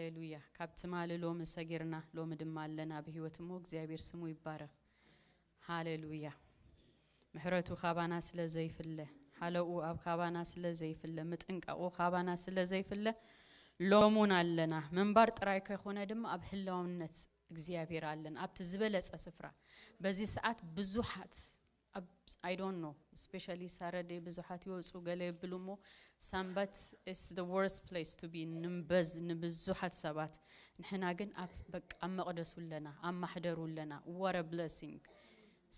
ሃሌሉያ። ካብ ትማሊ ሎሚ ሰጊርና፣ ሎሚ ድማ ኣለና ብህይወት እሞ እግዚኣብሔር ስሙ ይባረኽ። ሃሌሉያ። ምሕረቱ ካባና ስለ ዘይፍለ፣ ሓለኡ ኣብ ካባና ስለ ዘይፍለ፣ ምጥንቃቑ ካባና ስለ ዘይፍለ፣ ሎሙን ኣለና። ምንባር ጥራይ ከይኮነ ድማ ኣብ ህላውነት እግዚኣብሔር ኣለን። ኣብቲ ዝበለጸ ስፍራ፣ በዚ ሰዓት ብዙሓት ኣብ፣ I don't know, especially ሳረደይ ብዙሓት ይወፁ ገለ ይብሉ እሞ፣ ሰንበት is the worst place to be። ንበዝ-፣ ንብዙሓት ሰባት። ንሕና ግን ኣብ፣ በቃ፣ ኣብ መቕደሱ ኣለና፣ ኣብ ማሕደሩ ኣለና። What a blessing።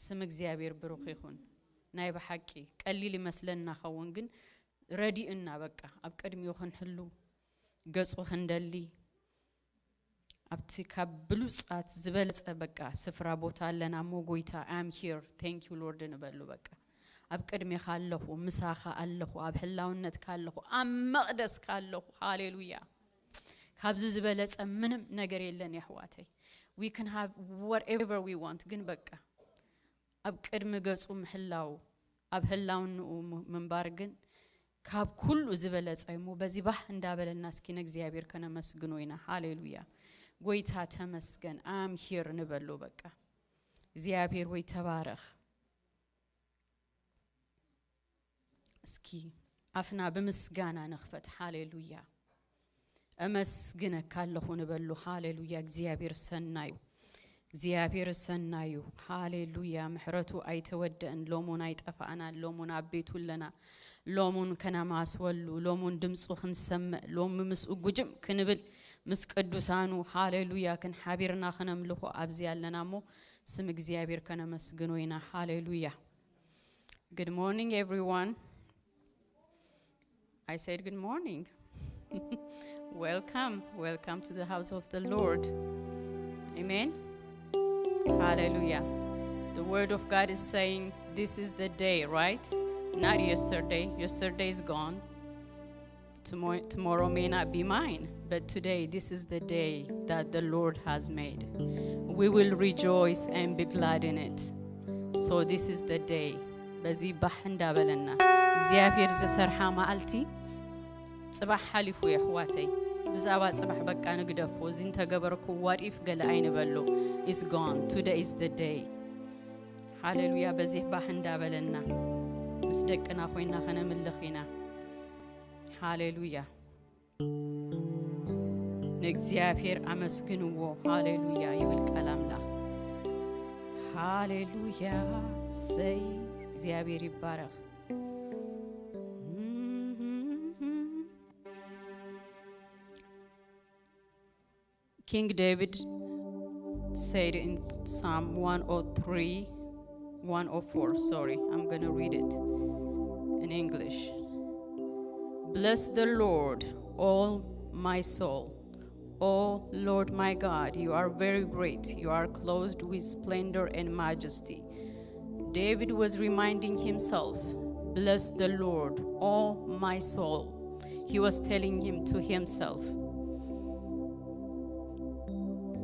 ስም እግዚኣብሔር ብሩኽ ይኹን። ናይ ብሓቂ ቀሊል ይመስለና ኸውን፣ ግን ረዲኡና፣ በቃ፣ ኣብ ቅድሚኡ ክንሕሉ፣ ገጹ ክንደሊ፣ ኣብቲ ካብ ብሉጻት ዝበለጸ፣ በቃ፣ ስፍራ ቦታ ኣለና እሞ፣ ጎይታ፣ I am here, thank you Lord ንበሉ። በቃ፣ ኣብ ቅድሜኻ ኣለኹ፣ ምሳኻ ኣለኹ፣ ኣብ ህላውነትካ ኣለኹ፣ ኣብ መቕደስካ ኣለኹ። ሃሌሉያ። ካብዚ ዝበለጸ ምንም ነገር የለን የሕዋተይ። We can have whatever we want፣ ግን፣ በቃ፣ ኣብ ቅድሚ ገጹ ምሕላው፣ ኣብ ህላውንኡ ም-፣ ምንባር ግን ካብ ኩሉ ዝበለጸ እዩ እሞ፣ በዚ ባህ እንዳበለና እስኪ ንእግዚኣብሔር ከነመስግኖ ኢና። ሃሌሉያ። ጎይታ ተመስገን፣ I am here ንበሎ። በቃ፣ እግዚኣብሔር ወይ ተባረኽ። እስኪ ኣፍና ብምስጋና ንኽፈት። ሃሌሉያ። እመስግነካ ኣለኹ ንበሉ። ሃሌሉያ። እግዚኣብሔር ሰናዩ፣ እግዚኣብሔር ሰናዩ። ሃሌሉያ። ምሕረቱ ኣይተወደእን። ሎሙን ኣይጠፋእናን። ሎሙን ኣብ ቤቱ ኣለና። ሎሙን ከነማስወሉ፣ ሎሙን ድምፁ ክንሰምዕ፣ ሎሚ ምስኡ ጉጅም ክንብል፣ ምስ ቅዱሳኑ፣ ሃሌሉያ፣ ክንሓቢርና ከነምልኾ ኣብዚ ኣለና እሞ፣ ስም እግዚኣብሔር ከነመስግኖ ኢና። ሃሌሉያ። Good morning, everyone. I said good morning. Welcome, welcome to the house of the Lord. Amen. Hallelujah. The word of God is saying this is the day, right? Not yesterday. Yesterday is gone. Tomorrow, tomorrow may not be mine, but today, this is the day that the Lord has made. We will rejoice and be glad in it. So this is the day. በዚ ባሕ እንዳበለና እግዚኣብሔር ዝሰርሓ መዓልቲ ጽባሕ ሓሊፉ እዩ ኣሕዋተይ። ብዛዕባ ጽባሕ በቃ ንግደፎ። እዚ እንተገበርኩ፣ what if ገለ ኣይንበሎ። It's gone. Today is the day. ሃሌሉያ። በዚ ባሕ እንዳበለና ምስ ደቅና ኮይና ከነምልኽ ኢና። ሃሌሉያ። ንእግዚኣብሔር ኣመስግንዎ። ሃሌሉያ ይብል ቃል ኣምላኽ። ሃሌሉያ። ሰይ እግዚኣብሔር ይባረኽ። King David said in Psalm one oh three, one oh four, sorry, I'm going to read it in English. Bless the Lord, all my soul. O Lord my God, you are very great. You are clothed with splendor and majesty. David was reminding himself, "Bless the Lord, O my soul." He was telling him to himself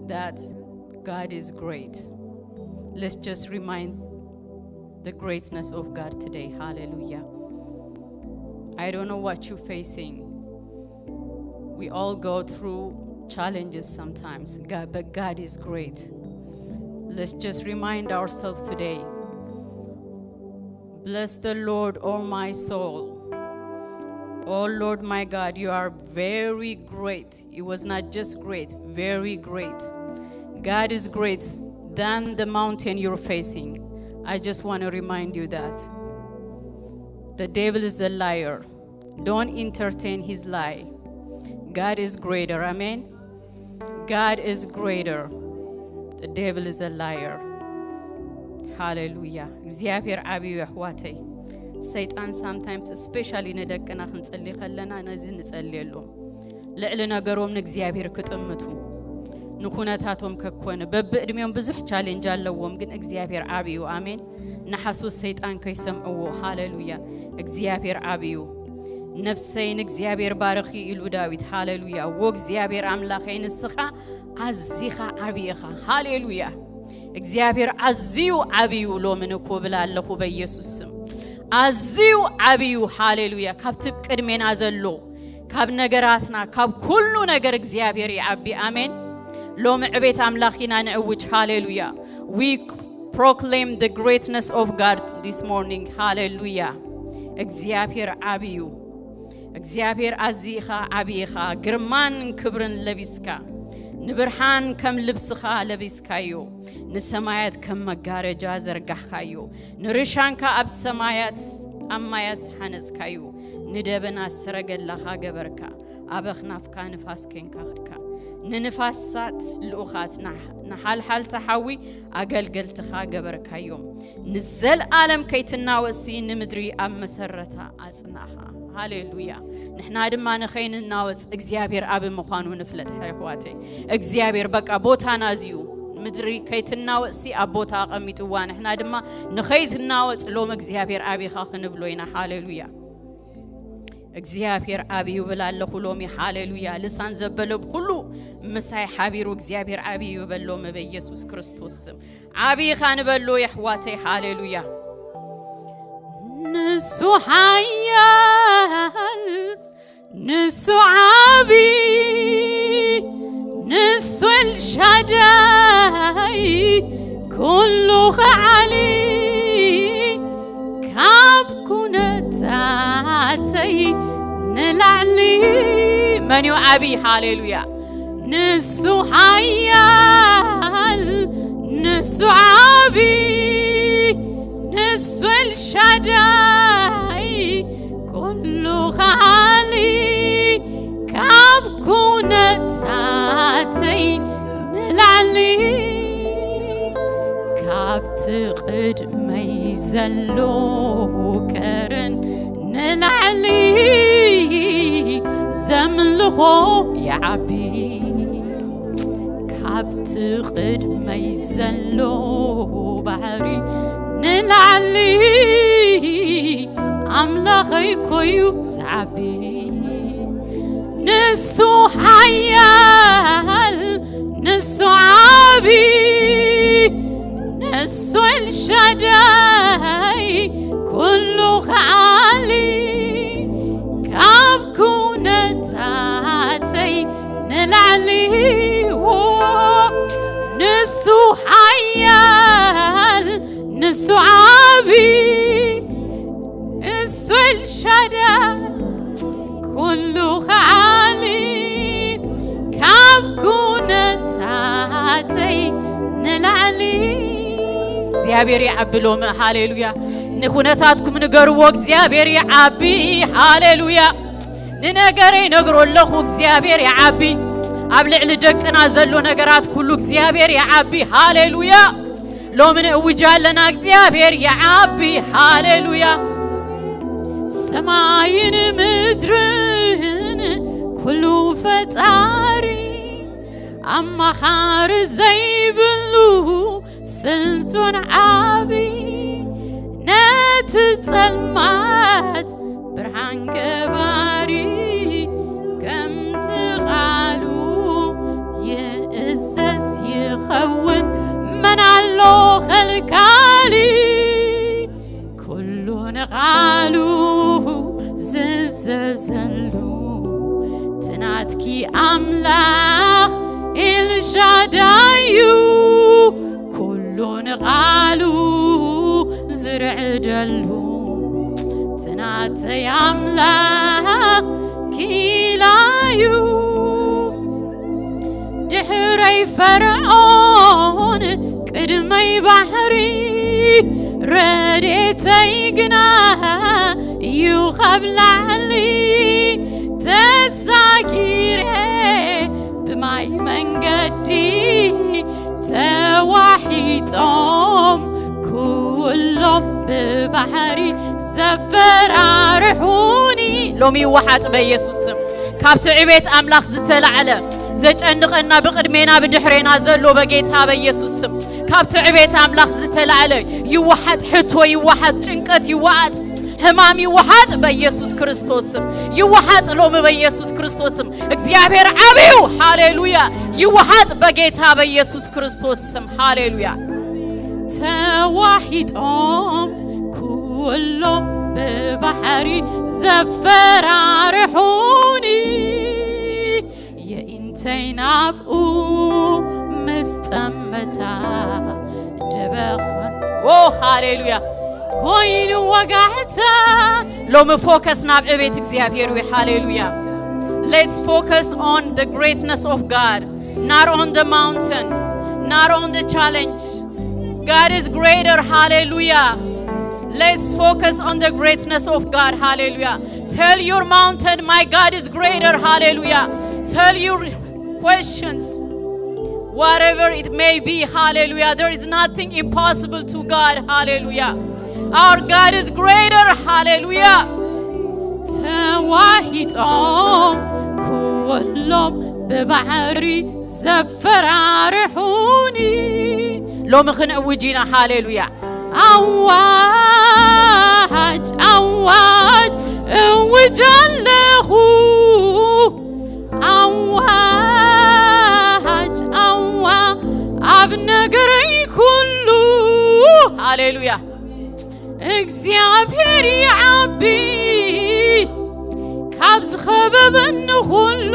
that God is great. Let's just remind the greatness of God today. Hallelujah. I don't know what you're facing. We all go through challenges sometimes, God, but God is great. Let's just remind ourselves today. Bless the Lord, O my soul. O Lord my God, you are very great. It was not just great, very great. God is great than the mountain you're facing. I just want to remind you that. The devil is a liar. Don't entertain his lie. God is greater. Amen. God is greater. The devil is a liar. ሃሌሉያ። እግዚኣብሔር ዓብዩ እዩ ኣሕዋተይ። ሰይጣን sometimes, especially ንደቅና ክንጸሊ ከለና ነዚ ንጸልየሎም። ልዕሊ ነገሮም ንእግዚኣብሔር ክጥምቱ፣ ንኩነታቶም ከኮነ፣ በብዕድሜኦም ብዙሕ ቻሌንጅ ኣለዎም፣ ግን እግዚኣብሔር ዓብዩ። ኣሜን። ንሓሶት ሰይጣን ከይሰምዕዎ። ሃሌሉያ። እግዚኣብሔር ዓብዩ። ነፍሰይ ንእግዚኣብሔር ባርኺ ኢሉ ዳዊት። ሃሌሉያ። ዎ እግዚኣብሔር ኣምላኸይ ንስኻ ኣዚኻ ዓብዪ ኢኻ። ሃሌሉያ። እግዚኣብሔር ኣዝዩ ዓብዩ ሎሚ ንኮብል ኣለኹ በኢየሱስ ስም። ኣዝዩ ዓብዩ። ሃሌሉያ። ካብቲ ቅድሜና ዘሎ ካብ ነገራትና ካብ ኩሉ ነገር እግዚኣብሔር ይዓቢ። ኣሜን። ሎሚ ዕቤት ኣምላኽ ኢና ንዕውጅ። ሃሌሉያ። We proclaim the greatness of God this morning. ሃሌሉያ። እግዚኣብሔር ዓቢ እዩ። እግዚኣብሔር ኣዚኻ ዓቢ ኢኻ። ግርማን ክብርን ለቢስካ፣ ንብርሃን ከም ልብስኻ ለቢስካዮ፣ ንሰማያት ከም መጋረጃ ዘርጋሕካዮ፣ ንርሻንካ ኣብ ሰማያት ኣብ ማያት ሓነጽካዮ፣ ንደበና ሰረገላኻ ገበርካ፣ ኣብ ኣኽናፍካ ንፋስ ኬንካ ኸድካ። ንንፋሳት ልኡኻት ንሓልሓልቲ ሓዊ ኣገልገልትኻ ገበርካዮም። ንዘልኣለም ከይትናወጽሲ ንምድሪ ኣብ መሰረታ ኣጽናኻ። ሃሌሉያ። ንሕና ድማ ንኸይንናወጽ እግዚኣብሔር ኣብ ምዃኑ ንፍለጥ ኣሕዋተይ። እግዚኣብሔር በቃ ቦታና እዚዩ። ምድሪ ከይትናወጽሲ ኣብ ቦታ ኣቐሚጥዋ፣ ንሕና ድማ ንኸይትናወጽ ሎም እግዚኣብሔር ኣቢኻ ክንብሎ ኢና። ሃሌሉያ። እግዚኣብሔር ዓብዩ ብል ኣለኹ ሎሚ። ሃሌሉያ። ልሳን ዘበለ ኩሉ ምሳይ ሓቢሩ እግዚኣብሔር ዓብዩ ይበል ሎሚ በኢየሱስ ክርስቶስ ስም። ዓብኻ ንበሎ የሕዋተይ። ሃሌሉያ። ንሱ ሓያል፣ ንሱ ዓቢ፣ ንሱ ኤልሻዳይ፣ ኩሉ ኸዓሊ፣ ካብ ኩነታተይ ንላዕሊ። መን እዩ ዓቢ? ሃሌሉያ። ንሱ ሓያል፣ ንሱ ዓቢ፣ ንሱ ኤልሻዳይ፣ ኩሉ ኸዓሊ፣ ካብ ኩነታተይ ንላዕሊ፣ ካብቲ ቅድመይ ዘሎ ከረን ንላዕሊ፣ ዘምልኾ ይዓቢ። ካብቲ ቅድመይ ዘሎ ባሕሪ ንላዕሊ፣ ኣምላኸይ ኮዩ ዝዓቢ። ንሱ ሓያል፣ ንሱ ዓቢ፣ ንሱ ኤልሻዳይ፣ ኩሉ ኸዓሊ፣ ካብ ኩነታተይ ንላዕሊ። ንሱ ሓያል፣ ንሱ ዓቢ፣ እሱ ኤልሻዳይ፣ ኩሉ ኸዓሊ፣ ካብ ኩነታተይ ንላዕሊ። እግዚኣብሔር ይዓቢ ሎሚ። ሃሌሉያ። ንኹነታትኩም ንገርዎ፣ እግዚኣብሔር ይዓቢ። ሃሌሉያ። ንነገረይ ነግሮ ኣለኹ፣ እግዚኣብሔር ይዓቢ። ኣብ ልዕሊ ደቅና ዘሎ ነገራት ኩሉ እግዚኣብሔር ይዓቢ። ሃሌሉያ። ሎሚ ንእውጅ ኣለና፣ እግዚኣብሔር ይዓቢ። ሃሌሉያ። ሰማይን ምድርን ኩሉ ፈጣሪ፣ ኣማኻሪ ዘይብሉ ስልጡን ዓቢ፣ ነቲ ጸልማት ብርሃን ገባሪ፣ ከምቲ ቓሉ ይእዘዝ ይኸውን፣ መን ኣሎ ኸልካሊ? ኩሉ ንቓሉ ዝእዘዘሉ፣ ትናትኪ ኣምላኽ ኤልሻዳዩ፣ ኩሉ ንቓሉ ዝርዕደሉ፣ ትናተይ ኣምላኽ ኪላዩ። ድሕረይ ፈርዖን ቅድመይ ባሕሪ፣ ረድኤተይ ግና እዩ ካብ ላዕሊ። ተሳጊረ ብማይ መንገዲ ተዋሒጦም ኩሎም ብባሕሪ ዘፈራርሑኒ። ሎሚ ይወሓጥ በኢየሱስ ስም። ካብቲ ዕቤት ኣምላኽ ዝተላዕለ ዘጨንቐና ብቕድሜና ብድሕሬና ዘሎ በጌታ በኢየሱስ ስም። ካብቲ ዕቤት ኣምላኽ ዝተላዕለ ይወሓጥ፣ ሕቶ ይወሓጥ፣ ጭንቀት ይወሓጥ፣ ሕማም ይወሓጥ በኢየሱስ ክርስቶስ ስም። ይወሓጥ ሎሚ በኢየሱስ ክርስቶስ ስም። እግዚኣብሔር ዓብዩ። ሃሌሉያ። ይወሓጥ በጌታ በኢየሱስ ክርስቶስ ስም። ሃሌሉያ። ተዋሒጦም ኩሎም ብባሕሪ ዘፈራርሑኒ የኢንተይ ናብኡ ምስ ጠመታ ደበኾን ኦ ሃሌሉያ ኮይኑ ወጋሕታ ሎሚ ፎከስ ናብ ዕቤት እግዚኣብሔር እዩ ሃሌሉያ። Let's focus on the greatness of God, not on the mountains, not on the challenge. God is greater, hallelujah. Let's focus on the greatness of God, hallelujah. Tell your mountain, my God is greater, hallelujah. Tell your questions, whatever it may be, hallelujah. There is nothing impossible to God, hallelujah. Our God is greater, hallelujah. ተዋሂጦም ክወሎም ብባሕሪ ዘፈራርሑኒ ሎሚ ክንእውጅ ኢና ሃሌሉያ። ኣዋጅ ኣዋጅ እውጅ ኣለኹ ኣዋጅ ኣዋ ኣብ ነገረይ ኩሉ ሃሌሉያ። እግዚኣብሔር ይዓቢ ካብ ዝኸበበኒ ኩሉ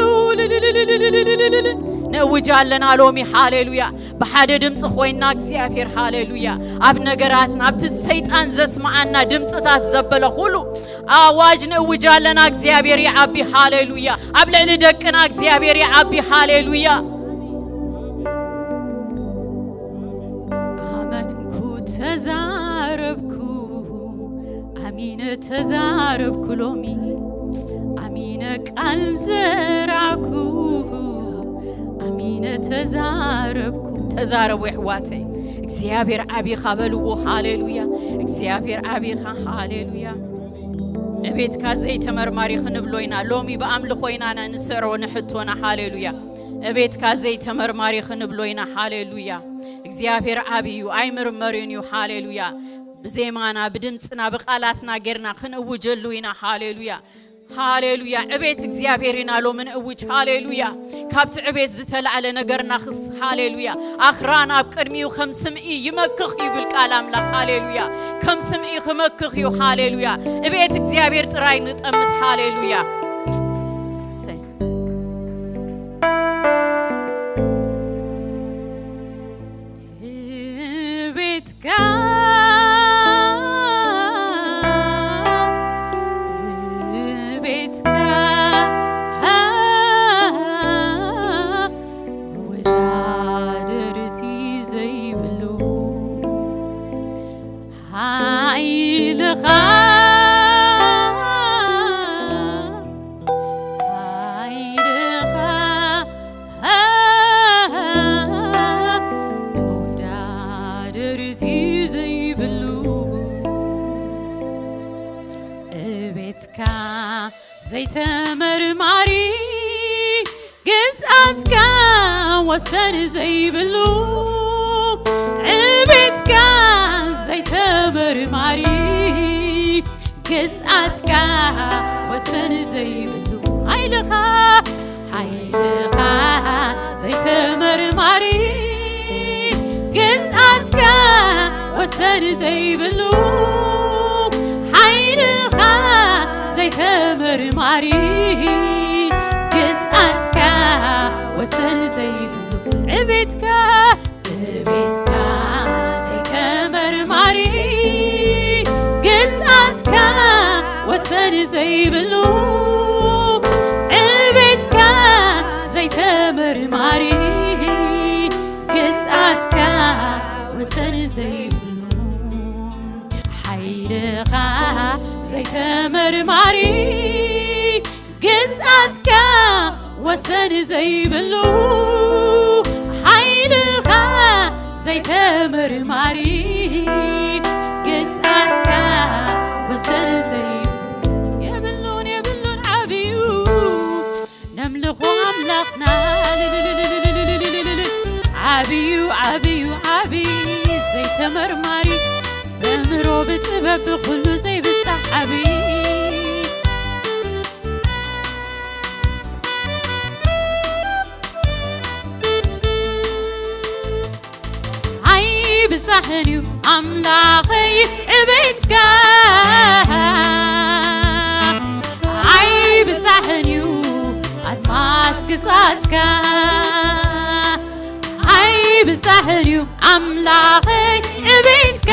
ንእውጅ ኣለና ሎሚ ሃሌሉያ። ብሓደ ድምፂ ኮይና እግዚኣብሔር ሃሌሉያ ኣብ ነገራትና ኣብቲ ሰይጣን ዘስማዓና ድምፅታት ዘበለ ኩሉ ኣዋጅ ንእውጅ ኣለና። እግዚኣብሔር ይዓቢ ሃሌሉያ። ኣብ ልዕሊ ደቅና እግዚኣብሔር ይዓቢ ሃሌሉያ። ኣመንኩ ተዛረብኩ ኣሚነ ተዛረብኩ ሎሚ ኣሚነ ቃል ዘራዕኩ ኣሚነ ተዛረብኩ። ተዛረቡ የሕዋተይ እግዚኣብሔር ዓቢኻ በልዎ ሃሌሉያ። እግዚኣብሔር ዓቢኻ ሃሌሉያ። ዕቤትካ ዘይተመርማሪ ክንብሎ ኢና ሎሚ ብኣምልኾ ኢና ንስዕሮ ንሕቶና ሃሌሉያ። ዕቤትካ ዘይተመርማሪ ክንብሎ ኢና ሃሌሉያ። እግዚኣብሔር ዓብዩ ኣይምርመርን እዩ ሃሌሉያ። ብዜማና ብድምፅና ብቃላትና ጌርና ክንእውጀሉ ኢና ሃሌሉያ። ሃሌሉያ ዕቤት እግዚኣብሔር ኢና ሎምን እውጅ ሃሌሉያ። ካብቲ ዕቤት ዝተላዕለ ነገርና ክስ ሃሌሉያ። ኣኽራን ኣብ ቅድሚኡ ከም ስምዒ ይመክኽ ይብል ቃል ኣምላኽ ሃሌሉያ። ከም ስምዒ ክመክኽ እዩ ሃሌሉያ። ዕቤት እግዚኣብሔር ጥራይ ንጠምት ሃሌሉያ። ቤትካ ቤትካ ወዳደርቲ ዘይብሉ ሓይልኻ ሓይልኻ መወዳደርቲ ዘይብሉ ቤትካ ዘይተመርማሪ ግዝኣትካ ወሰን ዘይብሉ ዕቤትካ ዘይተመርማሪ ግዝኣትካ ወሰን ዘይብሉ ሓይልኻ ሓይልኻ ዘይተመርማሪ ግዝኣትካ ወሰን ዘይብሉ ሓይልኻ ዘይተመርማሪ ግዝኣትካ ወሰን ዘይብሉ ዕቤትካ ዕቤትካ ዘይተመርማሪ ግዝኣትካ ወሰን ዘይብሉ ዕቤትካ ዘይተመርማሪ ግዝኣትካ ወሰን ዘይብሉ ሓይልኻ ዘይተመርማሪ ግዝኣትካ ወሰን ዘይብሉ ሓይልኻ ዘይተመርማሪ ግዝኣትካ ወሰን ዘይብሉ የብሉን የብሉን ዓብዩ ነምልኾ ኣምላኽና ዓብዩ ዓብዩ ዓብይ ዘይተመርማሪ በምሮ ብጥበብ ብኩሉ ዘይብጻሕ ዓብይ ኣይብጻሕን እዩ ኣምላኸይ ዕቤትካ ኣይብጻሕን እዩ ኣድማስ ግዛትካ ኣይብጻሕን እዩ ኣምላኸይ ዕቤትካ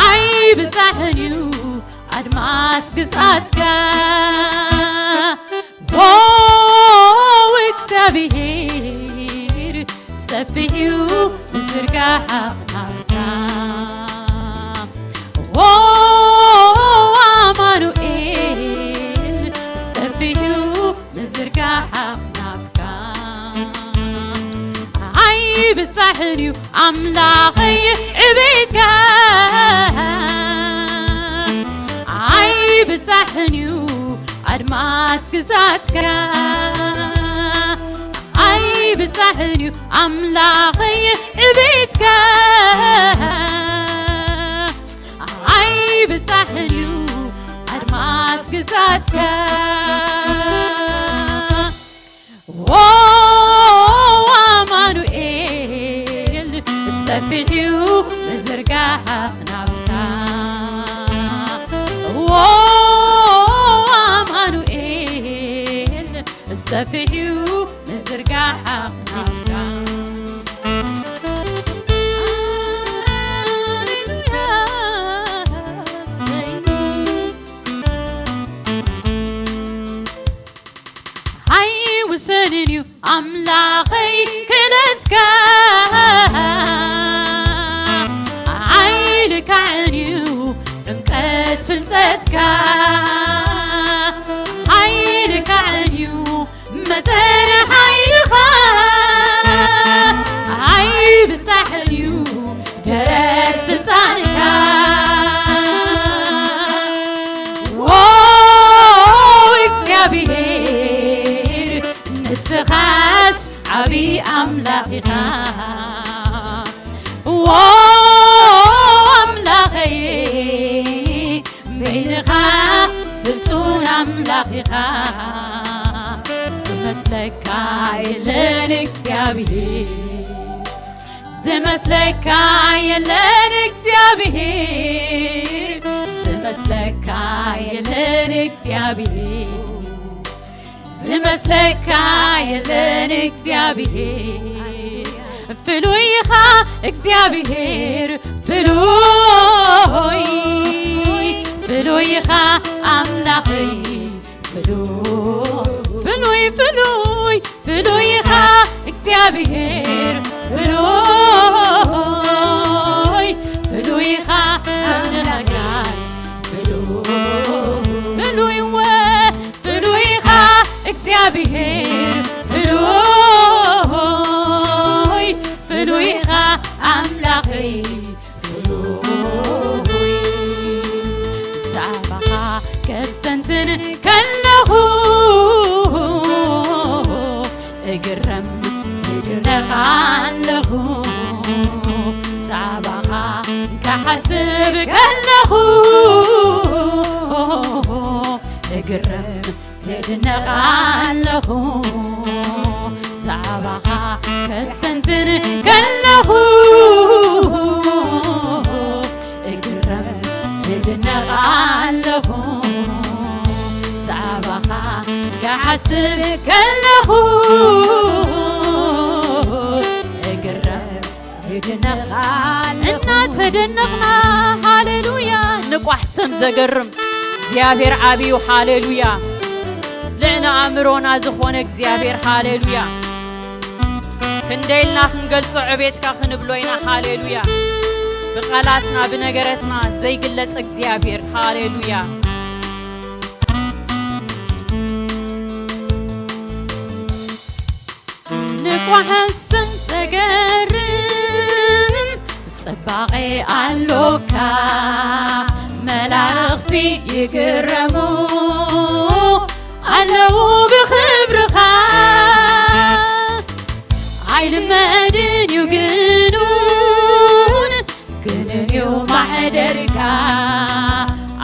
ኣይብጻሕን እዩ ኣድማስ ግዛትካ ዎ እግዚኣብሔር ሰፊሕ እዩ ምዝርጋሕ ኣኽናፍካ ዎ ኣማኑኤል ሰፊሕ እዩ ምዝርጋሕ ኣኽናፍካ ኣይብጻሕን እዩ ኣምላኸይ ዕቤትካ ኣይብጻሕን እዩ ኣድማስ ግዛትካ ኣይብጻሕን እዩ ኣምላኸይ ዕቤትካ ኣይብጻሕን እዩ ኣድማስ ግዛትካ ዎ ኣማኑኤል ሰፊሕ እዩ ምዝርጋሕ ኣኽናፍካ ዎ ኣማኑኤል ሰፊሕ እዩ ምዝርጋሕ ኣኽናፍካ ሃሌሉያ ሰይ ኣይውሰንን እዩ ኣምላኸይ ክእለትካ ኣይልካዕን እዩ ዕምቀት ፍልጠትካ ኣይልካዕን እዩ መጠን ሓይልኻ ኣይብጻሕን እዩ ደረት ስልጣንካ ዎ እግዚኣብሔር ንስኻስ ዓቢ ኣምላኽ ኢኻ ዎ ኣምላኸይ በይንኻ ስልጡን ኣምላኽ ኢኻ ዝመስለካ የለን እግዚኣብሔር ዝመስለካ የለን እግዚኣብሔር ዝመስለካ የለን እግዚኣብሔር ዝመስለካ የለን እግዚኣብሔር ፍሉይ ኢኻ እግዚኣብሔር ፍሉይ ፍሉይ ኢኻ ኣምላኸይ ፍሉይ ፍሉይ ፍሉይ ፍሉይ ኢኻ እግዚኣብሔር ፍሉይ ፍሉይ ኢኻ ሰምንኻ ጋስ ፍሉይ ፍሉይ ወ ፍሉይ ኢኻ እግዚኣብሔር ፍሉይ ፍሉይ ኢኻ ኣምላኸይ ፍሉይ ብዛዕባኻ ከስተንትን ከለኹ እግረም ይድነቕ ኣለኹ ብዛዕባኻ ክሓስብ ከለኹ እግረም ይድነቕ ኣለኹ ብዛዕባኻ ከስተንትን ከለኹ እግረም ይድነቕ ኣለኹ ብዛዕባኻ ክሓስብ ከለኹ እግረም ይድነቕ ኣለኹ እናተደነቕና ሃሌሉያ ንቋሕ ስም ዘገርም እግዚኣብሔር ዓብዩ ሃሌሉያ ልዕሊ ኣእምሮና ዝኾነ እግዚኣብሔር ሃሌሉያ ክንደይ ኢልና ክንገልጾ ዕቤትካ ክንብሎ ኢና ሃሌሉያ ብቓላትና ብነገረትና ዘይግለጽ እግዚኣብሔር ሃሌሉያ ንቋሕስም ዘገርም ጽባቐ ኣሎካ መላእኽቲ ይግረሙ ኣለዉ ብኽብርኻ ኣይልመድን እዩ ግኑን ግኑን እዩ ማሕደርካ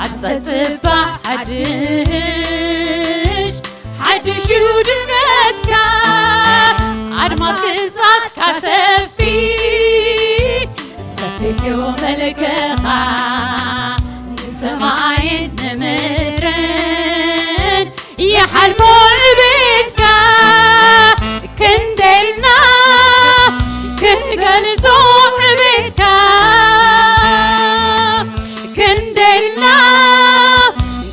ኣብ ጸጽባ ሓድሽ ሓድሽ እዩ ድምቀትካ ኣድማስ ግዛትካ ሰፊ መልክኻ ንሰማይን ንምድርን ይሓልፎ ዕቤትካ፣ ክንደይልና ክንገልጾ ዕቤትካ፣ ክንደይልና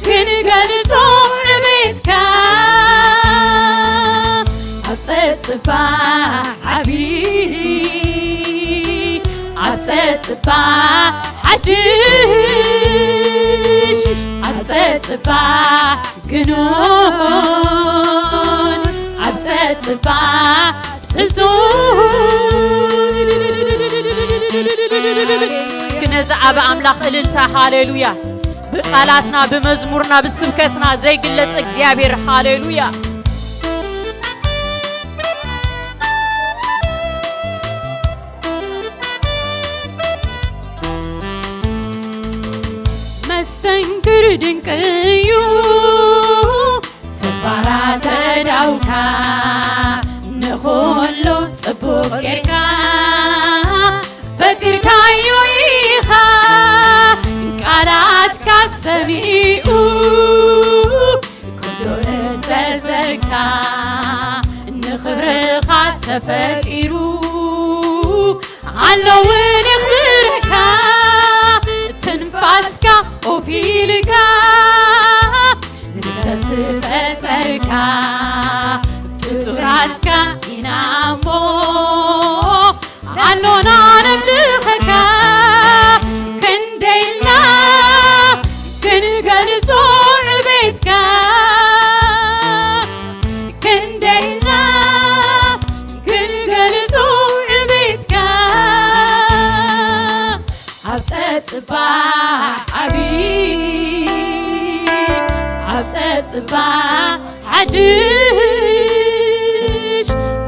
ክንገልጾ ዕቤትካ። ኣብ ጸጽባሕ ዓቢ፣ ኣብ ጸጽባሕ ሓድሽ፣ ኣብ ጸጽባሕ ግኑን፣ ኣብ ጸጽባሕ ስልጡን። እስኪ ነዚ ዓቢ ኣምላኽ እልልታ፣ ሃሌሉያ። ብቃላትና፣ ብመዝሙርና፣ ብስብከትና ዘይግለጽ እግዚኣብሔር፣ ሃሌሉያ። መስተንክር ድንቅ እዩ ተግባራት ኣእዳውካ፣ ንኹሉ ጽቡቕ ጌርካ ፈጢርካዮ ኢኻ። ቃላትካ ሰሚዑ ኩሉ እዘዘካ፣ ንኽብርኻ ተፈጢሩ፣ ኣለውን የኽብረካ። ትንፋስካ ኦፍ ኢልካ ንሰብ ዝፈጠርካ፣ ፍጡራትካ ኢና እሞ ኣሎና ነምልኸካ። ክንደይልና ክንገልጾ ዕቤትካ፣ ክንደይልና ክንገልጾ ዕቤትካ። ኣብ ጸጽባሕ ዓቢ፣ ኣብ ጸጽባሕ ሓድሽ፣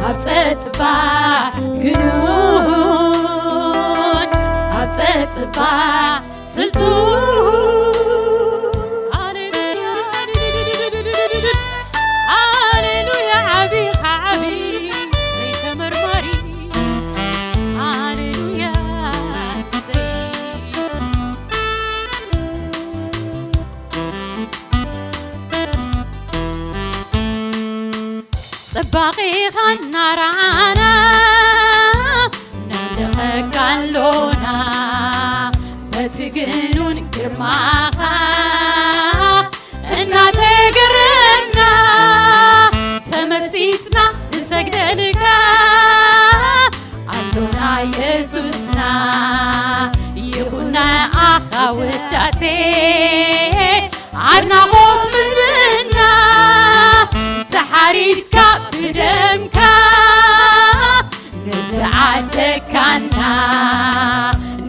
ኣብ ጸጽባሕ ግኑን፣ ኣብ ጸጽባሕ ስልጡን። ሃሌሉያ፣ ሃሌሉያ፣ ዓቢኻ ዓቢ፣ እሰይ ተመርማሪ። ሃሌሉያ፣ እሰይ። ጽባቐኻ እናረኣና ነምልኸካ ኣሎና፣ በቲ ግኑን ግርማኻ እናተገረምና፣ ተመሲጥና ንሰግደልካ ኣሎና የሱስና። ይኹን ንኣኻ ውዳሴ ኣድናቖት ምስና፣ ተሓሪድካ ብደምካ ንዝዓደግካና፣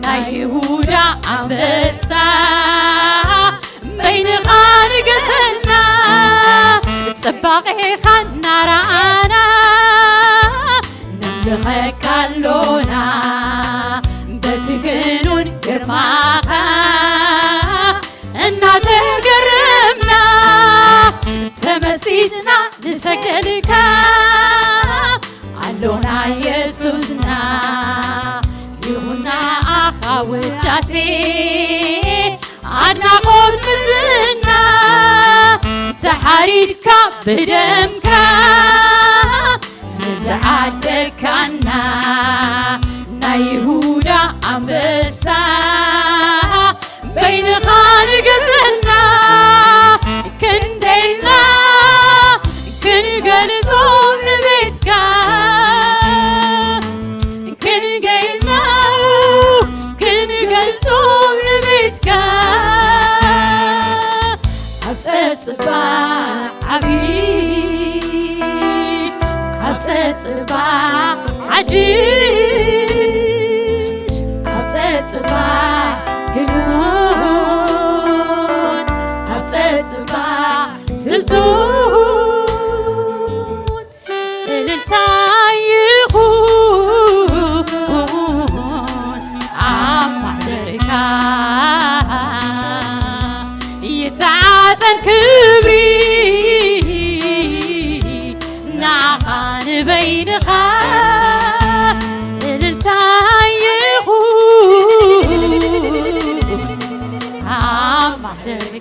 ናይ ይሁዳ ኣንበሳ በይንኻ ንገሰና። ጽባቐኻ እናረኣና ነምልኸካ ኣሎና፣ በቲ ግኑን ግርማኻ እናተገረምና፣ ተመሲጥና ንሰግደልካ ኣሎና የሱስና። ይኹን ንኣኻ ውዳሴ ኣድናቖት ምስና፣ ተሓሪድካ ብደምካ ንዝዓደግካና፣ ናይ ይሁዳ ኣንበሳ በይንኻ ንገሰና። ክንደይልና ክንገልጾ ዕቤትካ፣ ክንደይልና ክንገልጾ ዕቤትካ። ኣብ ጸጽባሕ ዓቢ፣ ኣብ ጸጽባሕ ሓድሽ፣ ኣብ ጸጽባሕ ግኑን፣ ኣብ ጸጽባሕ ስልጡን። እልልታ ይኹን ኣብ ማሕደርካ፣ ይተዓጠን ክብሪ ንዓኻ ንበይንኻ። እልልታ ይኹን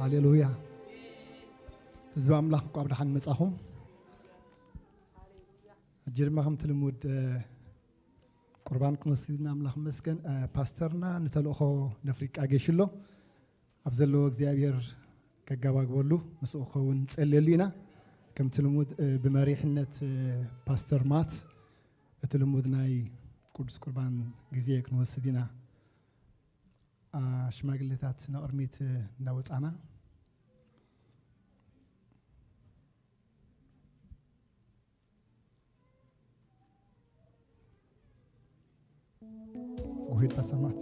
ሃሌሉያ። ህዝቢ ኣምላኽ፣ እንኳዕ ብደሓን መጻኹም። ሕጂ ድማ ከምቲ ልሙድ፣ እ፣ ቁርባን ክንወስድ ኢና። ኣምላኽ ይመስገን። እ፣ ፓስተርና ንተልእኾ ነፍሪቃ ገይሹ ኣሎ። ኣብ ዘለዎ እግዚኣብሔር ከጋባግበሉ ምስኡ ክኸውን ንጸልየሉ ኢና። ከምቲ ልሙድ፣ እ፣ ብመሪሕነት፣ እ፣ ፓስተር ማት እቲ ልሙድ ናይ ቅዱስ ቁርባን ግዜ ክንወስድ ኢና። ኣ፣ ሽማግሌታት ንቕድሚት እናወጻና። Go ahead, Pastor Matt.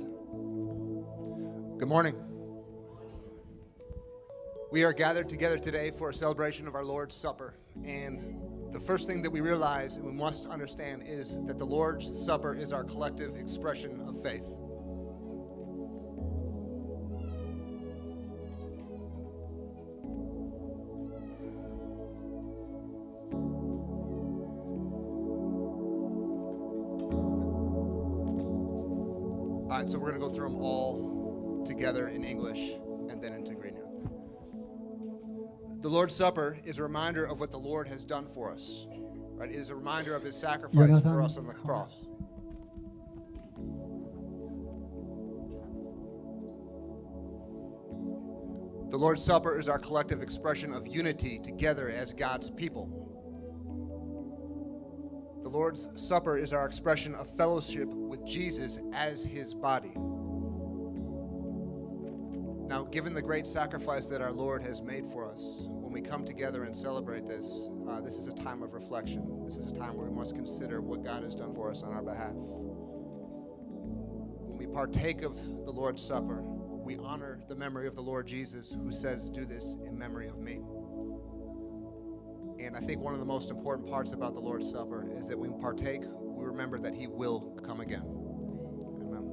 Good morning. We are gathered together today for a celebration of our Lord's Supper. And the first thing that we realize and we must understand is that the Lord's Supper is our collective expression of faith. All right, so we're going to go through them all together in English and then into Griiña. The Lord's Supper is a reminder of what the Lord has done for us. Right? It is a reminder of his sacrifice for us on the cross. The Lord's Supper is our collective expression of unity together as God's people. The Lord's Supper is our expression of fellowship with Jesus as his body. Now, given the great sacrifice that our Lord has made for us, when we come together and celebrate this, uh, this is a time of reflection. This is a time where we must consider what God has done for us on our behalf. When we partake of the Lord's Supper, we honor the memory of the Lord Jesus, who says, "Do this in memory of me." And I think one of the most important parts about the Lord's Supper is that when we partake, we remember that he will come again. Amen.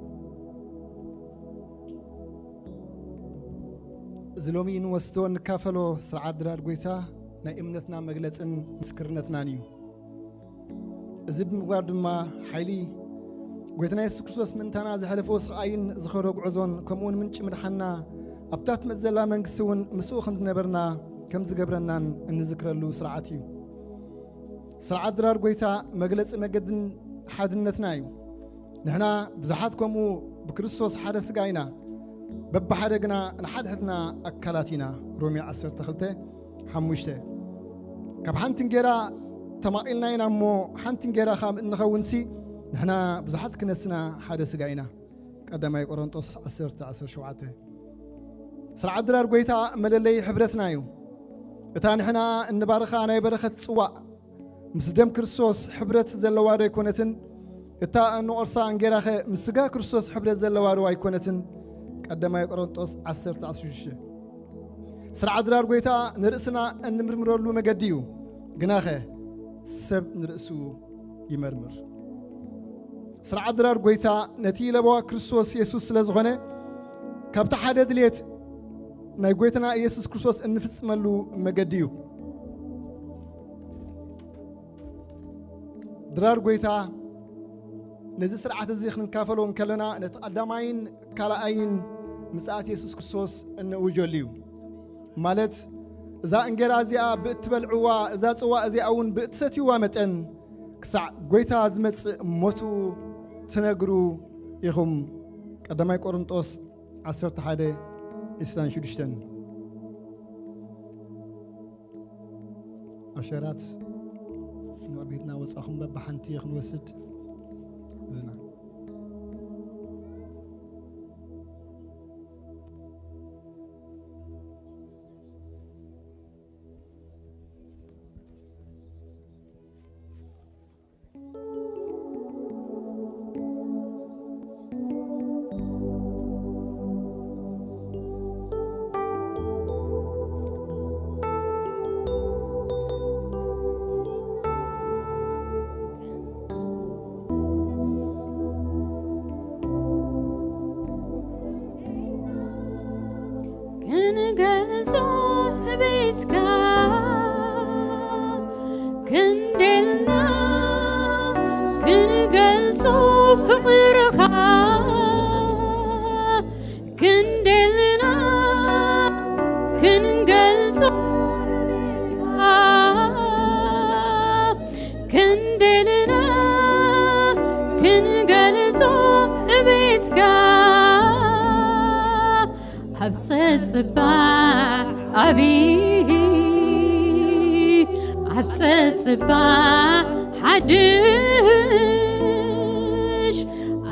እዚ ሎሚ እንወስዶ እንካፈሎ ስርዓት ድራር ጎይታ ናይ እምነትና መግለጽን ምስክርነትናን እዩ። እዚ ብምግባር ድማ ሓይሊ ጎይታና የሱስ ክርስቶስ ምእንታና ዘሕለፎ ስቓይን ዝኸዶ ጉዕዞን ከምኡውን ምንጪ ምድሓንና ኣብታ ትመጽእ ዘላ መንግስቲ እውን ምስኡ ከም ዝነበርና ከም ዝገብረናን እንዝክረሉ ስርዓት እዩ። ስርዓት ድራር ጎይታ መግለጺ መገድን ሓድነትና እዩ። ንሕና ብዙሓት ከምኡ ብክርስቶስ ሓደ ስጋ ኢና፣ በብሓደ ግና ንሓድሕድና ኣካላት ኢና። ሮሜ ዓሰርተ ክልተ ሓሙሽተ። ካብ ሓንቲ እንጌራ ተማቒልና ኢና እሞ ሓንቲ እንጌራ ካብ እንኸውንሲ ንሕና ብዙሓት ክነስና ሓደ ስጋ ኢና። ቀዳማይ ቆሮንጦስ ዓሰርተ ዓሰርተ ሸውዓተ። ስርዓት ድራር ጎይታ መለለይ ሕብረትና እዩ። እታ ንሕና እንባርኻ ናይ በረኸት ጽዋእ ምስ ደም ክርስቶስ ሕብረት ዘለዋ ዶ ኣይኮነትን? እታ እንቖርሳ እንጌራኸ ምስ ስጋ ክርስቶስ ሕብረት ዘለዋ ዶ ኣይኮነትን? ቀዳማይ ቆሮንጦስ ዓሰርተ ዓሰርተ ሽዱሽተ። ስርዓት ድራር ጎይታ ንርእስና እንምርምረሉ መገዲ እዩ። ግናኸ ሰብ ንርእሱ ይመርምር። ስርዓት ድራር ጎይታ ነቲ ለበዋ ክርስቶስ የሱስ ስለ ዝኾነ ካብቲ ሓደ ድልየት ናይ ጎይታና ኢየሱስ ክርስቶስ እንፍጽመሉ መገዲ እዩ። ድራር ጎይታ ነዚ ስርዓት እዚ ክንካፈሎ እንከለና ነቲ ቀዳማይን ካልኣይን ምጽኣት የሱስ ክርስቶስ እንእውጀሉ እዩ። ማለት እዛ እንጌራ እዚኣ ብእትበልዕዋ እዛ ጽዋ እዚኣ እውን ብእትሰትይዋ መጠን ክሳዕ ጎይታ ዝመጽእ ሞቱ ትነግሩ ኢኹም። ቀዳማይ ቆሮንጦስ ዓሰርተ ሓደ ዕስራን ሽዱሽተን። ኣሸራት ንቕድሚትና ወጻኹም በብሓንቲ ክንወስድ እዝና። ክንገልጾ ቤትካ ክንደልና ክንገልጾ ፍቕርኻ ክንደልና ክንገልጾ ቤትካ ክንደልና ክንገልጾ ቤትካ ኣብ ጸጽባሕ ዓቢ ኣብ ጸጽባሕ ሓድሽ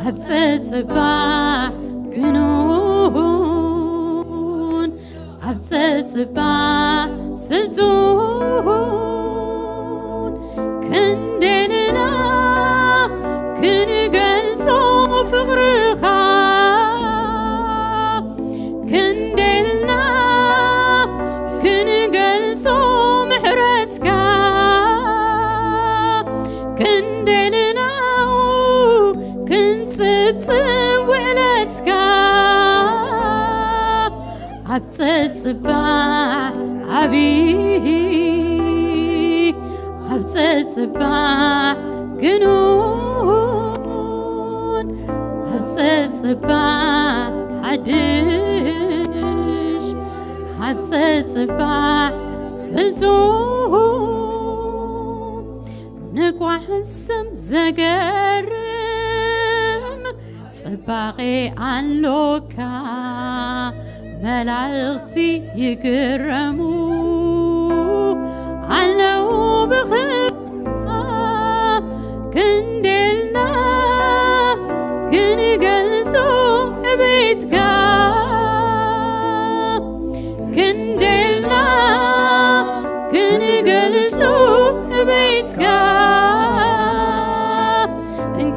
ኣብ ጸጽባሕ ክንውን ኣብ ጸጽባሕ ስልጡን ክንደልና ክንገልጾ ፍቕርኻ ክንደልና ክንገልጾ ምሕረትካ ክንደልና ክንጽብጽብ ውዕለትካ ኣብ ጸጽባሕ ዓቢ ኣብ ጸጽባሕ ግኑን ኣብ ጸጽባሕ ሓድሽ፣ ኣብ ጸጽባሕ ስልጡን፣ ንቋሕ ስም ዘገርም ጽባቐ ኣሎካ። መላእኽቲ ይግረሙ ኣለዉ ብኽብርካ። ክንደልና ክንገልጾ ዕቤትካ። ክንደልና ክንገልጾ ዕቤትካ።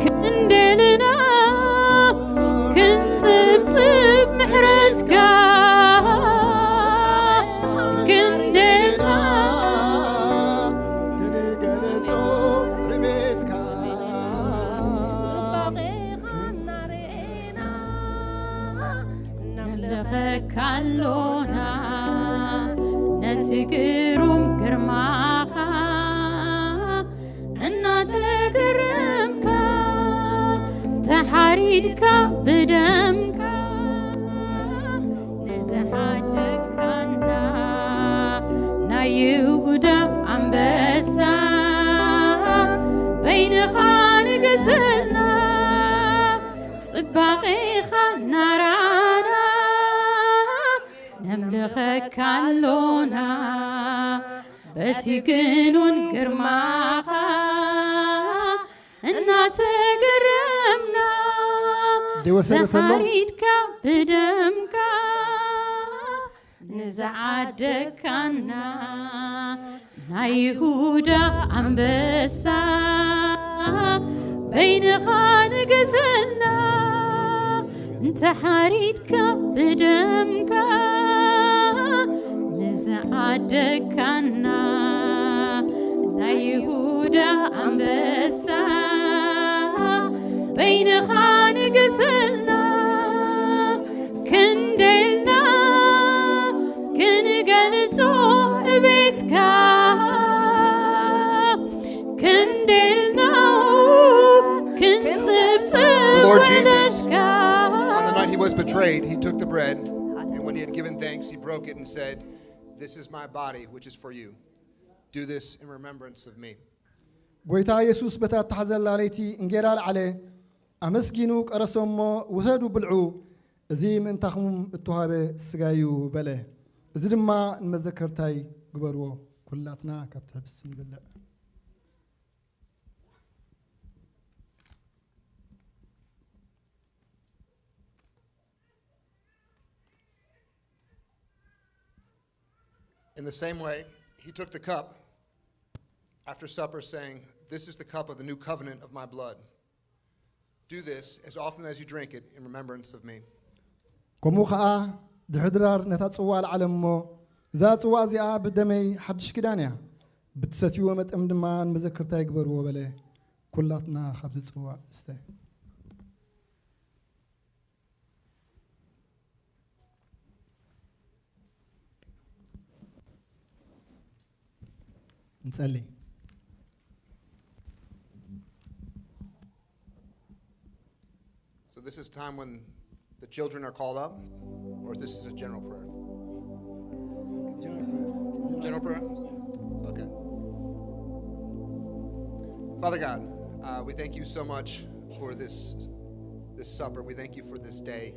ክንደልና ክንጽብጽብ ምሕረትካ። ክንደልና ክንገልጾ ዕቤትካ። ጽባቐኻ እናርኤና ነምልኸካ ኣሎና፣ ነቲ ግሩም ግርማኻ እናተገረምካ፣ ተሓሪድካ ብደምካ ንዝሓደግካና፣ ናይ ይሁዳ ኣንበሳ፣ በይንኻ ንገሰልና፣ ጽባቐኻ ናራና፣ ነምልኸካ ኣሎና፣ በቲ ግኑን ግርማኻ እናተገረምና፣ ደይ ወሰደ ተሎ? ተሓሪድካ ብደምካ ንዝዓደግካና፣ ናይ ይሁዳ ኣንበሳ፣ በይንኻ ንገሰልና፣ እንተ ሓሪድካ ብደምካ ንዝዓደግካና፣ ናይ ይሁዳ ኣንበሳ፣ በይንኻ ንገሰልና። ክንደልና ክንገልጾ እቤትካ፣ ክንደልና ክንጽብጽብ The Lord Jesus, ዕለትካ። On the night he was betrayed, he took the bread, and when he had given thanks, he broke it and said, "This is my body, which is for you. Do this in remembrance of me." ጎይታ የሱስ በታ እተሓዘላ ለይቲ እንጌራ ለዓለ፣ ኣመስጊኑ ቀረሶ እሞ፣ "ውሰዱ ብልዑ፣ እዚ ምእንታኹም እተዋህበ ስጋይ እዩ" በለ። እዚ ድማ ንመዘከርታይ ግበርዎ። ኩላትና ካብቲ ሕብስቲ ንብልዕ። In the same way, he took the cup after supper, saying, "This is the cup of the new covenant of my blood. Do this as often as you drink it in remembrance of me." ከምኡ ኸዓ ድሕሪ ድራር ነታ ጽዋእ ለዓለ እሞ፣ "እዛ ጽዋእ እዚኣ ብደመይ ሓድሽ ኪዳን እያ፣ ብትሰትይዎ መጠን ድማ ንመዘክርታ ይግበርዎ" በለ። ኩላትና ካብዚ ጽዋእ ንስተ። ንጸሊ። So this is time when the children are called up, or is this a general prayer? General prayer? Okay. Father God, uh, we thank you so much for this, this supper. We thank you for this day.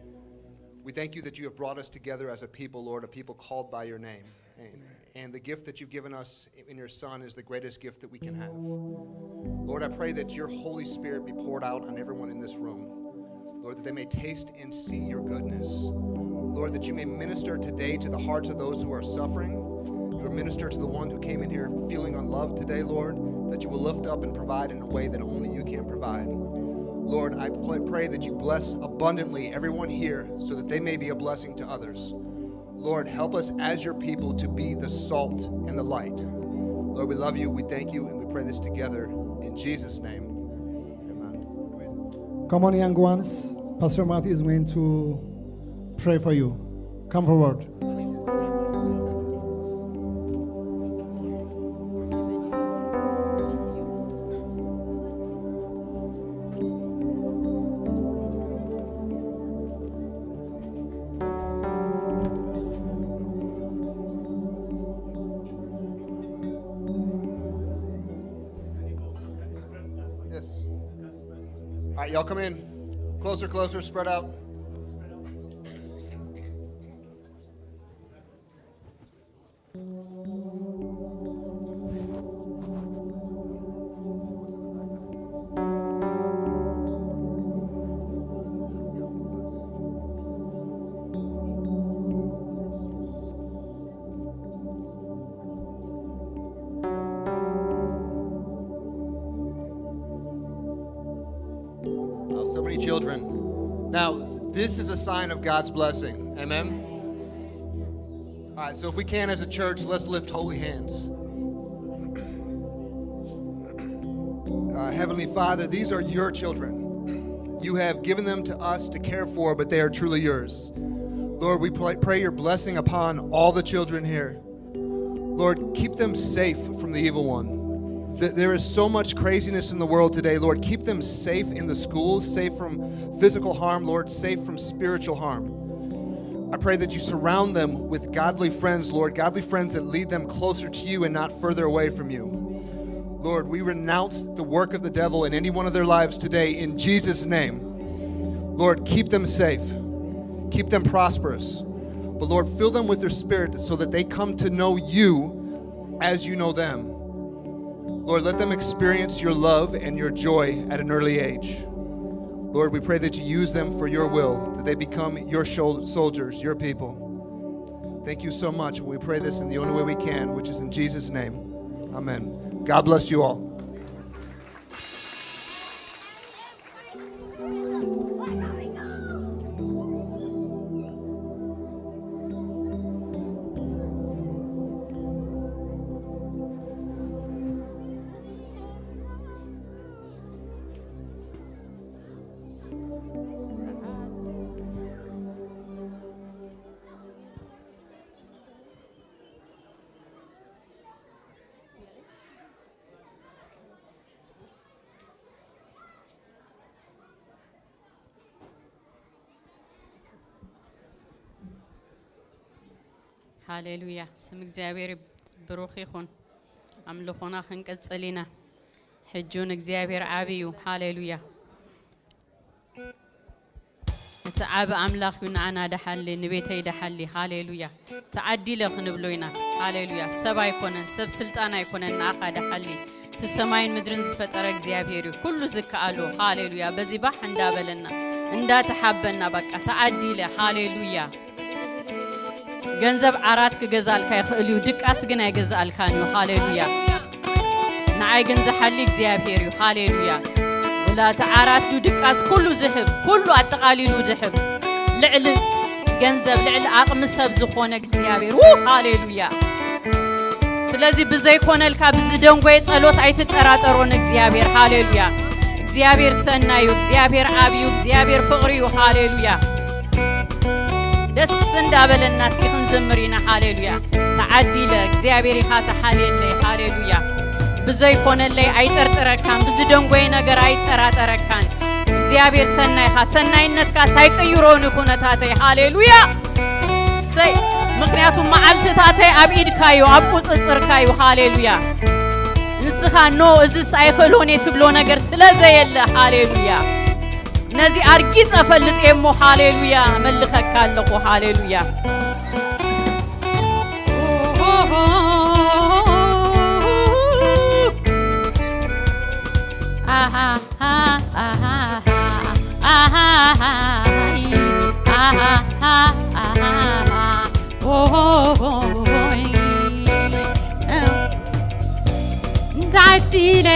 We thank you that you have brought us together as a people, Lord, a people called by your name. And, and the gift that you've given us in your Son is the greatest gift that we can have. Lord, I pray that your Holy Spirit be poured out on everyone in this room. Lord, that they may taste and see your goodness. Lord, that you may minister today to the hearts of those who are suffering. You will minister to the one who came in here feeling unloved today, Lord, that you will lift up and provide in a way that only you can provide. Lord, I pl- pray that you bless abundantly everyone here so that they may be a blessing to others. Lord, help us as your people to be the salt and the light. Lord, we love you, we thank you, and we pray this together in Jesus' name. Amen. Come on, young ones. Pastor Matthew is going to pray for you. Come forward. Y'all come in. Closer, closer, spread out. Oh, so many children. Now, this is a sign of God's blessing. Amen? All right, so if we can as a church, let's lift holy hands. Uh, Heavenly Father, these are your children. You have given them to us to care for, but they are truly yours. Lord, we pray, pray your blessing upon all the children here. Lord, keep them safe from the evil one. Th- There is so much craziness in the world today. Lord, keep them safe in the schools, safe from physical harm, Lord, safe from spiritual harm. I pray that you surround them with godly friends, Lord, godly friends that lead them closer to you and not further away from you. Lord, we renounce the work of the devil in any one of their lives today in Jesus' name. Lord, keep them safe, keep them prosperous. But Lord, fill them with your spirit so that they come to know you as you know them. Lord, let them experience your love and your joy at an early age. Lord, we pray that you use them for your will, that they become your shol- soldiers, your people. Thank you so much. We pray this in the only way we can, which is in Jesus' name. Amen. God bless you all. ሃሌሉያ፣ ስም እግዚኣብሔር ብሩኽ ይኹን። ኣምልኾና ክንቅጽል ኢና። ሕጂ እውን እግዚኣብሔር ዓቢ እዩ። ሃሌሉያ። እቲ ዓቢ ኣምላኽ እዩ ንዓና ደሓሊ፣ ንቤተይ ደሓሊ። ሃሌሉያ። ተዓዲለ ክንብሎ ኢና። ሃሌሉያ። ሰብ ኣይኮነን፣ ሰብ ስልጣን ኣይኮነን፣ ንዓኻ ደሓሊ። እቲ ሰማይን ምድርን ዝፈጠረ እግዚኣብሔር እዩ። ኩሉ ዝከኣሎ። ሃሌሉያ። በዚ ባሕ እንዳበለና፣ እንዳተሓበና፣ በቃ ተዓዲለ። ሃሌሉያ። ገንዘብ ዓራት ክገዛልካ ይኽእል እዩ፣ ድቃስ ግን ኣይገዛልካን እዩ። ሃሌሉያ። ንዓይ ግን ዝሓሊ እግዚኣብሔር እዩ። ሃሌሉያ። ወላ እቲ ዓራት ድዩ ድቃስ ኩሉ ዝህብ፣ ኩሉ ኣጠቓሊሉ ዝህብ፣ ልዕሊ ገንዘብ፣ ልዕሊ ዓቕሚ ሰብ ዝኾነ እግዚኣብሔር። ው፣ ሃሌሉያ። ስለዚ ብዘይኮነልካ ብዝደንጎየ ጸሎት ኣይትጠራጠሮ ንእግዚኣብሔር። ሃሌሉያ። እግዚኣብሔር ሰናይ እዩ፣ እግዚኣብሔር ዓቢ እዩ፣ እግዚኣብሔር ፍቕሪ እዩ። ሃሌሉያ። ደስ እንዳበለና እስኪ ክንዝምር ኢና። ሃሌሉያ። ተዓዲለ እግዚኣብሔር ኢኻ ተሓልየለይ። ሃሌሉያ። ብዘይኮነለይ ኣይጠርጥረካን፣ ብዝደንጎየ ነገር ኣይጠራጠረካን። እግዚኣብሔር ሰናይ ኢኻ፣ ሰናይነትካ ሳይቅይሮ ንኩነታተይ። ሃሌሉያ። ሰይ፣ ምኽንያቱ መዓልትታተይ ኣብ ኢድካ እዩ፣ ኣብ ቁጽጽርካ እዩ። ሃሌሉያ። ንስኻ ኖ፣ እዝስ ኣይኽእሎን እየ ትብሎ ነገር ስለ ዘየለ። ሃሌሉያ። ነዚ ኣርጊጸ ፈልጥ እየ እሞ፣ ሃሌሉያ፣ መልኸካ ኣለኹ። ሃሌሉያ። ኣሃ፣ ኣሃ፣ ኣሃ፣ ኣሃ፣ ኣሃ፣ ኦሆይ። እንታዲለ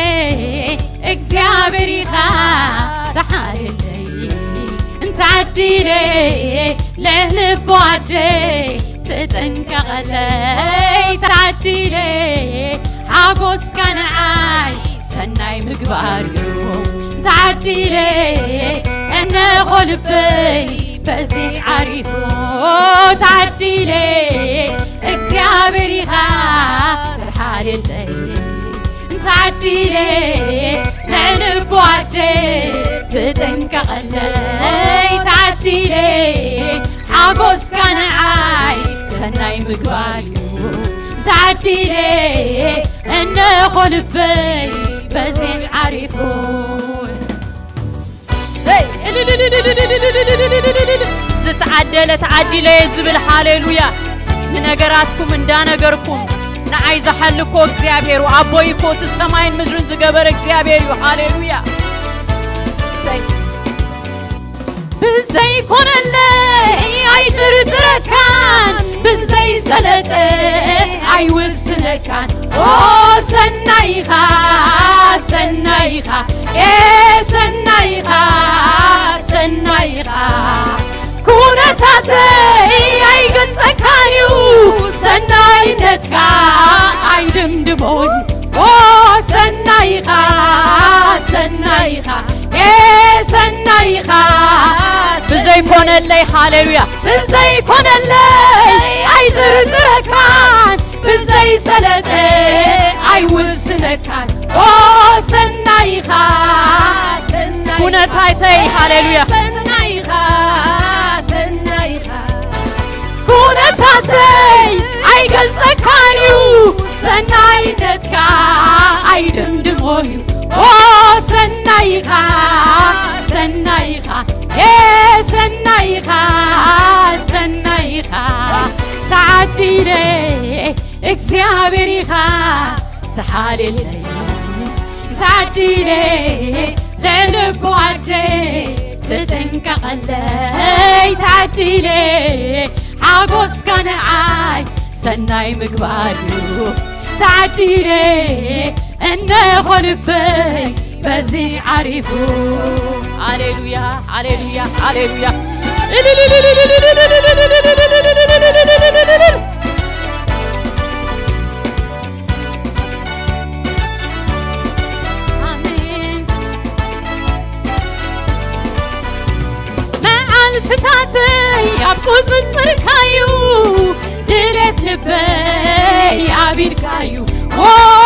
እግዚኣብሔር ኢኻ ተሓልለይ፣ እንታዲለ ልዕሊ ቧደይ ትጥንቀቐለይ፣ ታዲለ ሓጎስካ ንዓይ ሰናይ ምግባር እዩ። ታዲለ እነኾ ልበይ በዚ ዓሪፉ፣ ታዲለ እግዚኣብሔር ኢኻ ተሓልለይ፣ ታዲለ ልዕሊ ቧደይ ትጥንቀቐለይ፣ ታዲለ ሓጎስካ ንዓይ ሰናይ ምግባር እዩ። ታዲለ እነኾ ልበይ በዚ ዓሪፉ። ዝተዓደለ ተዓዲለ እየ ዝብል። ሃሌሉያ። ንነገራትኩም እንዳነገርኩም ንዓይ ዝሓሊ እኮ እግዚኣብሔር እዩ። ኣቦይ እኮ እቲ ሰማይን ምድርን ዝገበረ እግዚኣብሔር እዩ። ሃሌሉያ። ብዘይኮነለይ ኣይጥርጥረካን፣ ብዘይሰለጠ ኣይውስነካን። ኦ ሰናይኻ፣ ሰናይኻ፣ ኤ ሰናይኻ፣ ሰናይኻ። ኩነታተይ ኣይገልጸካን እዩ፣ ሰናይነትካ ኣይድምድሞን። ኦ ሰናይኻ፣ ሰናይኻ፣ ኤ ሰናይኻ። ብዘይኮነለይ፣ ሃሌሉያ። ብዘይኮነለይ ኣይጥርጥረካን፣ ብዘይሰለጠ ኣይውስነካን። ኦ ሰናይኻ፣ ሰናይኻ። ኩነታተይ፣ ሃሌሉያ። ሰናይኻ፣ ሰናይኻ። ኩነታተይ ኣይገልጸካን እዩ፣ ሰናይነትካ ኣይድምድሞ እዩ። ኦ ሰናይኻ፣ ሰናይኻ፣ ኤ ሰናይኻ፣ ሰናይኻ። ተዓዲለ እግዚኣብሔር ኢኻ ተሓልየለይ፣ ተዓዲለ ልዕሊ ኣቦ ኣደይ ትጥንቀቐለይ፣ ተዓዲለ ሓጎስካ ንዓይ ሰናይ ምግባር እዩ፣ ተዓዲለ እነኾ ልበይ በዚ ዓሪፉ። ሃሌሉያ፣ ሃሌሉያ፣ ሃሌሉያ። ኣሜን። መዓልትታተይ ኣብ ቁጽጽርካዩ፣ ድሌት ልበይ ኣብ ኢድካዩ። ኦ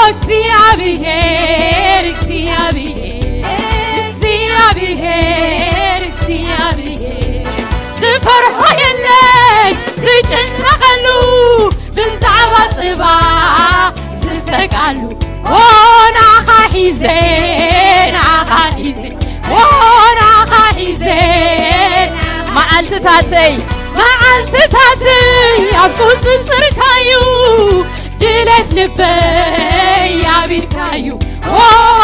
እግዚኣብሔር፣ እግዚኣብሔር፣ እግዚኣብሔር፣ እግዚኣብሔር። ዝፈርሖ የለይ ዝጭነቐሉ፣ ብዛዕባ ጽባሕ ዝሰጋሉ። ኦ ናኻ ሒዘ፣ ናኻ ሒዘ፣ ኦ ናኻ ሒዘ። መዓልትታተይ፣ መዓልትታተይ ኣብ ቁጽጽርካዩ፣ ድሌት ልበይ ኣብ ኢድካዩ። ኦ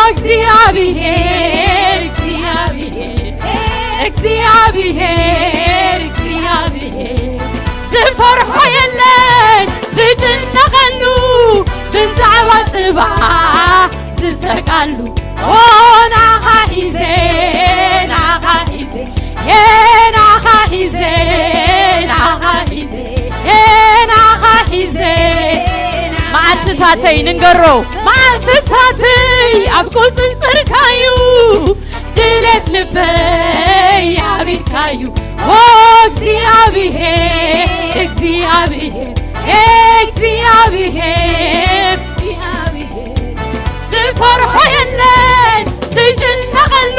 እግዚኣብሔር፣ እግዚኣብሔር፣ እግዚኣብሔር፣ እግዚኣብሔር። ዝፈርሖ የለን ዝጭነቐሉ፣ ብዛዕባ ጽባሕ ዝሰጋሉ። ኦ ናኻ ሒዘ፣ ናኻ ሒዘ፣ ኤ ናኻ ሒዘ፣ ናኻ ሒዘ፣ ኤ ናኻ ሒዘ። መዓልትታተይ ንንገሮ፣ መዓልትታተይ ኣብ ቁጽጽርካዩ፣ ድሌት ልበይ ኣብ ኢድካዩ። ኦ እግዚኣብሔር፣ እግዚኣብሔር፣ እግዚኣብሔር፣ እግዚኣብሔር። ዝፈርሖ የለን ዝጭነቐሉ፣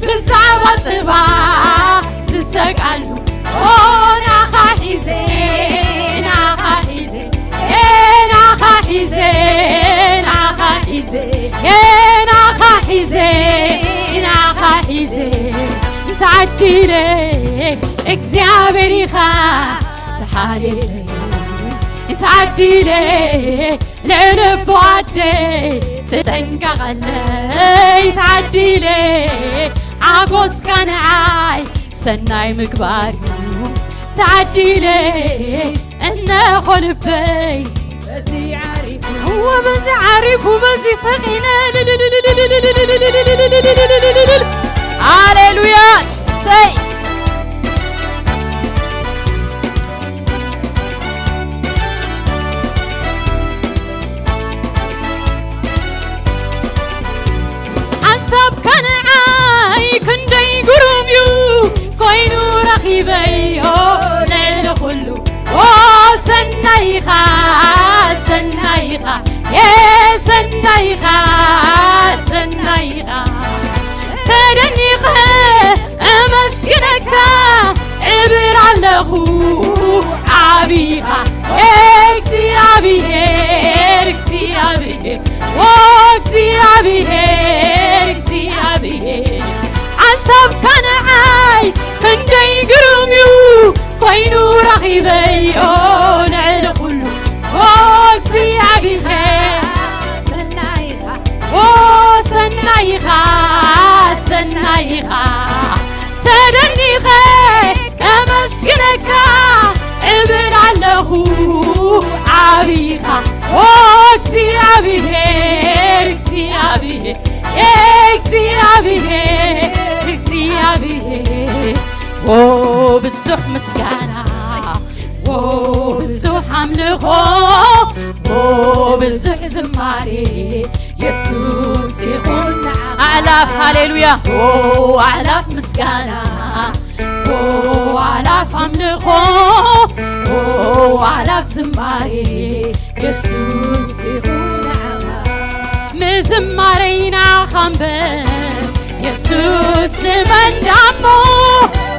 ብዛዕባ ጽባሕ ዝሰጋሉ። ኦ ናኻ ሒዘ፣ ናኻ ሒዘ፣ ኤ ናኻ ሒዘ፣ ናኻ ሒዘ፣ ኤ ናኻ ሒዘ፣ ናኻ ሒዘ። ተዓዲለ እግዚኣብሔር ኢኻ ተሓልየለይ፣ ተዓዲለ ልዕሊ ኣቦ ኣደይ ትጠንቀቐለይ፣ ተዓዲለ ሓጎስካ ንዓይ ሰናይ ምግባር እዩ፣ ተዓዲለ እነኾ ልበይ በዚ ዓሪፉ፣ እወ በዚ ዓሪፉ፣ በዚ ሰኺነ። ሃሌሉያ። ሰይ ሓሳብካ ንዓይ ክንደይ ግሩም እዩ ኮይኑ ረኺበዮ ልዕሊ ኩሉ። ኦ ሰናይኻ፣ ሰናይኻ፣ ኤ ሰናይኻ፣ ሰናይኻ። ተደኒቐ እመስግነካ እብል ኣለኹ ዓቢኻ እግዚኣብሔር፣ እግዚኣብሔር፣ ኦ እግዚኣብሔር፣ እግዚኣብሔር። ሓሳብካ ንዓ ኣይ ክንደይ ግሩም እዩ ኮይኑ ረኺበዮ ልዕሊ ኩሉ ኦ እግዚኣብሔር ሰናይኻ ኦ ሰናይኻ ሰናይኻ ተደኒቐ ከመስግነካ እብል ኣለኹ ዓቢኻ ኦ እግዚኣብሔር እግዚኣብሔር እግዚኣብሔር እግዚኣብሔር ኦ ብዙሕ ምስጋና ኦ ብዙሕ ኣምልኾ ኦ ብዙሕ ዝማሬ የሱስ ይኹን ኣዕላፍ ሃሌሉያ ኦ ኣዕላፍ ምስጋና ኦ ኣዕላፍ ኣምልኾ ኦ ኣዕላፍ ዝማሬ የሱስ ይኹን ምዝማረይ ንዓኻ እምበር የሱስ ንመን ዳሞ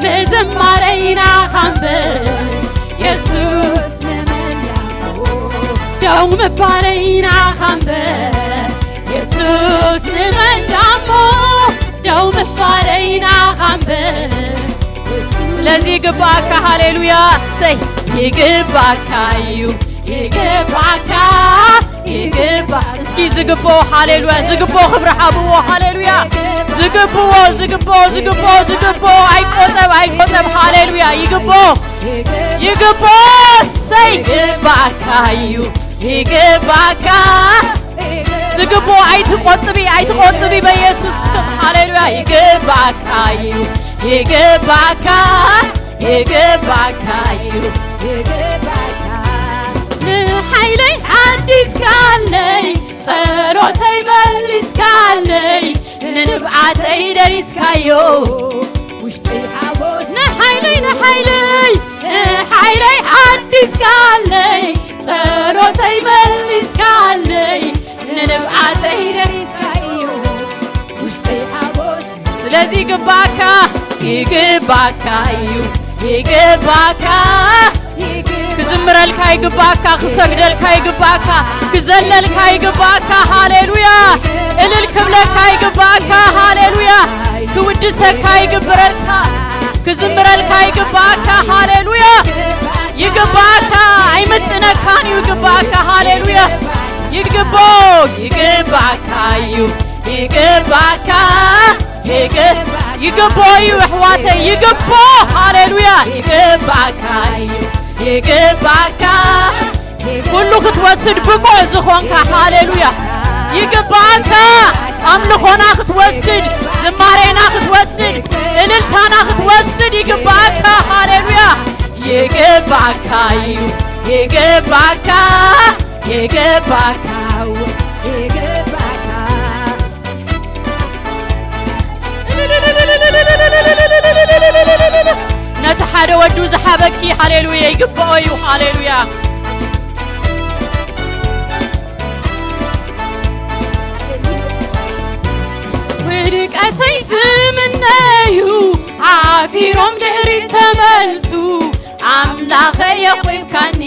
ምዝማረይ ንዓኻ እምበር የሱስ ንመን ዳሞ ደው ምባለይ ንዓኻ እምበር የሱስ ንመን ዳሞ ደው ምባለይ ንዓኻ እምበር ስለዚ ይግባኣካ ሃሌሉያ ሰይ ይግባካ እዩ ይግባካ ይግባ እስኪ ዝግብኦ ሃሌሉያ ዝግብኦ ክብሪ ሃብዎ ሃሌሉያ ዝግብዎ ዝግብኦ ዝግብኦ ዝግብኦ ኣይቆጠብ ኣይቆጠብ ሃሌሉያ ይግብኦ ይግብኦ ሰይ ይግባካ እዩ ይግባካ ዝግብኦ ኣይትቆጥቢ ኣይትቆጥቢ በኢየሱስ ስም ሃሌሉያ ይግባካ እዩ ይግባካ ይግባካ እዩ ይግባካ ንሓይለይ ሓዲስካለይ ጸሎተይ መሊስካለይ ንንብዓተይ ደሪስካዮ ውሽጠይ ሓጎስ ንሓይለይ ንሓይለይ ንሓይለይ ሓዲስካለይ ጸሎተይ መሊስካለይ ንንብዓተይ ደሪስካዮ ውሽጠይ ሓጎስ ስለዚ ይግባካ ይግባካ እዩ ይግባካ ክዝምረልካ ይግባካ ክሰግደልካ ይግባካ ክዘለልካ ይግባካ ሃሌሉያ እልል ክብለካ ይግባካ ሃሌሉያ ክውድሰካ ይግብረልካ ክዝምረልካ ይግባካ ሃሌሉያ ይግባካ ኣይምጥነካን እዩ ይግባካ ሃሌሉያ ይግቦ ይግባካ እዩ ይግባካ ይግብ ይግቦ እዩ ኣሕዋተይ ይግቦ ሃሌሉያ ይግባካ እዩ ይግባካ ኩሉ ክትወስድ ብቁዕ ዝኾንካ ሃሌሉያ ይግባካ ኣምልኾና ክትወስድ ዝማሬና ክትወስድ እልልታና ክትወስድ ይግባካ ሃሌሉያ ይግባካ እዩ ይግባካ ይግባካ ይግባካ ነቲ ሓደ ወዱ ዝሓበኪ ሃሌሉያ ይግብኦ እዩ ሃሌሉያ ውድቀተይ ዝምነዩ ሓፊሮም ድሕሪት ተመልሱ ኣምላኸ የቑምካኒ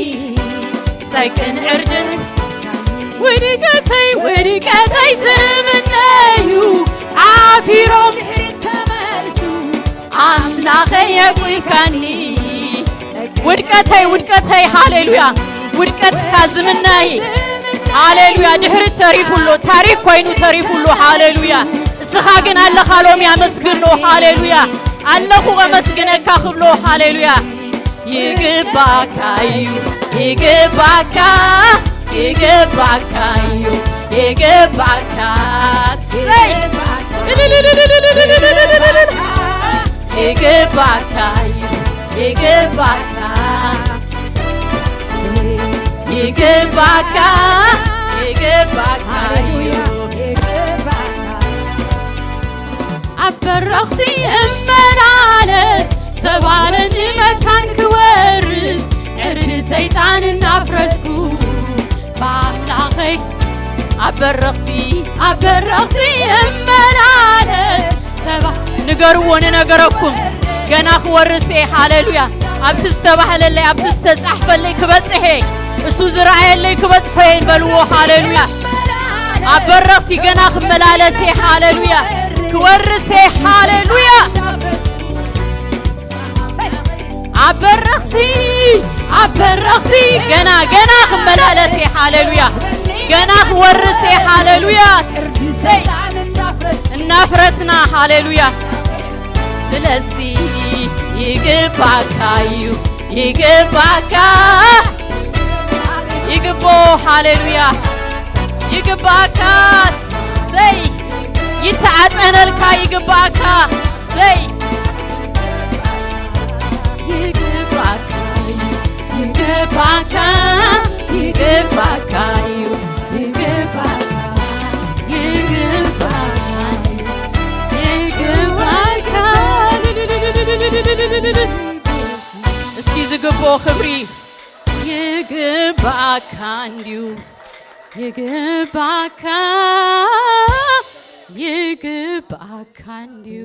ሰቅን ዕርድን ውድቀተይ ውድቀተይ ዝምነዩ ሓፊሮም ድሕሪት ተመልሱ ኣምላኸ የቑምካኒ ውድቀተይ ውድቀተይ ሃሌሉያ ውድቀትካ ዝምነይ ሃሌሉያ ድሕሪ ተሪፉሎ ታሪክ ኮይኑ ተሪፉሎ ሃሌሉያ እስኻ ግን ኣለኻ ሎም ያመስግኖ ሃሌሉያ ኣለኹ ኣመስግነካ ክብሎ ሃሌሉያ ይግባካ እዩ ይግባካ ይግባካ እዩ ይግባካ ሰይ ይግባካ እዩ ይግባካ ይግባካ ይግባካ እዩ ኣብ በረኽቲ እመላለስ ሰባረኒ መታን ክወርስ ዕርዲ ሰይጣን እናፍረስኩ ብኣምላኸይ ኣብ በረኽቲ ኣብ በረኽቲ እመላለስ ሰባ ንገርዎ ንነገረኩም ገና ክወርስ እየ ሃሌሉያ ኣብቲ ዝተባህለለይ ኣብቲ ዝተጻሕፈለይ ክበጽሕ እየ እሱ ዝረኣየለይ ክበጽሖ እየ በልዎ ሃሌሉያ ኣብ በረኽቲ ገና ክመላለስ እየ ሃሌሉያ ክወርስ እየ ሃሌሉያ ኣብ በረኽቲ፣ ኣብ በረኽቲ፣ ገና፣ ገና ክመላለስ እየ፣ ሃሌሉያ። ገና ክወርስ እየ፣ ሃሌሉያ። ሰይ፣ እናፍረስና፣ ሃሌሉያ። ስለዚ ይግባካ እዩ፣ ይግባካ፣ ይግቦ፣ ሃሌሉያ። ይግባካ፣ ሰይ፣ ይተዓጸነልካ፣ ይግባካ፣ ሰይ። ይግባካ፣ ይግባካ፣ ይግባካ እዩ፣ ይግባካ፣ ይግባካ፣ ይግባካ። እስኪ ዝግቦ ክብሪ ይግባካ እንድዩ፣ ይግባካ፣ ይግባካ እንድዩ።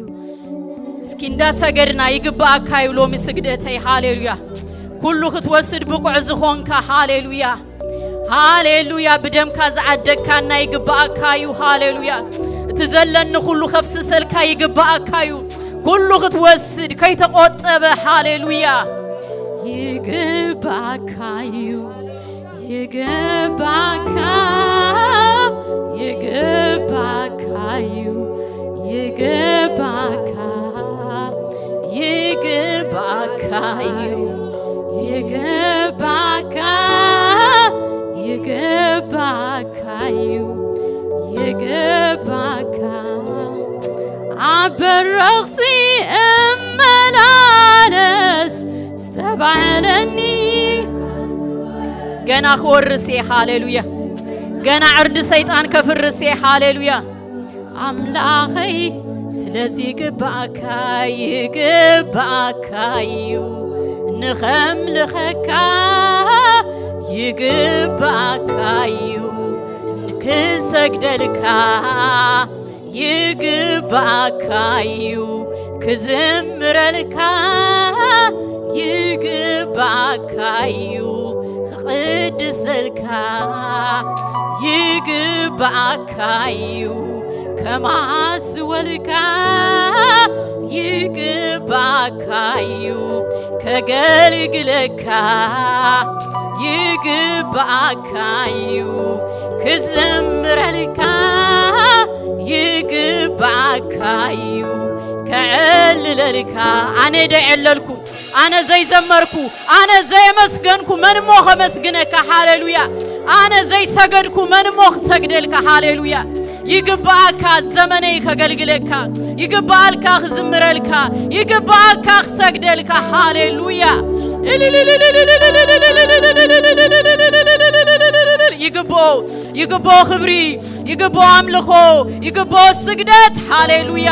እስኪ እንዳሰገድና ይግባካ እዩ ሎሚ ስግደተይ። ሃሌሉያ። ኩሉ ክትወስድ ብቑዕ ዝኾንካ፣ ሃሌሉያ፣ ሃሌሉያ። ብደምካ ዝዓደግካና ይግባካ እዩ፣ ሃሌሉያ። እቲ ዘለኒ ኩሉ ከፍስሰልካ ይግባካ እዩ። ኩሉ ክትወስድ ከይተቖጠበ፣ ሃሌሉያ። ይግባካ እዩ፣ ይግባካ፣ ይግባካ እዩ፣ ይግባካ፣ ይግባካ እዩ፣ ይግባካ፣ ይግባካ እዩ፣ ይግባካ። ኣብ በረኽቲ እመላለስ ዝተባዕለኒ። ገና ክወርስ እየ፣ ሃሌሉያ። ገና ዕርዲ ሰይጣን ከፍርስ እየ፣ ሃሌሉያ። ኣምላኸይ፣ ስለዚ ይግባእካ፣ ይግባእካ እዩ፣ ንኸምልኸካ ይግባእካ እዩ፣ ንክሰግደልካ ይግባእካ እዩ፣ ክዝምረልካ ይግባእካ እዩ፣ ክቕድሰልካ ይግባእካ እዩ፣ ከማስወልካ ይግባእካ እዩ፣ ከገልግለካ ይግባእካ እዩ፣ ክዝምረልካ ይግባእካ እዩ፣ ከዕልለልካ። ኣነ ዶ የዕለልኩ? ኣነ ዘይዘመርኩ፣ ኣነ ዘየመስገንኩ፣ መን እሞ ከመስግነካ? ሃሌሉያ። ኣነ ዘይሰገድኩ፣ መን እሞ ክሰግደልካ? ሃሌሉያ። ይግባኣካ ዘመነይ ከገልግለካ፣ ይግባኣልካ ክዝምረልካ፣ ይግባኣካ ክሰግደልካ። ሃሌሉያ። ይግብኦ፣ ይግብኦ ክብሪ፣ ይግብኦ ኣምልኾ፣ ይግብኦ ስግደት። ሃሌሉያ።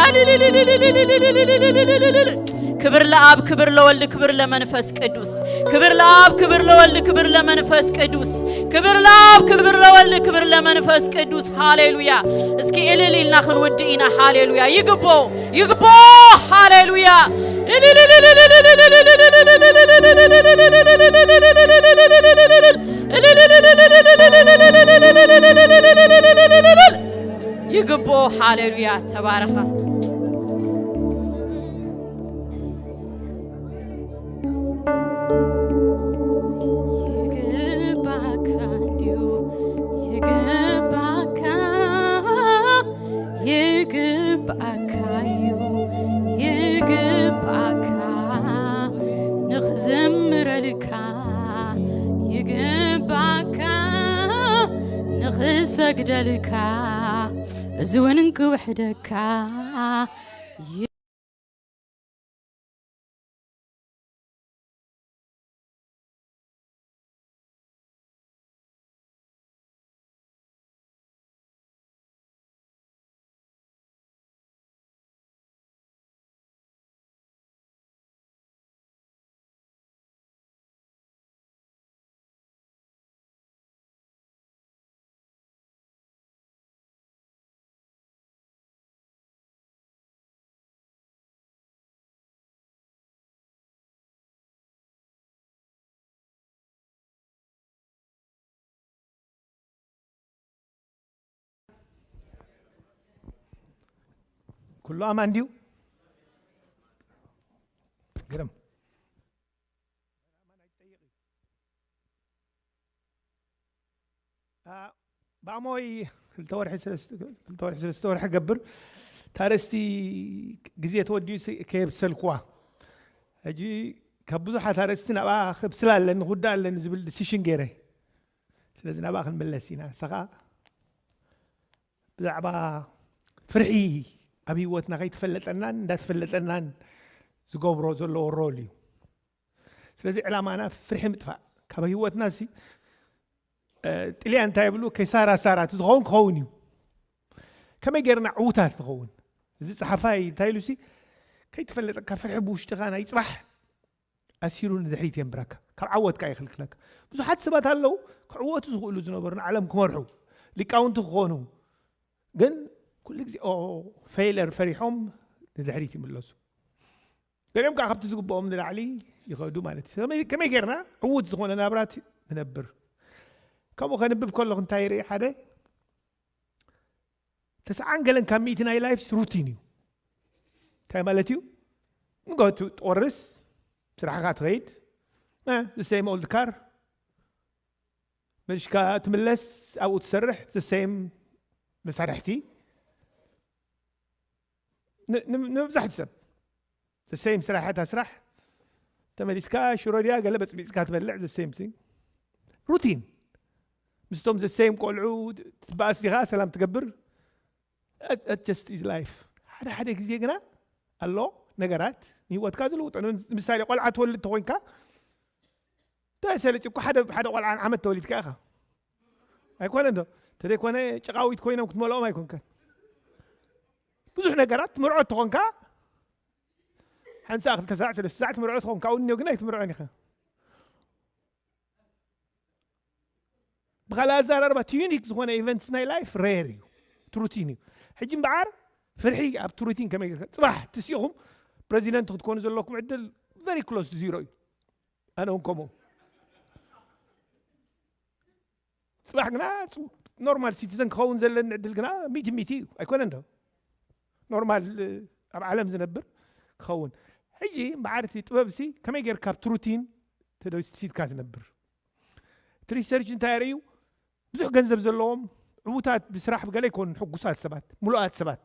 ክብር ለኣብ፣ ክብር ለወልድ፣ ክብር ለመንፈስ ቅዱስ። ክብር ለኣብ፣ ክብር ለወልድ፣ ክብር ለመንፈስ ቅዱስ። ክብር ለኣብ፣ ክብር ለወልድ፣ ክብር ለመንፈስ ቅዱስ። ሃሌሉያ። እስኪ እልል ኢልና ክንውድእ ኢና። ሃሌሉያ። ይግቦ፣ ይግቦ። ሃሌሉያ። ይግቦ። ሃሌሉያ። ተባረኻ። ይግባካ እንድዩ፣ ይግባካ፣ ይግባካ እዩ፣ ይግባካ ንኽዝምረልካ፣ ይግባካ ንኽሰግደልካ፣ እዚ እውን ክውሕደካ። ኩሉ ኣማን ድዩ? ግርም። ብኣሞይ ክልተ ወርሒ ክልተ ወርሒ ክገብር ታረስቲ ግዜ ተወዲኡ ከየብሰልኩዋ ሕጂ ካብ ብዙሓት ኣርእስቲ ናብኣ ክብስላ ኣለኒ ክውዳእ ኣለኒ ዝብል ዲሲሽን ገይረ። ስለዚ ናብኣ ክንምለስ ኢና። ንሳ ኸኣ ብዛዕባ ፍርሒ ኣብ ህይወትና ከይተፈለጠናን እንዳተፈለጠናን ዝገብሮ ዘለዎ ሮል እዩ። ስለዚ ዕላማና ፍርሒ ምጥፋእ ካብ ህይወትና ሲ ጥልያ እንታይ ይብሉ ከይሳራ ሳራ እቲ ዝኸውን ክኸውን እዩ። ከመይ ጌርና ዕውታት ንኸውን? እዚ ጸሓፋይ እንታይ ኢሉ ሲ ከይተፈለጠካ ፍርሒ ብውሽጥኻ ናይ ጽባሕ ኣሲሩ ንድሕሪት የንብረካ፣ ካብ ዓወትካ ይኽልክለካ። ብዙሓት ሰባት ኣለዉ ክዕወቱ ዝኽእሉ ዝነበሩ ንዓለም ክመርሑ ሊቃውንቲ ክኾኑ ግን ኩሉ ግዜ ኦ ፌለር ፈሪሖም ንድሕሪት ይምለሱ። ገሊኦም ከዓ ካብቲ ዝግብኦም ንላዕሊ ይኸዱ ማለት እዩ። ከመይ ጌርና ዕዉት ዝኾነ ናብራት ንነብር? ከምኡ ከንብብ ከለኹ እንታይ ይርኢ? ሓደ ተስዓን ገለን ካብ ሚእቲ ናይ ላይፍስ ሩቲን እዩ። እንታይ ማለት እዩ? ንጎቱ ትቆርስ፣ ስራሕካ ትኸይድ፣ the same old car፣ መሽካ ትምለስ፣ ኣብኡ ትሰርሕ፣ the same መሳርሕቲ። ንመብዛሕቲ ሰብ the same ስራሕ፣ እታ ስራሕ ተመሊስካ ሽሮ ድያ ገለ በፅቢፅካ ትበልዕ፣ the same thing። ሩቲን ምስቶም the same ቆልዑ ትበኣስ ዲኻ ሰላም ትገብር። Just is life። ሓደ ሓደ ግዜ ግና ኣሎ ነገራት ንህይወትካ ዝልውጦ። ንምሳሌ ቆልዓ ትወልድ ተኮይንካ ተሰለጭ እኮ ሓደ ሓደ ቆልዓ ዓመት ተወሊድካ ኢኻ። ኣይኮነ እንዶ ተደይኮነ ጭቃዊት ኮይኖም ክትመልኦም ኣይኮንከን። ብዙሕ ነገራት ትምርዖ ተኾንካ ሓንሳ ክልተ ሳዕ ሰለስተ ሳዕ ትምርዖ ትኾንካ። እውንዮ ግን ኣይትምርዖን ኢኻ። ብኻልእ ኣዘራርባ እቲ ዩኒክ ዝኾነ ኢቨንትስ ናይ ላይፍ ሬር እዩ። እቲ ሩቲን እዩ። ሕጂ እምበዓር ፍርሒ ኣብቲ ሩቲን ከመይ ጌርካ ጽባሕ ትስኢኹም ፕረዚደንት ክትኮኑ ዘለኩም ዕድል very close to zero እዩ። ኣነ እውን ከምኡ። ጽባሕ ግና ኖርማል ሲቲዘን ክኸውን ዘለኒ ዕድል ግና ሚእቲ ሚእቲ እዩ። ኣይኮነን ዶ? ኖርማል ኣብ ዓለም ዝነብር ክኸውን። ሕጂ እምበዓር እቲ ጥበብ ሲ ከመይ ጌርካ ኣብቲ ሩቲን ተደሲትካ ትነብር? እቲ ሪሰርች እንታይ የርእዩ? ብዙሕ ገንዘብ ዘለዎም ዕዉታት ብስራሕ ብገለ ይኮኑ ሕጉሳት ሰባት፣ ምሉኣት ሰባት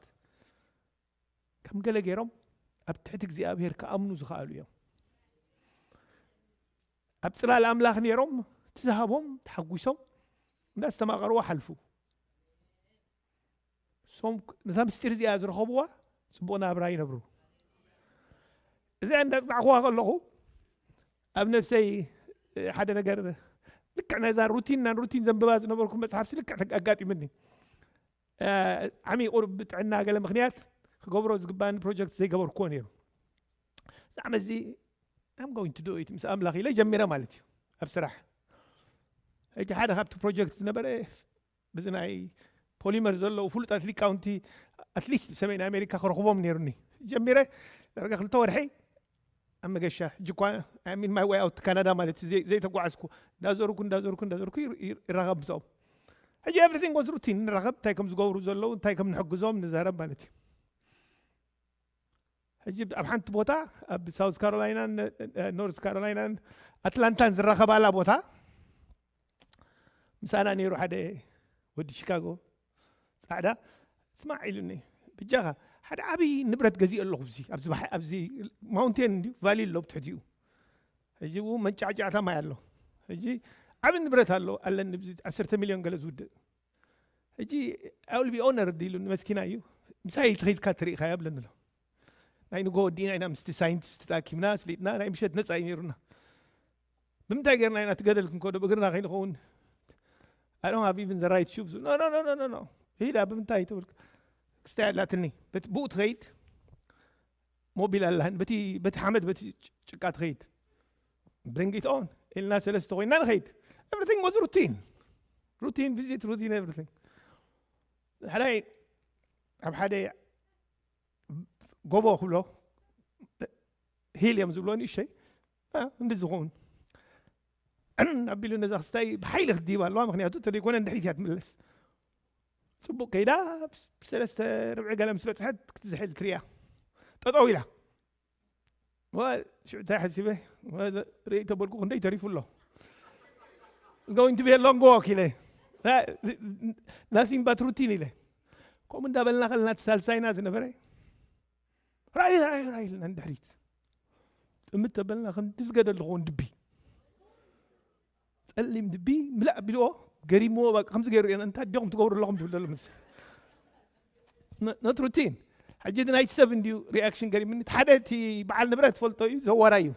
ከም ገለ ገይሮም ኣብ ትሕቲ እግዚኣብሔር ክኣምኑ ዝኸኣሉ እዮም። ኣብ ጽላል ኣምላኽ ነይሮም ትዝሃቦም ተሓጒሶም እንዳስተማቐርዎ ሓልፉ። ሶም ነታ ምስጢር እዚኣ ዝረኸብዋ ጽቡቕ ናብራ ይነብሩ። እዚኣ እንዳጽናዕክዋ ከለኹ ኣብ ነፍሰይ ሓደ ነገር ልክዕ ነዛ ሩቲን ናን ሩቲን ዘንብባ ዝነበርኩ መጽሓፍሲ ልክዕ ኣጋጢምኒ። ዓሚቑ ብጥዕና ገለ ምኽንያት ክገብሮ ዝግባኒ ፕሮጀክት ዘይገበርኩዎ ነይሩ። ብዛዕባ እዚ I'm going to do it ምስ ኣምላኽ ኢለ ጀሚረ ማለት እዩ። ኣብ ስራሕ ሕጂ ሓደ ካብቲ ፕሮጀክት ዝነበረ ብዚ ናይ ፖሊመር ዘለዉ ፍሉጣት ሊቃውንቲ ኣትሊስት ሰሜን ኣሜሪካ ክረኽቦም ነይሩኒ ጀሚረ። ዳርጋ ክልተ ወርሒ ኣብ መገሻ ሕጂ እኳ ሚን ማይ ወይ ኣውት ካናዳ ማለት እዩ። ዘይተጓዓዝኩ እንዳዘርኩ እንዳዘርኩ እንዳዘርኩ ይራኸብ ምስኦም። ሕጂ ኤቭሪቲንግ ወዝ ሩቲን ንራኸብ እንታይ ከም ዝገብሩ ዘለዉ እንታይ ከም ንሕግዞም ንዛረብ ማለት እዩ። ሕጂ ኣብ ሓንቲ ቦታ ኣብ ሳውዝ ካሮላይናን ኖርዝ ካሮላይናን ኣትላንታን ዝራኸባላ ቦታ ምሳና ነይሩ ሓደ ወዲ ሺካጎ ጻዕዳ። ስማዕ ኢሉኒ፣ በጃኻ ሓደ ዓብዪ ንብረት ገዚኦ ኣለኹ ኣብዚ ኣብዚ ማውንቴን ቫሊ ኣሎ ብትሕቲኡ። ሕጂ ው መንጫዕጫዕታ ማይ ኣሎ። ሕጂ ዓብዪ ንብረት ኣሎ ኣለኒ ብዚ ዓሰርተ ሚልዮን ገለ ዝውድእ። ሕጂ I will be honored ኢሉ ንመስኪና እዩ። ምሳይ ተኸይድካ ትርኢኻ የብለኒ ኣሎ። ናይ ንጎ ወዲእና ኢና ምስቲ ሳይንቲስት ተኣኪብና ስሊጥና ናይ ምሸት ነፃ እዩ ነይሩና። ብምንታይ ገርና ኢና ትገደል ክንከዶ ብእግርና ከይንኸውን? I don't have even the right shoes። No, no, no, no, no, no። ሂዳ ብምንታይ ትብል ክስታይ ኣላትኒ። ብኡ ትኸይድ ሞቢል ኣላህን በቲ በቲ ሓመድ በቲ ጭቃ ትኸይድ። Bring it on ኢልና ሰለስተ ኮይና ንኸይድ። Everything was routine. Routine visit, routine everything። ሕራይ ኣብ ሓደ ጎቦ ክብሎ ሂል እዮም ዝብሎ ንእሸይ እንዲ ዝኸውን ኣቢሉ ነዛ ክስታይ ብሓይሊ ክትዲባ ኣለዋ። ምክንያቱ ተደይኮነ ንድሕሪት እያ ትምለስ። ጽቡቅ ከይዳ ሰለስተ ርብዒ ገለ ምስ በጽሐት ክትዝሕል ትሪያ ጠጠው ኢላ። ሽዑ እንታይ ሓሲበ? ርኢ ተበልኩ፣ ክንደይ ተሪፉ ኣሎ? Going to be a long walk ኢለ። Nothing but routine ኢለ። ከምኡ እንዳበልና ከለና እቲ ሳልሳይና ዝነበረ ራይ ራይ ራይ ኢልና ንድሕሪት ጥምት ተበልና። ከም ድዝገደ ኣለኹ ድቢ፣ ጸሊም ድቢ ምላእ ቢልዎ፣ ገሪምዎ። ከምዚ ገይሩ እየ፣ እንታይ ዲኹም ትገብሩ ኣለኹም ትብል ዘሎ ምስ ኖት ሩቲን። ሕጂ እቲ ናይቲ ሰብ እንድዩ ሪኣክሽን ገሪምኒ። ሓደ እቲ በዓል ንብረት ትፈልጦ እዩ፣ ዘዋራይ እዩ።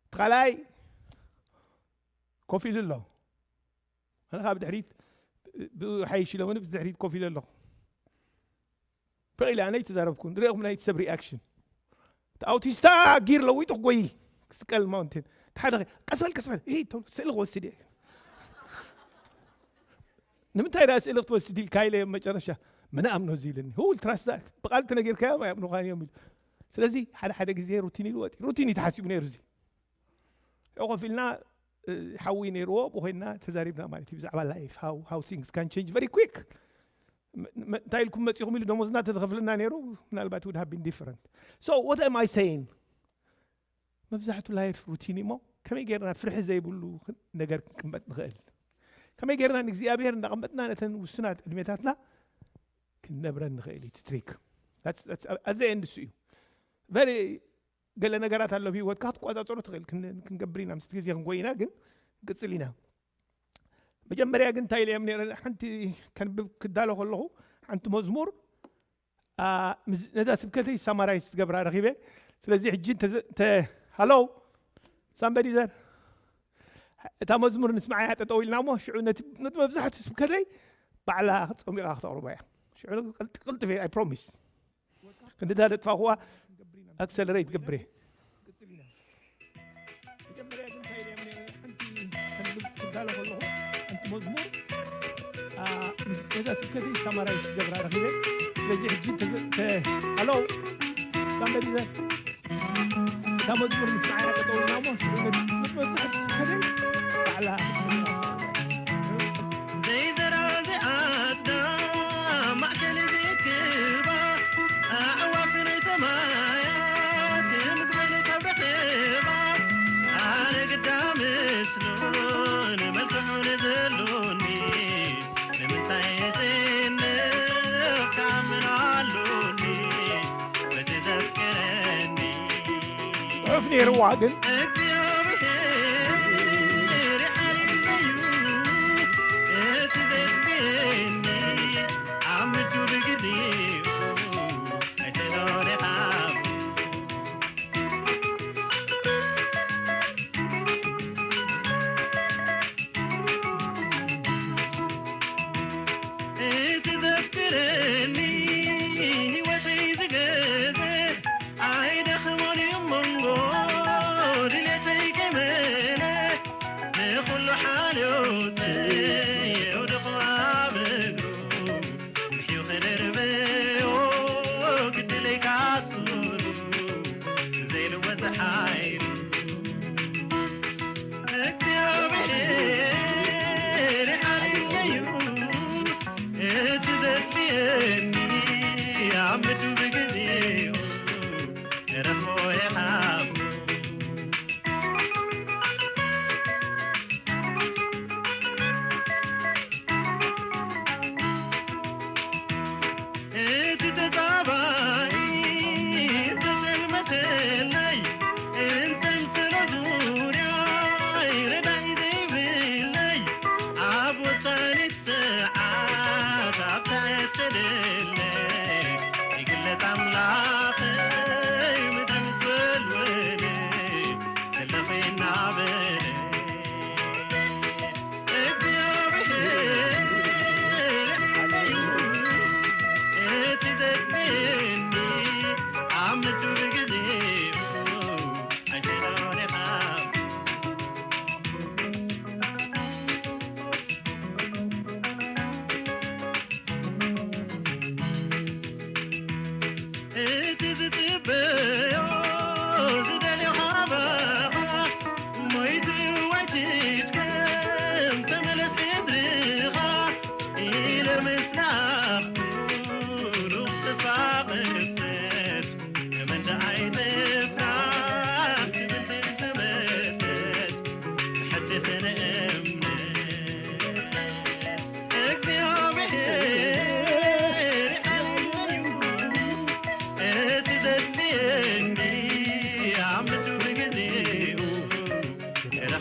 እቲ ካልኣይ ኮፍ ኢሉ ኣሎ። ኣነ ካብ ድሕሪት ብሓይሽ ኢሎምኒ፣ ብድሕሪት ኮፍ ኢለ ኣለኹ። ፈቒለ ኣነ ኣይተዛረብኩን። ርኢኹም ናይቲ ሰብ ሪኣክሽን። እቲ ኣውቲስታ ጊር ለዊጡ ክጎይ ክስቀል ማውንቴን። እቲ ሓደ ኸ፣ "ቀስ በል፣ ቀስ በል፣ እሂ፣ ቶሎ ስእሊ ክወስድ እየ." "ንምንታይ ደኣ ስእሊ ክትወስድ ኢልካ?" ኢለ መጨረሻ፣ "መን ኣምኖ እዚ?" ኢለኒ። "Who will trust that?" ብቓል ተነጊርካዮም ኣይኣምኑኻን እዮም ኢሉ። ስለዚ ሓደ ሓደ ግዜ ሩቲን ይልወጥ እዩ። ሩቲን እዩ ተሓሲቡ ነይሩ እዚ። ያው ኮፍ ኢልና፣ እ፣ ሓዊ ነይርዎ፣ ብኾይንና ተዛሪብና ማለት እዩ ብዛዕባ ላይፍ፣ how, how things can change very quick። ም-፣ ም-፣ እንታይ ኢልኩም መጺኹም ኢሉ ደሞዝና ተተኸፍለና ነይሩ፣ ምናልባት would have been different። So what am I saying? መብዛሕቱ ላይፍ ሩቲን እሞ ከመይ ጌርና ፍርሒ ዘይብሉ ነገር ክንቅመጥ ንኽእል? ከመይ ጌርና ንእግዚኣብሔር እንዳቐመጥና ነተን ውሱናት ዕድሜታትና ክንነብረን ንኽእል እዩ እቲ ትሪክ። That's, that's, at the end እሱ እዩ። Very ገለ ነገራት ኣሎ ኣብ ህይወትካ ክትቆጻጸሮ ትኽእል። ክን-፣ ክንገብር ኢና፣ ምስቲ ግዜ ክንጎይ ኢና፣ ግን ንቅጽል ኢና። መጀመርያ ግን እንታይ ኢለ እየ ነይረ፣ ሓንቲ ከንብብ ክዳሎ ከለኹ፣ ሓንቲ መዝሙር፣ ኣ፣ ምስ-፣ ነዛ ስብከተይ ሳማራይዝ ትገብራ ረኺበ። ስለዚ ሕጂ እንተ-፣ እንተ-፣ ሃሎ፣ ሳምበዲ ዘር፣ እታ መዝሙር ንስምዓያ ጠጠው ኢልና እሞ፣ ሽዑ ነቲ፣ ነቲ መብዛሕትኡ ስብከተይ ባዕላ ጸሚቓ ክተቕርቦ እያ። ሽዑ ቅልጥ-፣ ቅልጥፍ እየ፣ I promise። ክንድታ ደጥፋኹዋ ኣክሰለሬት ገብሬ። መጀመርያ ግን እንታይ ኢለ እየ ነይረ፣ ሓንቲ ከንብብ ክዳሎ ከለኹ፣ ሓንቲ መዝሙር፣ ኣ፣ ምስ-፣ ነዛ ስብከተይ ሳማራይዝ ገብራ ረኺበ። ስለዚ ሕጂ እንተ-፣ እንተ-፣ ሃሎ፣ ሳምበዲ ዘር፣ እታ መዝሙር ምስ መዓያ ጠጠው ኢልና እሞ፣ ሽዑ ነቲ መብዛሕትኡ ስብከተይ ባዕላ ዘይዘራ ዘይዓጽዳ ማዕከል ዘይክባ ኣዕዋፍ ናይ ሰማያት ምግበን ካብ ረኽባ ኣነ ግዳ ምስሉን መልክዑን ዘሎኒ ንምንታይ የጨንቕ ክኣምን ኣሎኒ በቲ ዘፍቅረኒ ጽሑፍ ነይርዋ ግን እግዚኣብሔር ይዓይነዩ እቲ ዘድልየኒ ኣብ ምዱብ ግዜኡ ኣይሰሎኒ ካብ እቲ ዘፍቅረኒ ህይወተይ ዝገዘ ኣይደኽሞን እዩ መንጎ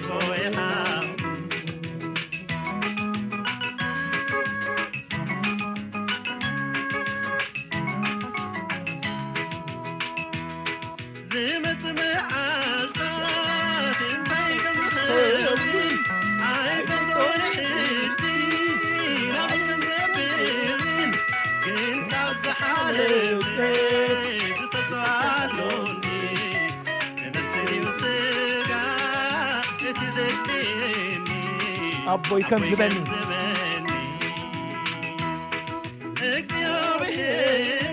ኮይኻ ዝመጽእ መዓልታት እንታይ ከም ዝኸውን ኣይፈልጦን ሕጂ፣ ናበይ ከም ዘብል ግን ካብ ዝሓለፈ ዝፈልጦ ኣሎኒ። ነፍሲ ድዩ ስጋ እቲ ዘድልየኒ ኣቦይ ከም ዝበኒ። እግዚኣብሔር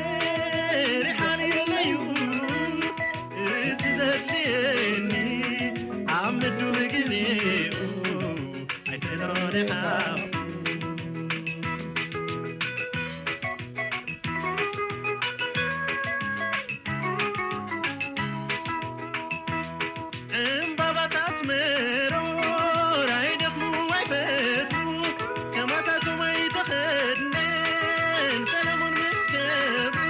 ሓልየለዩ እቲ ዘድልየኒ ኣብ ምዱብ ግዜኡ ኣይስእኖን ኢኻ። ዕምባባታት መሮር ኣይደኽሙ ኣይፈትዉ፣ ከማታቶም ኣይተኸድነን ሰለሙን ምስ ገብሩ።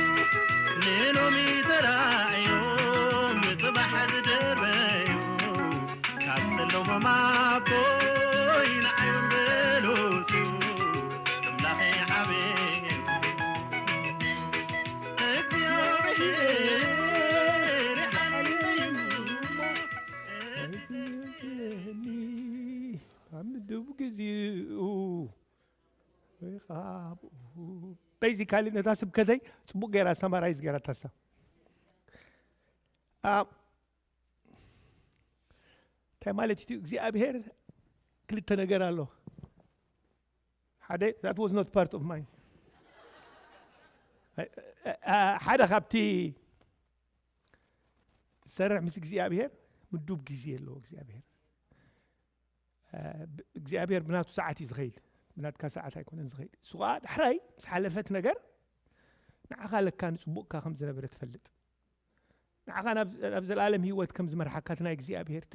ንሎሚ ተራእዮም ንጽባሕ ዝደርበዩ፣ ካብ ዘለዎም ኣቦይ ንዓዮም በሉጹ፣ ኣምላኸይ ዓብዩ። እግዚኣብሔር ሓልዩ ኣብ ምድብ ግዜኡ ወይ ከዓ ኣብኡ። ቤዚካሊ ነታ ስብከተይ ጽቡቕ ገይራ ሰማራይዝ ገይራ ታሳ። ኣ፣ እንታይ ማለት እዩ? እግዚኣብሔር ክልተ ነገር ኣሎ። ሓደ፣ that was not part of my፣ ኣ፣ ሓደ ካብቲ ዝሰርሕ ምስ እግዚኣብሔር ምዱብ ግዜ ኣለዎ እግዚኣብሔር። እ፣ ብ-፣ እግዚኣብሔር ብናቱ ሰዓት እዩ ዝኸይድ፣ ብናትካ ሰዓት ኣይኮነን ዝኸይድ። እሱ ኸዓ ዳሕራይ ምስ ሓለፈት ነገር ንዓኻ ለካ ንጽቡቕካ ከም ዝነበረ ትፈልጥ። ንዓኻ ናብ፣ ናብ ዘላለም ህይወት ከም ዝመርሓካ እቲ ናይ እግዚኣብሔር፣ እቲ፣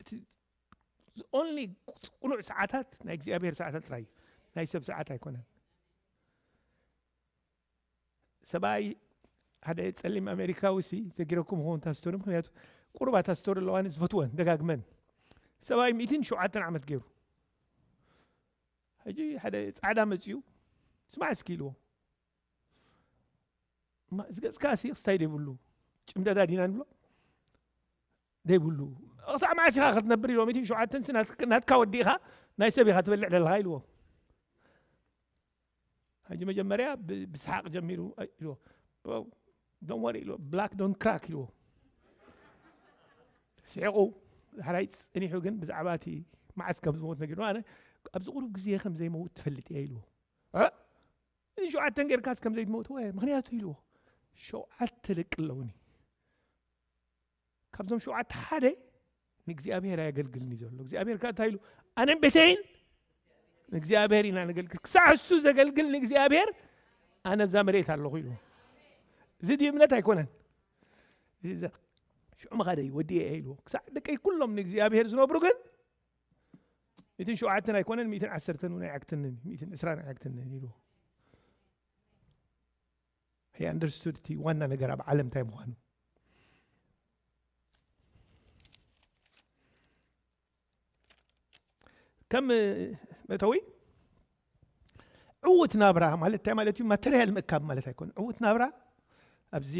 እቲ only ቅኑዕ ሰዓታት ናይ እግዚኣብሔር ሰዓታት ጥራይ እዩ። ናይ ሰብ ሰዓት ኣይኮነን። ሰብኣይ ሓደ ጸሊም ኣሜሪካዊ ሲ ዘጊረኩም ኸውን እታ ስቶሪ፣ ምኽንያቱ ቁሩብ እታ ስቶሪ ኣለዋኒ ዝፈትወን ደጋግመን። ሰብኣይ ሚእትን ሸውዓተን ዓመት ገይሩ። ሕጂ ሓደ ጻዕዳ መጺኡ፣ "ስማዕ እስኪ" ኢልዎ። "ማ-፣ እዚ ገጽካ ሲ ክስታይ ዘይብሉ ጭምደዳ ዲና ንብሎ ዘይብሉ። ክሳዕ መዓስ ኢኻ ክትነብር?" ኢልዎ። "ሚእትን ሸውዓተን ሲ ናት-፣ ናትካ ወዲእኻ ናይ ሰብ ኢኻ ትበልዕ ዘለኻ" ኢልዎ። ሕጂ መጀመርያ ብ-፣ ብስሓቕ ጀሚሩ፣ "ኣይ" ኢልዎ። "Bro, don't worry" ኢልዎ። "Black don't crack" ኢልዎ። ስሒቑ፣ ዳሕራይ ጸኒሑ ግን ብዛዕባ እቲ መዓስ ከም ዝሞት ነጊሩ፣ "ኣነ ኣብዚ ቁሩብ ግዜ ከም ዘይመውት ትፈልጥ እየ" ኢልዎ። "እ? እዚ ሸውዓተን ጌርካስ ከም ዘይትመውት?" "ወይ፣ ምኽንያቱ" ኢልዎ፣ "ሸውዓተ ደቂ ኣለውኒ። ካብዞም ሸውዓተ ሓደ ንእግዚኣብሔር ኣየገልግልን እዩ ዘሎ። እግዚኣብሔር ከኣ እንታይ ኢሉ? ኣነን ቤተይን ንእግዚኣብሔር ኢና ነገልግል። ክሳዕ እሱ ዘገልግል ንእግዚኣብሔር ኣነ ኣብዛ መሬት ኣለኹ" ኢሉ። እዚ ድዩ እምነት? ኣይኮነን። እዚ ዘ-፣ ሽዑ መኻደይ ወዲኤ እየ ኢልዎ። ክሳዕ ደቀይ ኩሎም ንእግዚኣብሔር ዝነብሩ ግን፣ ሚእትን ሸውዓተን ኣይኮነን፣ ሚእትን ዓሰርተን እውን ኣይዓግተንን፣ ሚእትን ዕስራን ኣይዓግተንን ኢልዎ። He understood እቲ ዋና ነገር ኣብ ዓለም እንታይ ምዃኑ። ከም መእተዊ፣ ዕዉት ናብራ ማለት እንታይ ማለት እዩ? ማተርያል ምእካብ ማለት ኣይኮነን። ዕዉት ናብራ ኣብዚ፣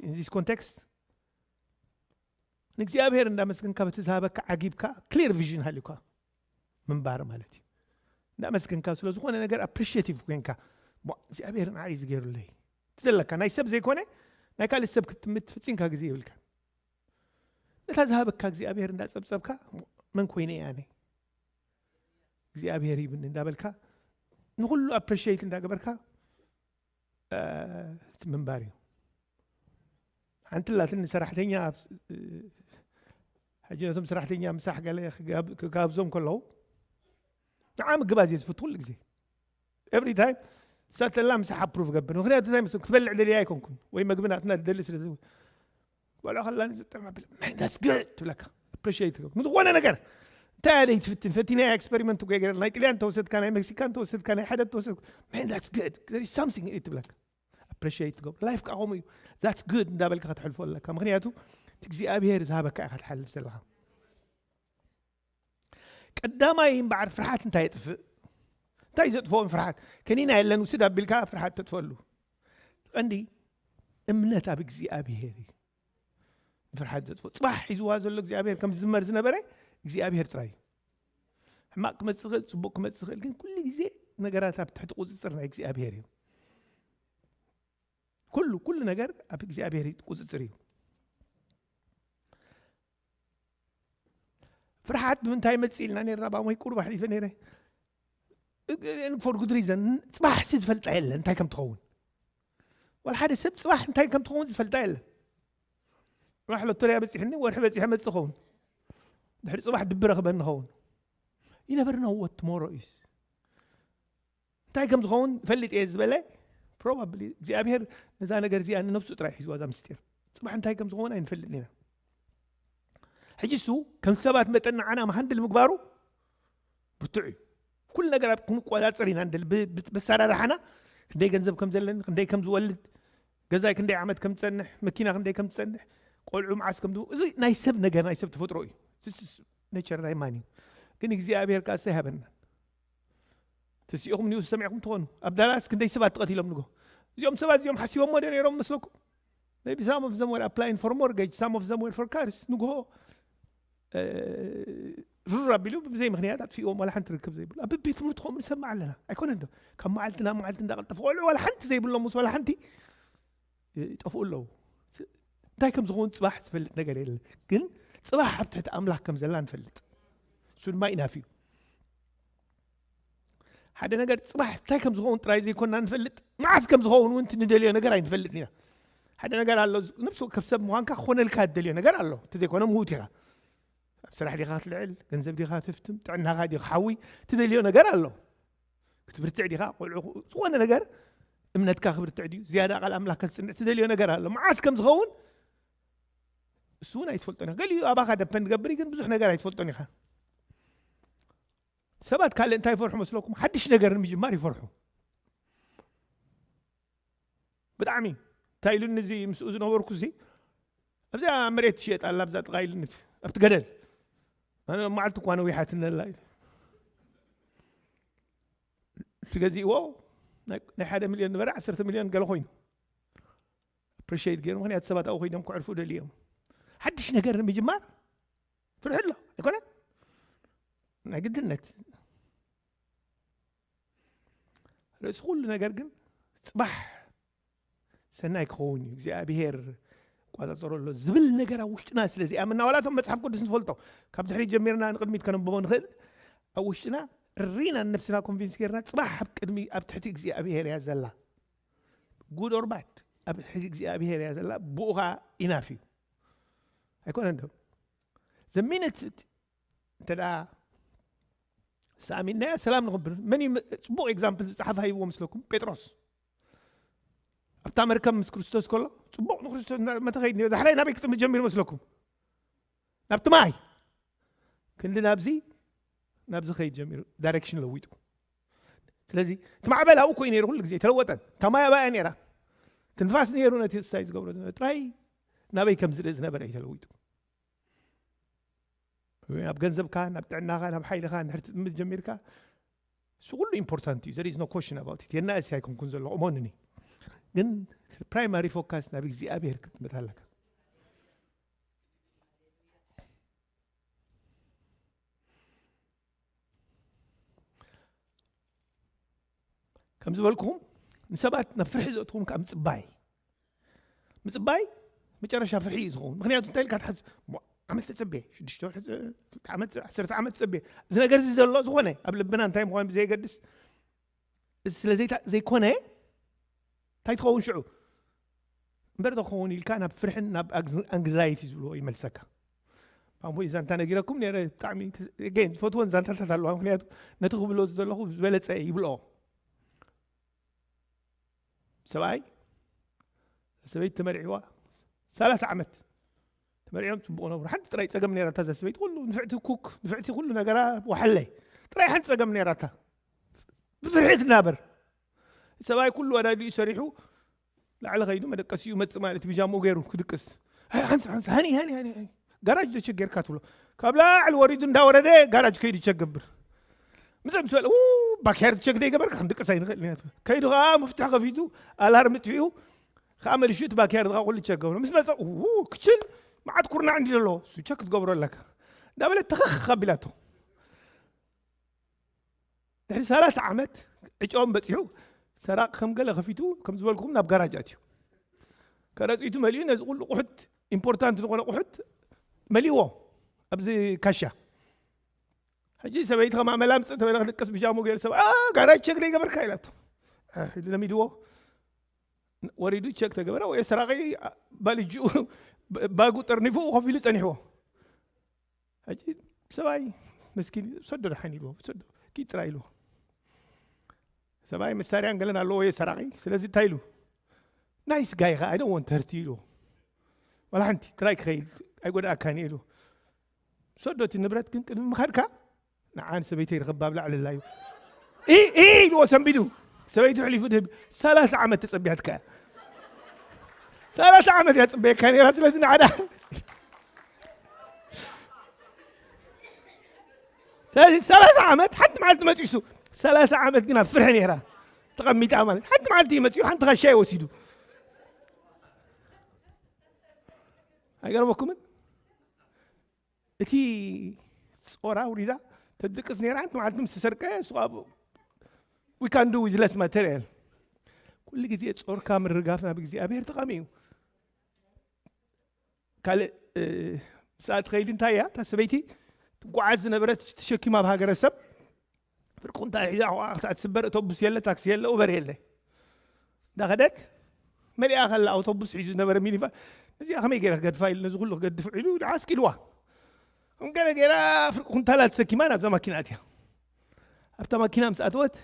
in this context፣ ንእግዚኣብሔር እንዳመስገንካ በቲ ዝሃበካ ዓጊብካ ክሊር ቪዥን ሃልዩካ ምንባር ማለት እዩ። እንዳመስገንካ ስለ ዝኾነ ነገር ኣፕሪሺየቲቭ ኮይንካ፣ "ቧ፣ እግዚኣብሔር ንዓይ እዚ ገይሩለይ" እቲ ዘለካ ናይ ሰብ ዘይኮነ ናይ ካልእ ሰብ ክትጥምት ፍጺምካ ግዜ የብልካ። ነታ ዝሃበካ እግዚኣብሔር እንዳጸብጸብካ፣ "መን ኮይነ እየ ኣነ እግዚኣብሔር ሂብኒ?" እንዳበልካ ንኹሉ ኣፕሪሺየት እንዳገበርካ እ፣ እቲ ምንባር እዩ። ሓንቲ ላትን ሰራሕተኛ ኣብ፣ እ፣ ሕጂ ነቶም ሰራሕተኛ ምሳሕ ገለ ክጋብ-፣ ክጋብዞም ከለዉ ንዓ ምግባዝ እየ ዝፍቱ ኩሉ ግዜ። ኤቭሪ ታይም ሳተላ ምሳሕ ኣፕሩቭ ገብር። ምኽንያቱ እንታይ መስለኩም? ክትበልዕ ደልያ ኣይኮንኩን። ወይ መግቢ ናትና ደሊ ስለ ዝብል። በልዖ ከላ ንዝጥዕም ኣቢለ፣ "Man, that's good" ትብለካ። ኣፕሪሺየት ትገብር። ንዝኾነ ነገር። እንታይ እያ ደይ ትፍትን? ፈቲና ኤክስፐሪመንት እኮ ገይረ። ናይ ጥልያን ተወሰድካ፣ ናይ ሜክሲካን ተወሰድካ፣ ናይ ሓደ ተወሰድካ። "Man, that's good. There is something in it" ትብለካ። ኣፕሪሺየት ትገብር። ላይፍ ከኣ ከምኡ እዩ። "That's good" እንዳበልካ ከተሕልፎ ኣለካ። ምኽንያቱ እቲ እግዚኣብሔር ዝሃበካ ኢኻ ትሓልፍ ዘለኻ። ቀዳማይ እምበዓር ፍርሓት እንታይ የጥፍእ? እንታይ ዘጥፍኦ ፍርሓት? ከኒና የለን ውስድ ኣቢልካ ፍርሓት ተጥፈሉ። ቀንዲ እምነት ኣብ እግዚኣብሔር እዩ። ፍርሓት ዘጥፍኦ። ጽባሕ ሒዝዋ ዘሎ እግዚኣብሔር ከም ዝዝመር ዝነበረ እግዚኣብሔር ጥራይ እዩ። ሕማቕ ክመጽእ ይኽእል፣ ጽቡቕ ክመጽእ ይኽእል፣ ግን ኩሉ ግዜ ነገራት ኣብ ትሕቲ ቁጽጽር ናይ እግዚኣብሔር እዩ። ኩሉ ኩሉ ነገር ኣብ እግዚኣብሔር ቁጽጽር እዩ። ፍርሓት ብምንታይ መጽእ ኢልና ነርና? ባሞይ ቁሩብ ኣሕሊፈ ነይረ። For good reason። ጽባሕ ሲ ዝፈልጣ የለን እንታይ ከም ትኸውን። ዋላ ሓደ ሰብ ጽባሕ እንታይ ከም ትኸውን ዝፈልጣ የለን። ጽባሕ ሎቶርያ በጺሕኒ፣ ወርሒ በጺሐ መጽእ ኸውን። ድሕሪ ጽባሕ ድብረ ክበኒ ኸውን። You never know what tomorrow is። እንታይ ከም ዝኸውን ፈልጥ እየ ዝበለ፣ probably እግዚኣብሔር ነዛ ነገር እዚኣ ንነብሱ ጥራይ ሒዝዋ እዛ ምስጢር። ጽባሕ እንታይ ከም ዝኸውን ኣይንፈልጥን ኢና። ሕጂ እሱ ከም ሰባት መጠን ንዓና መሃንድል ምግባሩ ብርቱዕ እዩ። ኩሉ ነገር ኣብ ክንቆጻጸር ኢና ንደሊ። ብ-፣ ብ-፣ በሰራርሓና ክንደይ ገንዘብ ከም ዘለኒ፣ ክንደይ ከም ዝወልድ፣ ገዛይ ክንደይ ዓመት ከም ዝጸንሕ፣ መኪና ክንደይ ከም ዝጸንሕ፣ ቆልዑ መዓስ ከም ዝው-፣ እዚ ናይ ሰብ ነገር፣ ናይ ሰብ ተፈጥሮ እዩ። This is nature ናይ ማን እዩ። ግን እግዚኣብሔር ከኣ እሰይ ሃበና። ተሲእኹም ኒውስ ሰሚዕኩም ትኾኑ። ኣብ ዳላስ ክንደይ ሰባት ተቐቲሎም ንግሆ። እዚኦም ሰባት እዚኦም ሓሲቦሞ ዶ ነይሮም መስለኩም? Maybe some of them were applying for mortgage, some of them were for cars። ንግሆ፣ እ፣ ሩር ኣቢሉ ብዘይ ምኽንያት ኣጥፊእዎም ዋላ ሓንቲ ርክብ ዘይብሉ። ኣብ ቤት ትምህርቲ ከምኡ ንሰምዕ ኣለና። ኣይኮነን ዶ? ካብ መዓልቲ ናብ መዓልቲ እንዳቐልጠፉ ቆልዑ ዋላ ሓንቲ ዘይብሎም ምስ ዋላ ሓንቲ፣ እ፣ ይጠፍኡ ኣለዉ። እንታይ ከም ዝኸውን ጽባሕ ዝፈልጥ ነገር የለን። ግን ጽባሕ ኣብ ትሕቲ ኣምላኽ ከም ዘላ ንፈልጥ። እሱ ድማ ኢናፍ እዩ። ሓደ ነገር ጽባሕ እንታይ ከም ዝኸውን ጥራይ ዘይኮንና ንፈልጥ፣ መዓስ ከም ዝኸውን እውን እቲ ንደልዮ ነገር ኣይንፈልጥን ኢና። ሓደ ነገር ኣሎ፣ ነፍሲ ወከፍ ሰብ ምዃንካ ክኾነልካ ትደልዮ ነገር ኣሎ። እንተዘይኮነ ምዉት ኢኻ። ኣብ ስራሕ ዲኻ ክትልዕል፣ ገንዘብ ዲኻ ትፍትም፣ ጥዕናኻ ዲኻ ሓዊ፣ ትደልዮ ነገር ኣሎ። ክትብርትዕ ዲኻ፣ ቆልዑ፣ ዝኾነ ነገር እምነትካ ክብርትዕ ድዩ፣ ዝያዳ ቃል ኣምላኽ ከትጽንዕ ትደልዮ ነገር ኣሎ። መዓስ ከም ዝኸውን እሱ እውን ኣይትፈልጦን ኢኻ። ገሊኡ ኣባኻ ደፐንድ ገብር እዩ፣ ግን ብዙሕ ነገር ኣይትፈልጦን ኢኻ። ሰባት ካልእ እንታይ ይፈርሑ መስለኩም? ሓድሽ ነገር ንምጅማር ይፈርሑ። ብጣዕሚ እንታይ ኢሉኒ እዚ ምስኡ ዝነበርኩ እዚ፣ ኣብዛ መሬት ትሽየጥ ኣላ፣ ኣብዛ ጥቓ ኢሉኒ፣ ኣብቲ ገደል። ኣነ መዓልቲ እኳ ነዊሓትኒ ኣላ ኢሉ። እቲ ገዚእዎ ናይ፣ ናይ ሓደ ሚልዮን ነበረ፣ ዓሰርተ ሚልዮን ገለ ኮይኑ። ኣፕሪሺየት ገይሩ፣ ምኽንያቱ ሰባት ኣብኡ ኮይኖም ክዕርፉ ደልዮም። ሓድሽ ነገር ንምጅማር ፍርሒ ኣሎ፣ ኣይኮነን? ናይ ግድነት። ርእሲ ኩሉ ነገር ግን ጽባሕ ሰናይ ክኸውን እዩ፣ እግዚኣብሔር ይቆጻጸሮ ኣሎ ዝብል ነገር ኣብ ውሽጥና ስለ ዘይኣመና፣ ዋላ እቶም መጽሓፍ ቅዱስ ንፈልጦ፣ ካብ ድሕሪት ጀሚርና ንቕድሚት ከነንብቦ ንኽእል፣ ኣብ ውሽጥና ሪና ንነብስና ኮንቪንስ ጌርና፣ ጽባሕ ኣብ ቅድሚ፣ ኣብ ትሕቲ እግዚኣብሔር እያ ዘላ። Good or bad፣ ኣብ ትሕቲ እግዚኣብሔር እያ ዘላ፣ ብኡ ኸኣ ኢናፍ እዩ። ኣይኮነን ዶ? The minute እንተ ደኣ ሰኣሚንናያ ሰላም ንኽብር። መን እዩ ም-፣ ጽቡቕ ኤግዛምፕል ዝጸሓፈ ሃይብዎ ምስለኩም? ጴጥሮስ። ኣብታ መርከብ ምስ ክርስቶስ ከሎ፣ ጽቡቕ ንክርስቶስ እና-፣ መተኸይድ ነይሩ። ዳሕራይ ናበይ ክጥምት ጀሚሩ መስለኩም? ናብቲ ማይ። ክንዲ ናብዚ፣ ናብዚ ኸይድ ጀሚሩ። ዳይሬክሽን ለዊጡ። ስለዚ፣ እቲ ማዕበል ኣብኡ ኮይኑ ነይሩ፣ ኩሉ ግዜ ተለወጠን። እታ ማይ ኣብኣ እያ ነይራ። እቲ ንፋስ ነይሩ ነቲ ስታይ ዝገብሮ ዝነበረ። ጥራይ ናበይ ከም ዝርኢ ዝነበረ እዩ ተለዊጡ። ኣብ ገንዘብካ፣ ናብ ጥዕናኻ፣ ናብ ሓይልኻ እንድሕር ትጥምት ጀሚርካ፣ እሱ ኩሉ ኢምፖርታንት እዩ። There is no question about it። የናእስ ኣይኮንኩን ዘለኹ፣ እመኑኒ። ግን ፕራይማሪ ፎካስ ናብ እግዚኣብሔር ክትጥምት ኣለካ። ከም ዝበልኩኹም፣ ንሰባት ናብ ፍርሒ ዘእትኹም ካብ ምጽባይ። ምጽባይ መጨረሻ ፍርሒ እዩ ዝኸውን። ምኽንያቱ እንታይ ኢልካ ትሓስብ? እሞ ዓመት ተጸብየ፣ ሽዱሽተ ወርሒ፣ ክልተ ዓመት፣ ዓሰርተ ዓመት ተጸብየ። እዚ ነገር እዚ ዘሎ ዝኾነ ኣብ ልብና እንታይ ምዃኑ ብዘየገድስ፣ እዚ ስለ ዘይታ-፣ ዘይኮነ፣ እንታይ ትኸውን ሽዑ? እምበር ዶ ክኸውን ኢልካ ናብ ፍርሕን ናብ ኣግዝ-፣ ኣንግዛይቲ ዝብልዎ ይመልሰካ። ባምቦይ ዛንታ ነጊረኩም ነይረ፣ ብጣዕሚ ተ-፣ again፣ ዝፈትወን ዛንታታት ኣለዋ፣ ምኽንያቱ ነቲ ክብሎ ዝደለኹ ዝበለጸ ይብልኦ። ሰብኣይ ሰበይቲ ተመርዒዋ ሰላሳ ዓመት ተመርዒዮም ጽቡቕ ነብሩ። ሓንቲ ጥራይ ጸገም ነይራታ እዛ ሰበይቲ፣ ኩሉ ንፍዕቲ ኩክ፣ ንፍዕቲ ኩሉ ነገራ ወሓለ። ጥራይ ሓንቲ ጸገም ነይራታ። ብፍርሒ ትናበር። ሰብኣይ ኩሉ ኣዳሊኡ ሰሪሑ ላዕሊ ኸይዱ መደቀሲኡ መጽእ ማለት ቢጃምኡ ገይሩ ክድቅስ። ሃይ፣ ሓንስ፣ ሓንስ፣ ሃኒ፣ ሃኒ፣ ሃኒ፣ ሃኒ። ጋራጅ ዶ ቸገርካ ትብሎ። ካብ ላዕሊ ወሪዱ እንዳወረደ ጋራጅ ከይዱ ቸክ ገብር። ምዘም ዝበለ ባክያርድ ቸክ ደይገበርካ ክንድቅስ ኣይንኽእል ኢና። ከይዱ ከዓ መፍትሒ ከፊቱ ኣላርም ጥፊኡ ከዓ መሊሹ እቲ ባክያርድ ከዓ ኩሉ ቸክ ገብሮ። ምስ መፀ ክችል መዓት ኩርናዕ እንዲ ዘሎ እሱ ቸክ ትገብሮ ኣለካ እንዳበለ ተኸኽ ኣቢላቶ። ድሕሪ ሰላሳ ዓመት ዕጫኦም በፂሑ ሰራቂ ከም ገለ ከፊቱ ከም ዝበልኩም ናብ ጋራጅ ኣትዩ። ከረፂቱ መሊኡ ነዚ ኩሉ ቁሑት ኢምፖርታንት ዝኾነ ቁሑት መሊዎ ኣብዚ ካሻ። ሕጂ ሰበይቲ ከማ መላምፅ ተበለ ክድቅስ ብጃሙ ገይሩ ሰብ ጋራጅ ቸክ ዘይገበርካ ኢላቶ። ኢሉ ለሚድዎ ወሪዱ ቸክ ተገበረ። ወይ ሰራቂ ባልጅኡ ባጉ ጠርኒፉ ኮፍ ኢሉ ፀኒሕዎ። ሕጂ ሰብኣይ መስኪን ሰዶ ደሓን ኢልዎ ሰዶ ኪድ ጥራይ ኢልዎ። ሰብኣይ መሳርያን ገለን ኣለዎ ወይ ሰራቂ። ስለዚ እንታይ ኢሉ ናይስ ጋይ ከ ኣይደ ወንት ሀርት ኢልዎ። ዋላ ሓንቲ ጥራይ ክኸይድ ኣይጎዳእካን ኢሉ። ሰዶ እቲ ንብረት ግን ቅድሚ ምኻድካ ንዓን ሰበይተይ ርኽብ ኣብ ላዕሊ ኣላ እዩ። ኢ ኢ ኢልዎ ሰንቢዱ። ሰበይቱ ሕሊፉ ድህብ ሰላሳ ዓመት ተጸቢያትካ። ሰላሳ ዓመት እያ ጽበየካ ነይራ። ስለዚ ንዓዳ ስለዚ ሰላሳ ዓመት ሓንቲ መዓልቲ መጺሱ ሰላሳ ዓመት ግን ኣብ ፍርሒ ነይራ ተቐሚጣ ማለት ሓንቲ መዓልቲ መጺኡ ሓንቲ ካሻ ወሲዱ። ኣይገርመኩምን? እቲ ጾራ ውሪዳ ተድቅስ ነይራ ሓንቲ መዓልቲ ምስ ተሰርቀ እሱ ኣብ we can do with less material። ኩሉ ግዜ ጾርካ ምርጋፍ ናብ እግዚኣብሔር ጠቓሚ እዩ። ካልእ ምስኣ ትኸይድ እንታይ እያ እታ ሰበይቲ ትጓዓዝ ዝነበረት ተሸኪማ ኣብ ሃገረሰብ ፍርቂ ኩንታል ሒዛ ኣሕዋኣ ክሳዕ ትስበር፣ ኣውቶቡስ የለ፣ ታክሲ የለ፣ ኡበር የለ። እንዳኸደት መሊኣ ከላ ኣውቶቡስ ሒዙ ዝነበረ ሚኒቫን ነዚኣ ከመይ ገይረ ክገድፋ ኢሉ ነዚ ኩሉ ክገድፍ ውዒሉ ደሓ ኣስቂልዋ። ከም ገለ ገይራ ፍርቂ ኩንታላ ተሰኪማ ናብዛ ማኪና ኣትያ። ኣብታ ማኪና ምስ ኣተወት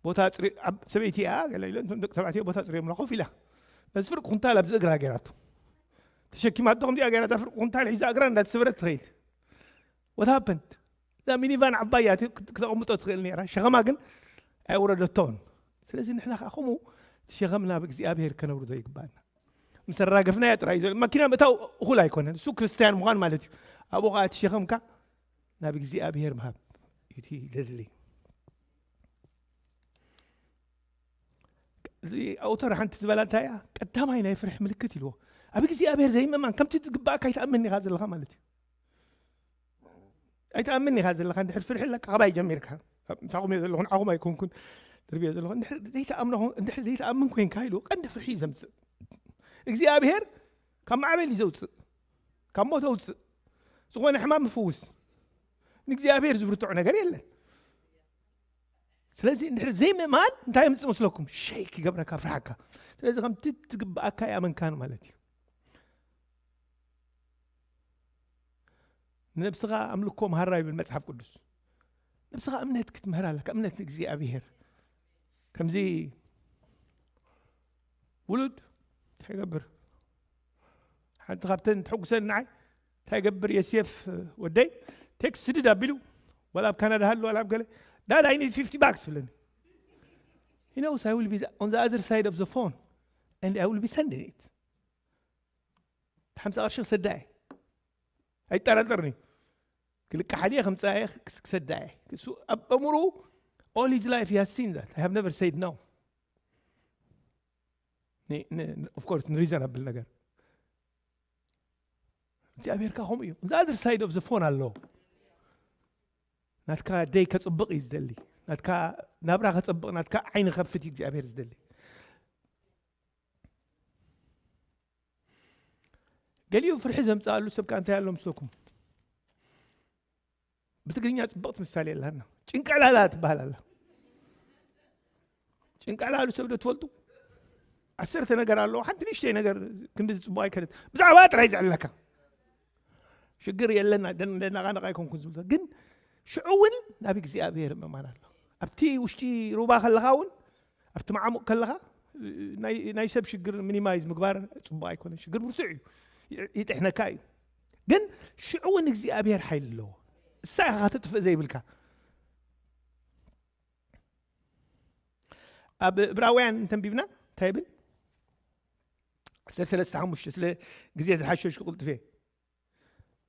ቦታ ኣፅሪ ኣብ ሰበይቲ እያ ገለ ኢለ እንቶም ደቂ ተባዕትዮ ቦታ ኣፅሪዮምላ ኮፍ ኢላ ነዚ ፍርቂ ኩንታል ኣብዚ እግራ ገይራቶ ተሸኪማቶ ከምዚኣ ገይራ እዛ ፍርቂ ኩንታል ሒዛ እግራ እንዳተሰበረት ትኸይድ። What happened? እዛ ሚኒቫን ዓባይ እያ፣ ክተቐምጦ ትኽእል ነይራ፣ ሸኸማ ግን ኣይወረደቶን። ስለዚ ንሕና ከዓ ከምኡ እቲ ሸኸም ናብ እግዚኣብሔር ከነውርዶ ይግባኣና። ምስ ኣራገፍናዮ ጥራይ እዩ ዘሎ። መኪና ምእታው እኹል ኣይኮነን፣ እሱ ክርስትያን ምዃን ማለት እዩ። ኣብኡ ከዓ እቲ ሸኸምካ ናብ እግዚኣብሔር ምሃብ እዩ እቲ ዘድሊ። እዚ ኣውተር ሓንቲ ዝበላ እንታይ እያ? ቀዳማይ ናይ ፍርሒ ምልክት ኢልዎ። ኣብ እግዚኣብሔር ዘይምእማን ከምቲ ዝግባእካ ኣይትኣምን ኢኻ ዘለኻ ማለት እዩ። ኣይትኣምን ኢኻ ዘለኻ እንድሕር ፍርሒ ኣለካ ካባይ ጀሚርካ ምሳኹም እየ ዘለኹ ንዓኹም ኣይኮንኩን ድርብዮ ዘለኹ እንድሕር ዘይትኣምኖ እንድሕር ዘይትኣምን ኮንካ ኢሉ ቀንዲ ፍርሒ እዩ ዘምፅእ እግዚኣብሔር ካብ ማዕበል እዩ ዘውፅእ ካብ ሞት ኣውፅእ ዝኾነ ሕማም ምፍውስ ንእግዚኣብሔር ዝብርትዖ ነገር የለን ስለዚ እንድሕር ዘይምእማን እንታይ የምፅእ መስለኩም ሸይክ ይገብረካ ፍርሓካ ስለዚ ከምቲ ትግብኣካ ይኣመንካን ማለት እዩ ንነብስኻ ኣምልኮ መሃራ ይብል መጽሓፍ ቅዱስ። ነብስኻ እምነት ክትምህር ኣለካ፣ እምነት ንእግዚኣብሔር። ከምዚ ውሉድ እንታይ ይገብር? ሓንቲ ካብተን ተሐጉሰን ንዓይ እንታይ ይገብር የስየፍ ወደይ ቴክስት ስድድ ኣቢሉ ዋላ ኣብ ካናዳ ሃሉ ዋላ ኣብ ገለ ዳድ I need fifty bucks ብለኒ። He knows I will be on the other side of the phone and I will be sending it. ሓምሳ ቅርሺ ክሰዳ እየ ኣይጠራጠርኒ ክልቃሓ ድየ ከምፅኣ እየ ክሰዳ እየ እሱ ኣብ ኣእምሩ all his life he has seen that I have never said no of course ንሪዘን ኣብል ነገር እግዚኣብሔርካ ከምኡ እዩ the other side of the phone ኣሎ ናትካ ደይ ከፅብቕ እዩ ዝደሊ ናትካ ናብራ ከፅብቕ ናትካ ዓይኒ ከፍት እዩ እግዚኣብሔር ዝደሊ ገሊኡ ፍርሒ ዘምፅኣሉ ሰብ ከዓ እንታይ ኣሎ ምስለኩም ብትግርኛ ፅብቕቲ ምሳሌ ኣለና ጭንቀላላ ትበሃል ኣላ ጭንቀላሉ ሰብ ዶ ትፈልጡ ዓሰርተ ነገር ኣለዎ ሓንቲ ንሽተይ ነገር ክንዲ ዝፅቡቅ ኣይከለት ብዛዕባ ጥራይ ዝዕለካ ሽግር የለና ደናቃነቃ ኣይኮንኩን ዝብል ግን ሽዑ እውን ናብ እግዚኣብሔር ምእማን ኣሎ ኣብቲ ውሽጢ ሩባ ከለካ እውን ኣብቲ መዓሙቕ ከለኻ ናይ ሰብ ሽግር ሚኒማይዝ ምግባር ፅቡቅ ኣይኮነ ሽግር ብርቱዕ እዩ ይጥሕነካ እዩ ግን ሽዑ እውን እግዚኣብሔር ሓይል ኣለዎ እሳ ኢኻ ከተጥፍእ ዘይብልካ ኣብ እብራውያን እንተንቢብና እንታይ ይብል ሰለስተ ሓሙሽተ ስለ ግዜ ዝሓሸሽ ክቕልጥፍ እየ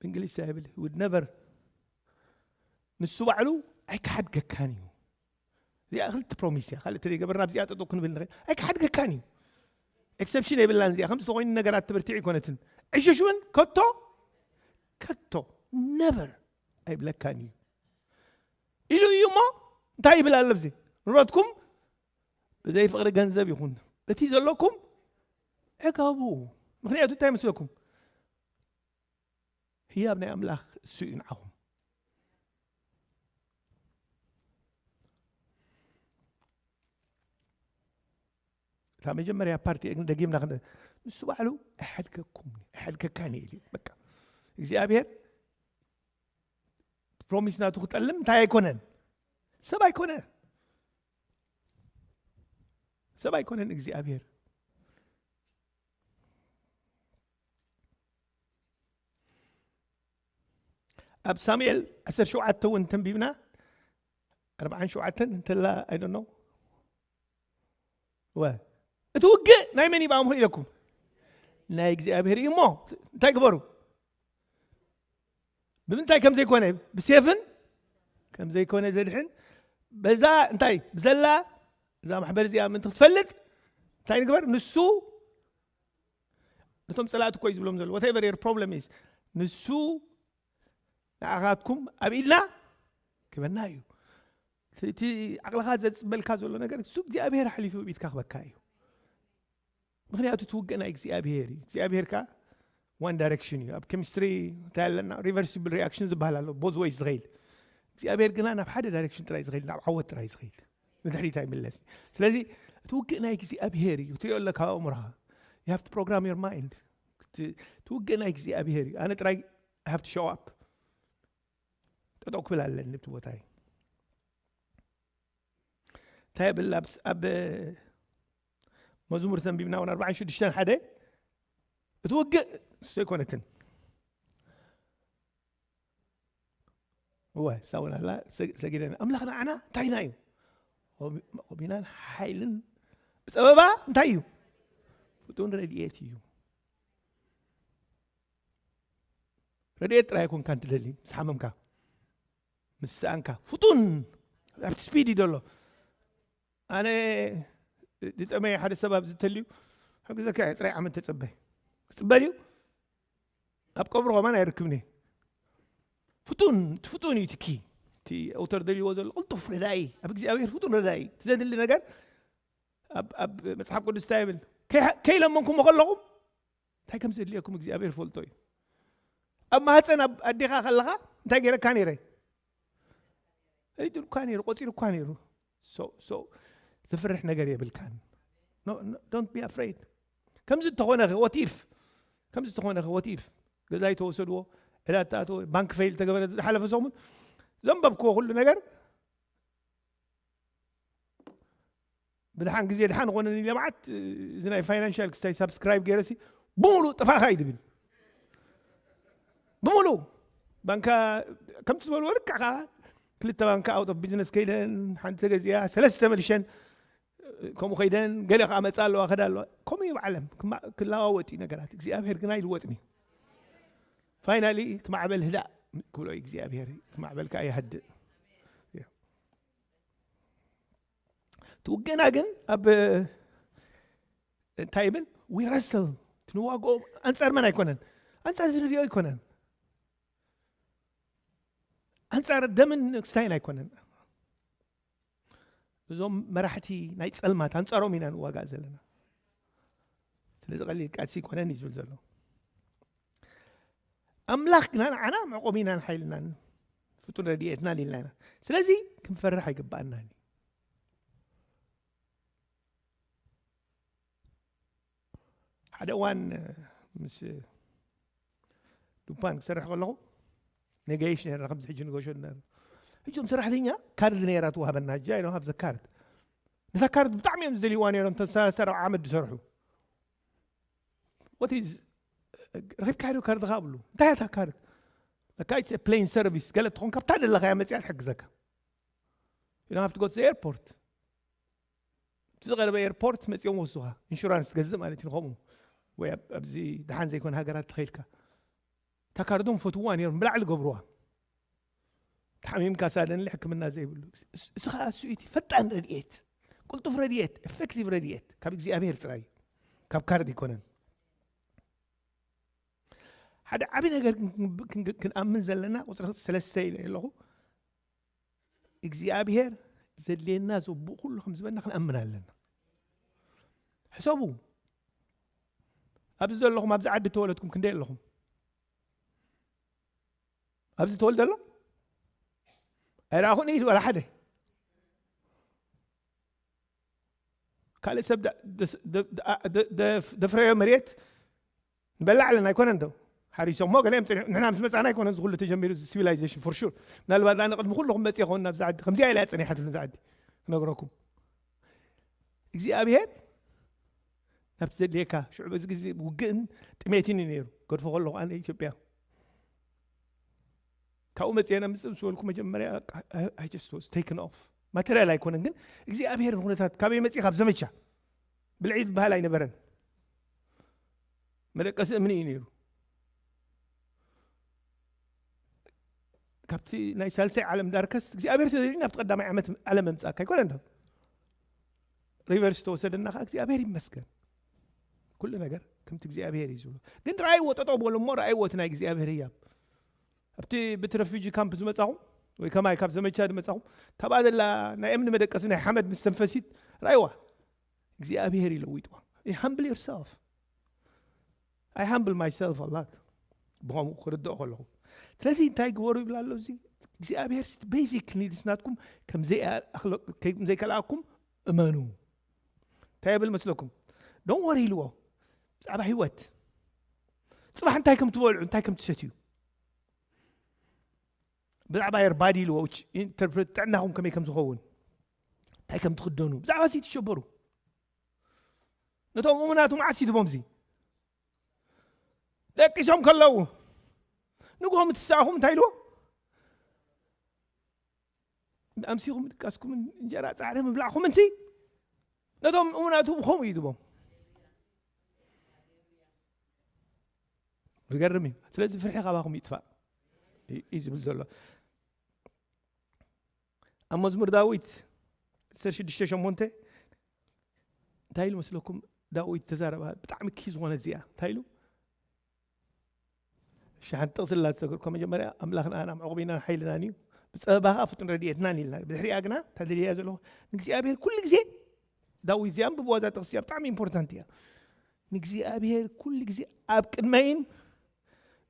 እንግሊሽ እንታይ ይብል? Would never ንሱ ባዕሉ ኣይክሓድገካን እዩ። እዚኣ ክልተ ፕሮሚስ እያ። ካልእ ተዘይገበርና ኣብዚኣ ጠጠው ክንብል ንኽእል። ኣይክሓድገካን እዩ። ኤክሰፕሽን የብላን እዚኣ። ከምዚ ተኾይኑ ነገራት ትብርትዕ ኣይኮነትን። ዕሽሽ እውን ከቶ ከቶ ነቨር ኣይብለካን እዩ ኢሉ እዩ። እሞ እንታይ ይብል ኣሎ? ብዚ ንብረትኩም ብዘይ ፍቕሪ ገንዘብ ይኹን፣ እቲ ዘለኩም ዕቀቡ። ምኽንያቱ እንታይ መስለኩም? ህያብ ናይ ኣምላኽ እሱ እዩ ንዓኹም። እታ መጀመርያ ፓርቲ ግን ደጊምና ክንደ ንሱ ባዕሉ ኣይሓድገኩም ኣይሓድገካን እዩ ኢሉ። በቃ እግዚኣብሔር ፕሮሚስ ናቱ ክጠልም እንታይ ኣይኮነን፣ ሰብ ኣይኮነ ሰብ ኣይኮነን እግዚኣብሔር። ኣብ ሳሙኤል ዓሰርተ ሸውዓተ እውን ተንቢብና ኣርባዓን ሸውዓተን እንተላ ኣይደኖ ወ እቲ ውግእ ናይ መን ይብኣምኹ ኢለኩም? ናይ እግዚኣብሔር እዩ። እሞ እንታይ ግበሩ? ብምንታይ ከም ዘይኮነ፣ ብሴፍን ከም ዘይኮነ ዘድሕን በዛ እንታይ ብዘላ እዛ ማሕበር እዚኣ ምእንቲ ክትፈልጥ እንታይ ንግበር? ንሱ ነቶም ጸላእቲ እኮ እዩ ዝብሎም ዘሎ። Whatever your problem is፣ ንሱ ንዓኻትኩም ኣብ ኢድና ክበና እዩ። እቲ ዓቕልኻ ዘጽበልካ ዘሎ ነገር እሱ እግዚኣብሔር ሓሊፉ ኣብ ኢድካ ክበካ እዩ። ምኽንያቱ እቲ ውግእ ናይ እግዚኣብሔር እዩ። እግዚኣብሔር ከኣ ዋን ዳይሬክሽን እዩ። ኣብ ኬሚስትሪ እንታይ ኣለና? ሪቨርሲብል ሪኣክሽን ዝበሃል ኣሎ፣ ቦዝ ወይስ ዝኸይድ። እግዚኣብሔር ግና ናብ ሓደ ዳይሬክሽን ጥራይ ዝኸይድ፣ ናብ ዓወት ጥራይ ዝኸይድ፣ ንድሕሪት ኣይምለስ። ስለዚ እቲ ውግእ ናይ እግዚኣብሔር እዩ። ትሪኦ ኣለካ ኣእምሮኻ። You have to program your mind። እቲ ውግእ ናይ እግዚኣብሔር እዩ። ኣነ ጥራይ I have to show up። ጠጠው ክብል ኣለኒ ኣብቲ ቦታይ። እንታይ ይብል? ኣብ መዝሙር ተንቢብና እውን ኣርባዓን ሽዱሽተን ሓደ፣ እቲ ውግእ ንሱ ኣይኮነትን። እወ ሳውን ኣላ ሰጊደና ኣምላኽ ንዓና እንታይ ኢና እዩ? ቆቢናን ሓይልን ጸበባ እንታይ እዩ? ፍጡን ረድኤት እዩ። ረድኤት ጥራይ ኣይኮንካን ትደሊ ምስ ሓመምካ ምስ ሰኣንካ ፍጡን ኣብቲ ስፒድ እዩ ዘሎ። ኣነ ዝጠመየ ሓደ ሰብ ኣብዚ ተልዩ ሕግዘካ እየ፣ ጥራይ ዓመት ተጸበይ። ክጽበል እዩ ኣብ ቀብሩ ከማን ኣይርክብኒ። ፍጡን እቲ ፍጡን እዩ ትኪ እቲ ኣውተር ደልይዎ ዘሎ ቅልጡፍ ረዳኢ ኣብ እግዚኣብሔር ፍጡን ረዳኢ እቲ ዘድሊ ነገር ኣብ መጽሓፍ ቅዱስ እንታይ ይብል? ከይለመንኩሞ ከለኹም እንታይ ከም ዘድልየኩም እግዚኣብሔር ይፈልጦ እዩ። ኣብ ማህፀን ኣብ ኣዴኻ ከለኻ እንታይ ገይረካ ነይረ? ፈሊጡልኳ ነይሩ፣ ቆፂሩኳ ነይሩ። ዘፍርሕ ነገር የብልካን። Don't be afraid። ከምዚ እንተኾነ what if? ከምዚ እንተኾነ what if? ገዛይ ተወሰድዎ፣ ዕዳ ተኣተወ፣ ባንክ ፌል ተገበረ። ዝሓለፈ ሰሙን ዘንበብክዎ ኩሉ ነገር ብድሓን ግዜ ድሓን ኾነኒ ኢለ መዓት እዚ ናይ ፋይናንሻል ክስታይ ሳብስክራይብ ገይረሲ ብምሉእ ጥፋእኻ እዩ ድብል። ብምሉእ ባንካ ከምቲ ዝበልዎ ልክዕ ከዓ ክልተ ባንካ ኣውት ኦፍ ቢዝነስ ከይደን ሓንቲ ተገዚኣ ሰለስተ ተመልሸን ከምኡ ከይደን ገለ ከዓ መፃ ኣለዋ ከዳ ኣለዋ ከምኡ እዩ ብዓለም ክለዋወጥ እዩ ነገራት እግዚኣብሔር ግን ኣይልወጥን እዩ። ፋይናሊ እቲ ማዕበል ህዳእ ክብሎ እዩ እግዚኣብሔር እቲ ማዕበል ከዓ ይሃድእ። እቲ ውግእና ግን ኣብ እንታይ ይብል we wrestle ትንዋግኦ ኣንጻር መን ኣይኮነን? ኣንጻር ዝንሪኦ ኣይኮነን። ኣንጻር ደምን ክስታይን ኣይኮነን። እዞም መራሕቲ ናይ ጸልማት ኣንጻሮም ኢና ንዋጋእ ዘለና። ስለዚ ቀሊል ቃልሲ ኣይኮነን እዩ ዝብል ዘሎ። ኣምላኽ ግና ንዓና መዕቆቢናን ሓይልናን ፍጡን ረድኤትናን ኢልና ኢና። ስለዚ ክንፈርሕ ኣይግባኣናን እዩ። ሓደ እዋን ምስ ዱፓን ክሰርሕ ከለኹ ነጋይሽ ነርና ከምዚ ሕጂ ንገሾ ነር ሕጂ ም ሰራሕተኛ ካርድ ነራ ትዋሃበና ሕጂ ኣይኖ ሃብዘ ካርድ ነታ ካርድ ብጣዕሚ እዮም ዝደልይዋ ነሮም ተሰላሳ ዓመት ዝሰርሑ ወት ረኺብካ ዶ ካርድኻ ብሉ እንታይ እታ ካርድ ለካ ፕሌን ሰርቪስ ገለ ትኾን ካብታ ደለኻ እያ መፅያ ትሕግዘካ you don't have to go to the airport እቲ ዝቐረበ ኤርፖርት መፂኦም ወስዱኻ ኢንሹራንስ ትገዝእ ማለት እዩ። ከምኡ ወይ ኣብዚ ደሓን ዘይኮነ ሃገራት ተኸይድካ እታ ካርዶም ፈትዋ ነይሮም ብላዕሊ ገብርዋ። ተሓሚምካ ሳደን ሕክምና ዘይብሉ። እስ- እሱ ከዓ እሱ እቲ ፈጣን ረድኤት፣ ቅልጡፍ ረድኤት፣ ኤፌክቲቭ ረድኤት ካብ እግዚኣብሔር ጥራይ እዩ፣ ካብ ካርድ ኣይኮነን። ሓደ ዓቢ ነገር ክን- ክን- ክንኣምን ዘለና ቁፅሪ ሰለስተ ኢለ ኣለኹ። እግዚኣብሔር ዘድልየና ዘቡእ ኩሉ ከም ዝበና ክንኣምን ኣለና። ሕሰቡ፣ ኣብዚ ዘለኹም፣ ኣብዚ ዓዲ ተወለድኩም ክንደይ ኣለኹም? ኣብዚ ተወልደ ኣሎ ኣይረኣኹን ኢድ ዋላ ሓደ። ካልእ ሰብ ደ- ደ- ደ- ደ- ደ- ደፍረዮ መሬት ንበላዕ ኣለና ኣይኮነን ዶ? ሓሪሶሞ ገለ እዮም ጸኒሑ። ንሕና ምስ መጻና ኣይኮነን እዚ ኩሉ ተጀሚሩ፣ እዚ ሲቪላይዜሽን ፎር ሹር። ምናልባት ኣነ ቅድሚ ኩልኹም መጽእ ይኸውን ናብዚ ዓዲ። ከምዚኣ ኢላ እያ ጸኒሓትኒ እዛ ዓዲ፣ ክነግረኩም። እግዚኣብሔር ናብቲ ዘድልየካ ሽዑ፣ በዚ ግዜ ውግእን ጥሜትን እዩ ነይሩ። ገድፎ ከለኹ ኣነ ኢትዮጵያ ካብኡ መጽየ፣ ምጽእ ምስ በልኩ መጀመርያ I just was taken off። ማቴሪያል ኣይኮነን ግን እግዚኣብሔር ንኩነታት፣ ካበይ መጽእ? ካብ ዘመቻ። ብልዒ ዝበሃል ኣይነበረን። መደቀሲ እምኒ እዩ ነይሩ። ካብቲ ናይ ሳልሳይ ዓለም ዳርከስ እግዚኣብሔር ተዘይድዩ ናብቲ ቀዳማይ ዓመት ዓለም መምጻእካ ኣይኮነን ዶ? ሪቨርስ ተወሰደና ከዓ እግዚኣብሔር ይመስገን። ኩሉ ነገር ከምቲ እግዚኣብሔር እዩ ዝብሎ። ግን ረኣይዎ፣ ጠጠው በሉ እሞ ረኣይዎ እቲ ናይ እግዚኣብሔር ህያብ። ኣብቲ ብቲ ረፊጂ ካምፕ ዝመጻኹም ወይ ከማይ ካብ ዘመቻ ዝመጻኹም፣ ታብኣ ዘላ ናይ እምኒ መደቀሲ ናይ ሓመድ መስተንፈሲት ረኣይዋ። እግዚኣብሔር ይለዊጥዋ። Humble yourself. I humble myself a lot ብኸምኡ ክርድኦ ከለኹ። ስለዚ እንታይ ግበሩ ይብል ኣሎ እዚ እግዚኣብሔር? ቤዚክ ኒድስ ናትኩም ከም ዘይኣኽሎ- ከም ዘይከልኣኩም እመኑ። እንታይ የብል መስለኩም? ዶን ወሪ ኢልዎ ብዛዕባ ህይወት። ጽባሕ እንታይ ከም ትበልዑ፣ እንታይ ከም ትሰትዩ፣ ብዛዕባ your body ኢልዎ፣ which interpret ጥዕናኹም ከመይ ከም ዝኸውን፣ እንታይ ከም ትኽደኑ፣ ብዛዕባ እዚ ትሸበሩ። ነቶም እሙናት መዓስ ይድቦም እዚ? ደቂሶም ከለዉ ንግሆ ምትሳእኹም እንታይ ኢልዎ? ኣምሲኹም ምድቃስኩምን እንጀራ ጻዕሪ ምብላዕኹምን ሲ ነቶም እሙናቱ ብኸምኡ ይድቦም። ዝገርም እዩ። ስለዚ ፍርሒ ካባኹም ይጥፋእ እዩ እዩ ዝብል ዘሎ። ኣብ መዝሙር ዳዊት ዕስራን ሽዱሽተን ሸሞንተ እንታይ ኢሉ መስለኩም? ዳዊት ተዛረባ ብጣዕሚ ኪ ዝኾነ እዚኣ እንታይ ኢሉ? እሺ፣ ሓንቲ ጥቕሲ ኣላ ዝሰገርኩ። መጀመርያ ኣምላኽና ኣና መዕቆቢናን ሓይልናን እዩ፣ ብጸበባኻ ፍጡን ረድኤትናን ኢልና። ብድሕሪኣ ግና እታ ደልያ ዘለኹ ንእግዚኣብሔር ኩሉ ግዜ፣ ዳዊት እዚኣ ኣንብብዋ፣ እዛ ጥቕሲ እዚኣ ብጣዕሚ ኢምፖርታንት እያ። ንእግዚኣብሔር ኩሉ ግዜ ኣብ ቅድመይን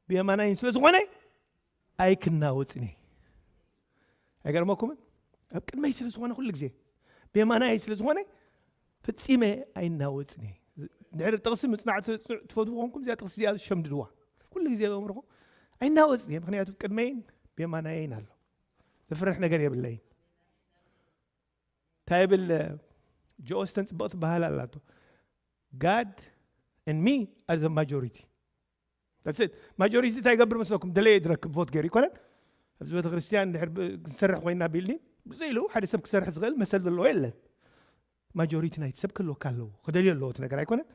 ብየማናይን ስለ ዝኾነ ኣይክናወጽን እየ። ኣይገርመኩምን? ኣብ ቅድመይ ስለ ዝኾነ ኩሉ ግዜ ብየማናይ ስለ ዝኾነ ፈጺመ ኣይናወጽን እየ። ድሕሪ ጥቕሲ ምጽናዕ ት- ትፈትዉ ኮንኩም እዚኣ ጥቕሲ እዚኣ ሸምድድዋ። ኩሉ ግዜ በምርኹ ኣይናወጽን እየ፣ ምኽንያቱ ቅድመይን ብየማናየይን ኣሎ። ዘፍርሕ ነገር የብለይን። እንታይ ይብል? ጆ ኦስተን ጽብቕቲ ባህል ኣላቶ። God and me are the majority። That's it። ማጆሪቲ እንታይ ይገብር መስለኩም? ደለየ ድረክብ ቮት ገይሩ ይኮነን። ኣብዚ ቤተ ክርስቲያን ድሕር ብ- ክንሰርሕ ኮይና ቢልዲንግ ብዘይ ኢሉ ሓደ ሰብ ክሰርሕ ዝኽእል መሰል ዘለዎ የለን። ማጆሪቲ ናይቲ ሰብ ክህልወካ ኣለዎ፣ ክደልዮ ኣለዎ እቲ ነገር ኣይኮነን።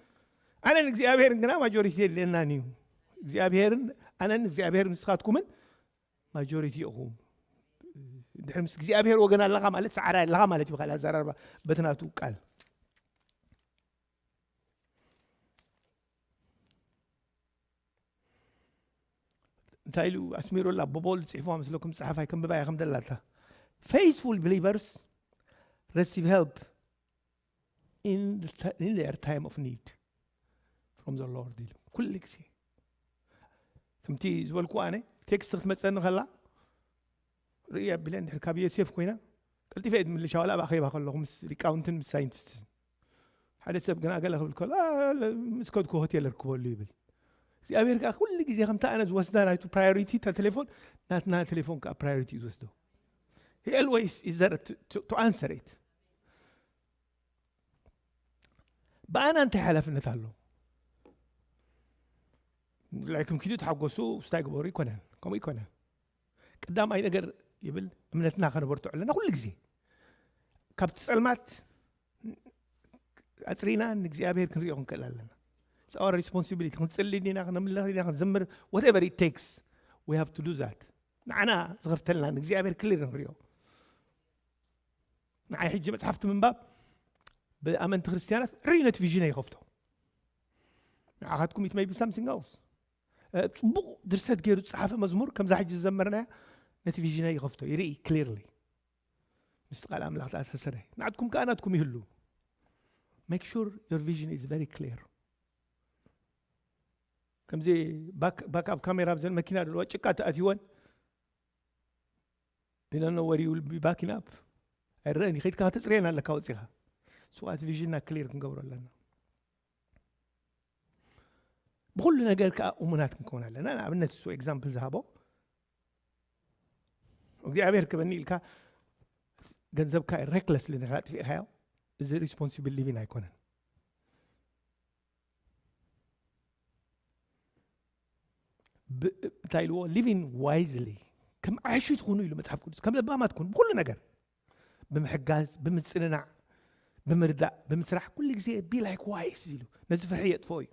ኣነን እግዚኣብሔርን ግና ማጆሪቲ የድልየናን እዩ። እግዚኣብሔርን ኣነን እግዚኣብሔር ንስኻትኩምን ማጆሪቲ ኢኹም። ድሕሪ ምስ እግዚኣብሔር ወገን ኣለኻ ማለት ሰዓራይ ኣለኻ ማለት እዩ። ብካልእ ኣዘራርባ በቲ ናቱ ቃል እንታይ ኢሉ ኣስሚሩላ? ብቦል ጽሒፍዋ መስለኩም? ጸሓፋይ ከንብባያ ከም ደላታ። Faithful believers receive help in the ti- in their time of need from the Lord ኢሉ። ኩሉ ግዜ ከምቲ ዝበልኩ ኣነ ቴክስት ክትመጸኒ ከላ ርእያ ቢለን ድሕሪ ካብ ዮሴፍ ኮይና ቀልጢፈ እየ ዝምልሻ፣ ዋላ ኣብ ኣኼባ ከለኹ ምስ ሊቃውንትን ምስ ሳይንቲስትን። ሓደ ሰብ ግና ገለ ክብል ከሎ "ኣ፣ ለ- ምስ ከድኩ ሆቴል እርክበሉ" ይብል። እግዚኣብሔር ከዓ ኩሉ ግዜ ከምታ ኣነ ዝወስዳ ናይቱ ፕራዮሪቲ፣ እታ ቴሌፎን ናትና ቴሌፎን ከዓ ፕራዮሪቲ እዩ ዝወስዶ። He always is there to, to, to answer it። ብኣና እንታይ ሓላፍነት ኣሎ? ላይክም ኪዱ ተሓጎሱ፣ ስታይ ግበሩ ይኮነን፣ ከምኡ ይኮነን። ቀዳማይ ነገር ይብል እምነትና ከነበርትዖ ኣለና ኩሉ ግዜ። ካብቲ ጸልማት ኣጽሪና ንእግዚኣብሔር ክንሪኦ ክንክእል ኣለና። It's our responsibility. ክንጽሊ ዲና፣ ክነምልኽ ዲና፣ ክንዘምር፣ whatever it takes, we have to do that. ንዓና ዝኸፍተልና ንእግዚኣብሔር ክሊር ንኽሪኦ። ንዓይ ሕጂ መጽሓፍቲ ምንባብ ብኣመንቲ ክርስትያናት ርዩ ነቲ ቪዥን ይኸፍቶ። ንዓኻትኩም it may be something else. ጽቡቕ ድርሰት ገይሩ ዝጸሓፈ መዝሙር ከምዛ ሕጂ ዝዘመርናያ ነቲ ቪዥን ይኸፍቶ፣ ይርኢ ክሊርሊ። ምስቲ ቃል ኣምላኽ ተኣሳሰረ። ናትኩም ከኣ ናትኩም ይህሉ። Make sure your vision is very clear. ከምዚ ባክ ኣብ ካሜራ ብዘን መኪና ዘለዋ ጭቃ ተኣትይወን ኢለኖ ወዲ ውል ቢባኪን ኣብ ኣይረአን ይኸድካ ተፅርየን ኣለካ ወፂኻ። ስዋት ቪዥንና ክሊር ክንገብሮ ኣለና። ብኩሉ ነገር ከዓ እሙናት ክንከውን ኣለና። ንኣብነት እሱ ኤግዛምፕል ዝሃቦ እግዚኣብሔር ክበኒ ኢልካ ገንዘብካ ሬክለስሊ ንካ ኣጥፊእካዮ፣ እዚ ሪስፖንሲብል ሊቪን ኣይኮነን። እንታይ ኢልዎ? ሊቪን ዋይዝሊ፣ ከም ዓሺ ትኹኑ ኢሉ መፅሓፍ ቅዱስ። ከም ለባማት ኩኑ ብኩሉ ነገር፣ ብምሕጋዝ፣ ብምፅንናዕ፣ ብምርዳእ፣ ብምስራሕ ኩሉ ግዜ ቢ ላይክ ዋይዝ ኢሉ ነዚ ፍርሒ የጥፍኦ እዩ።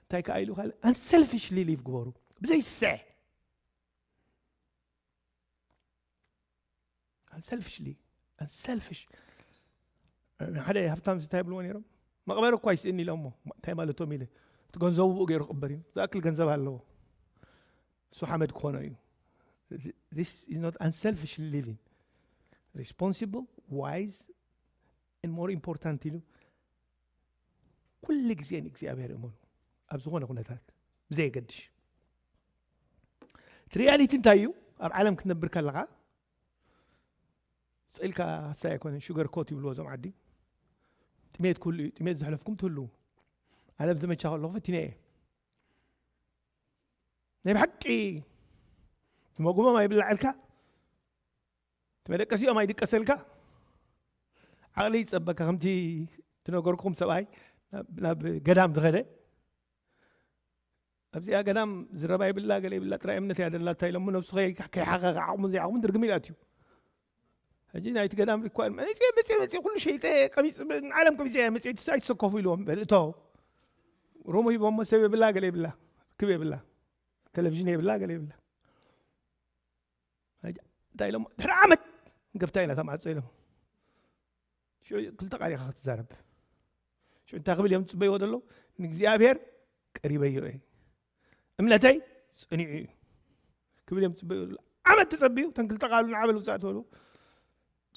እንታይ ከዓ ኢሉ ካል ኣንሰልፊሽሊ ሊቭ ግበሩ፣ ብዘይስስዐ። ኣንሰልፊሽሊ ኣንሰልፊሽ። ሓደ ሃብታም እንታይ ብልዎ ነይሮም? መቕበሪ እኳ ይስእን ኢሎሞ። እንታይ ማለቶም ኢለ፣ እቲ ገንዘቡ ብኡ ገይሩ ክቕበር እዩ። ዝኣክል ገንዘብ ኣለዎ፣ እሱ ሓመድ ክኾኖ እዩ። This is not unselfish living. Responsible, wise, and more important ኢሉ ኩሉ ግዜ ንእግዚኣብሔር እመኑ ኣብ ዝኾነ ኩነታት ብዘየገድሽ። እቲ ሪያሊቲ እንታይ እዩ? ኣብ ዓለም ክትነብር ከለኻ ስኢልካ ስታይ ኣይኮነን፣ ሹገር ኮት ይብልዎ እዞም ዓዲ። ጥሜት ኩሉ እዩ፣ ጥሜት ዘሕለፍኩም ትህልዉ። ኣነ ብዘመቻ ከለኹ ፈቲነ እየ። ናይ ብሓቂ ትመጉቦም ኣይብላዕልካ፣ እቲ መደቀሲኦም ኣይድቀሰልካ። ዓቕሊ ይጸበካ። ከምቲ ትነገርኩም ሰብኣይ ናብ ገዳም ዝኸደ ኣብዚኣ ገዳም ዝረባ ይብላ፣ ገለ ይብላ፣ ጥራይ እምነት እያ ደላታ ኢሎሞ ነብሱ ከይሓቐቐ ዓቕሙ ዘይዓቕሙ ድርግም ኢሉ ኣትዩ። ሕጂ ናይቲ ገዳም ሪኳር መፅየ መፅየ መፅየ ኩሉ ሸይጠ ቀቢፅ ዓለም ቀቢፀ እያ መፅየ ትሳይ ትሰከፉ ኢልዎም በልእቶ ሮሞ ሂቦሞ ሰብ የብላ፣ ገለ የብላ፣ ክብ የብላ፣ ቴሌቪዥን የብላ፣ ገለ የብላ። እንታይ ኢሎም ድሕሪ ዓመት ንገፍታ ኢና ተማዕጾ ኢሎም። ሽዑ ክልተ ቃል ኢኻ ክትዛረብ። ሽዑ እንታይ ክብል እዮም ዝጽበይዎ ዘለዉ? ንእግዚኣብሔር ቀሪበዮ እየ፣ እምነተይ ጸኒዑ እዩ ክብል እዮም ዝጽበይዎ ዘለዉ። ዓመት ተጸብዩ እተን ክልተ ቃሉ ንዓበል ውጻእ ተበልዎ።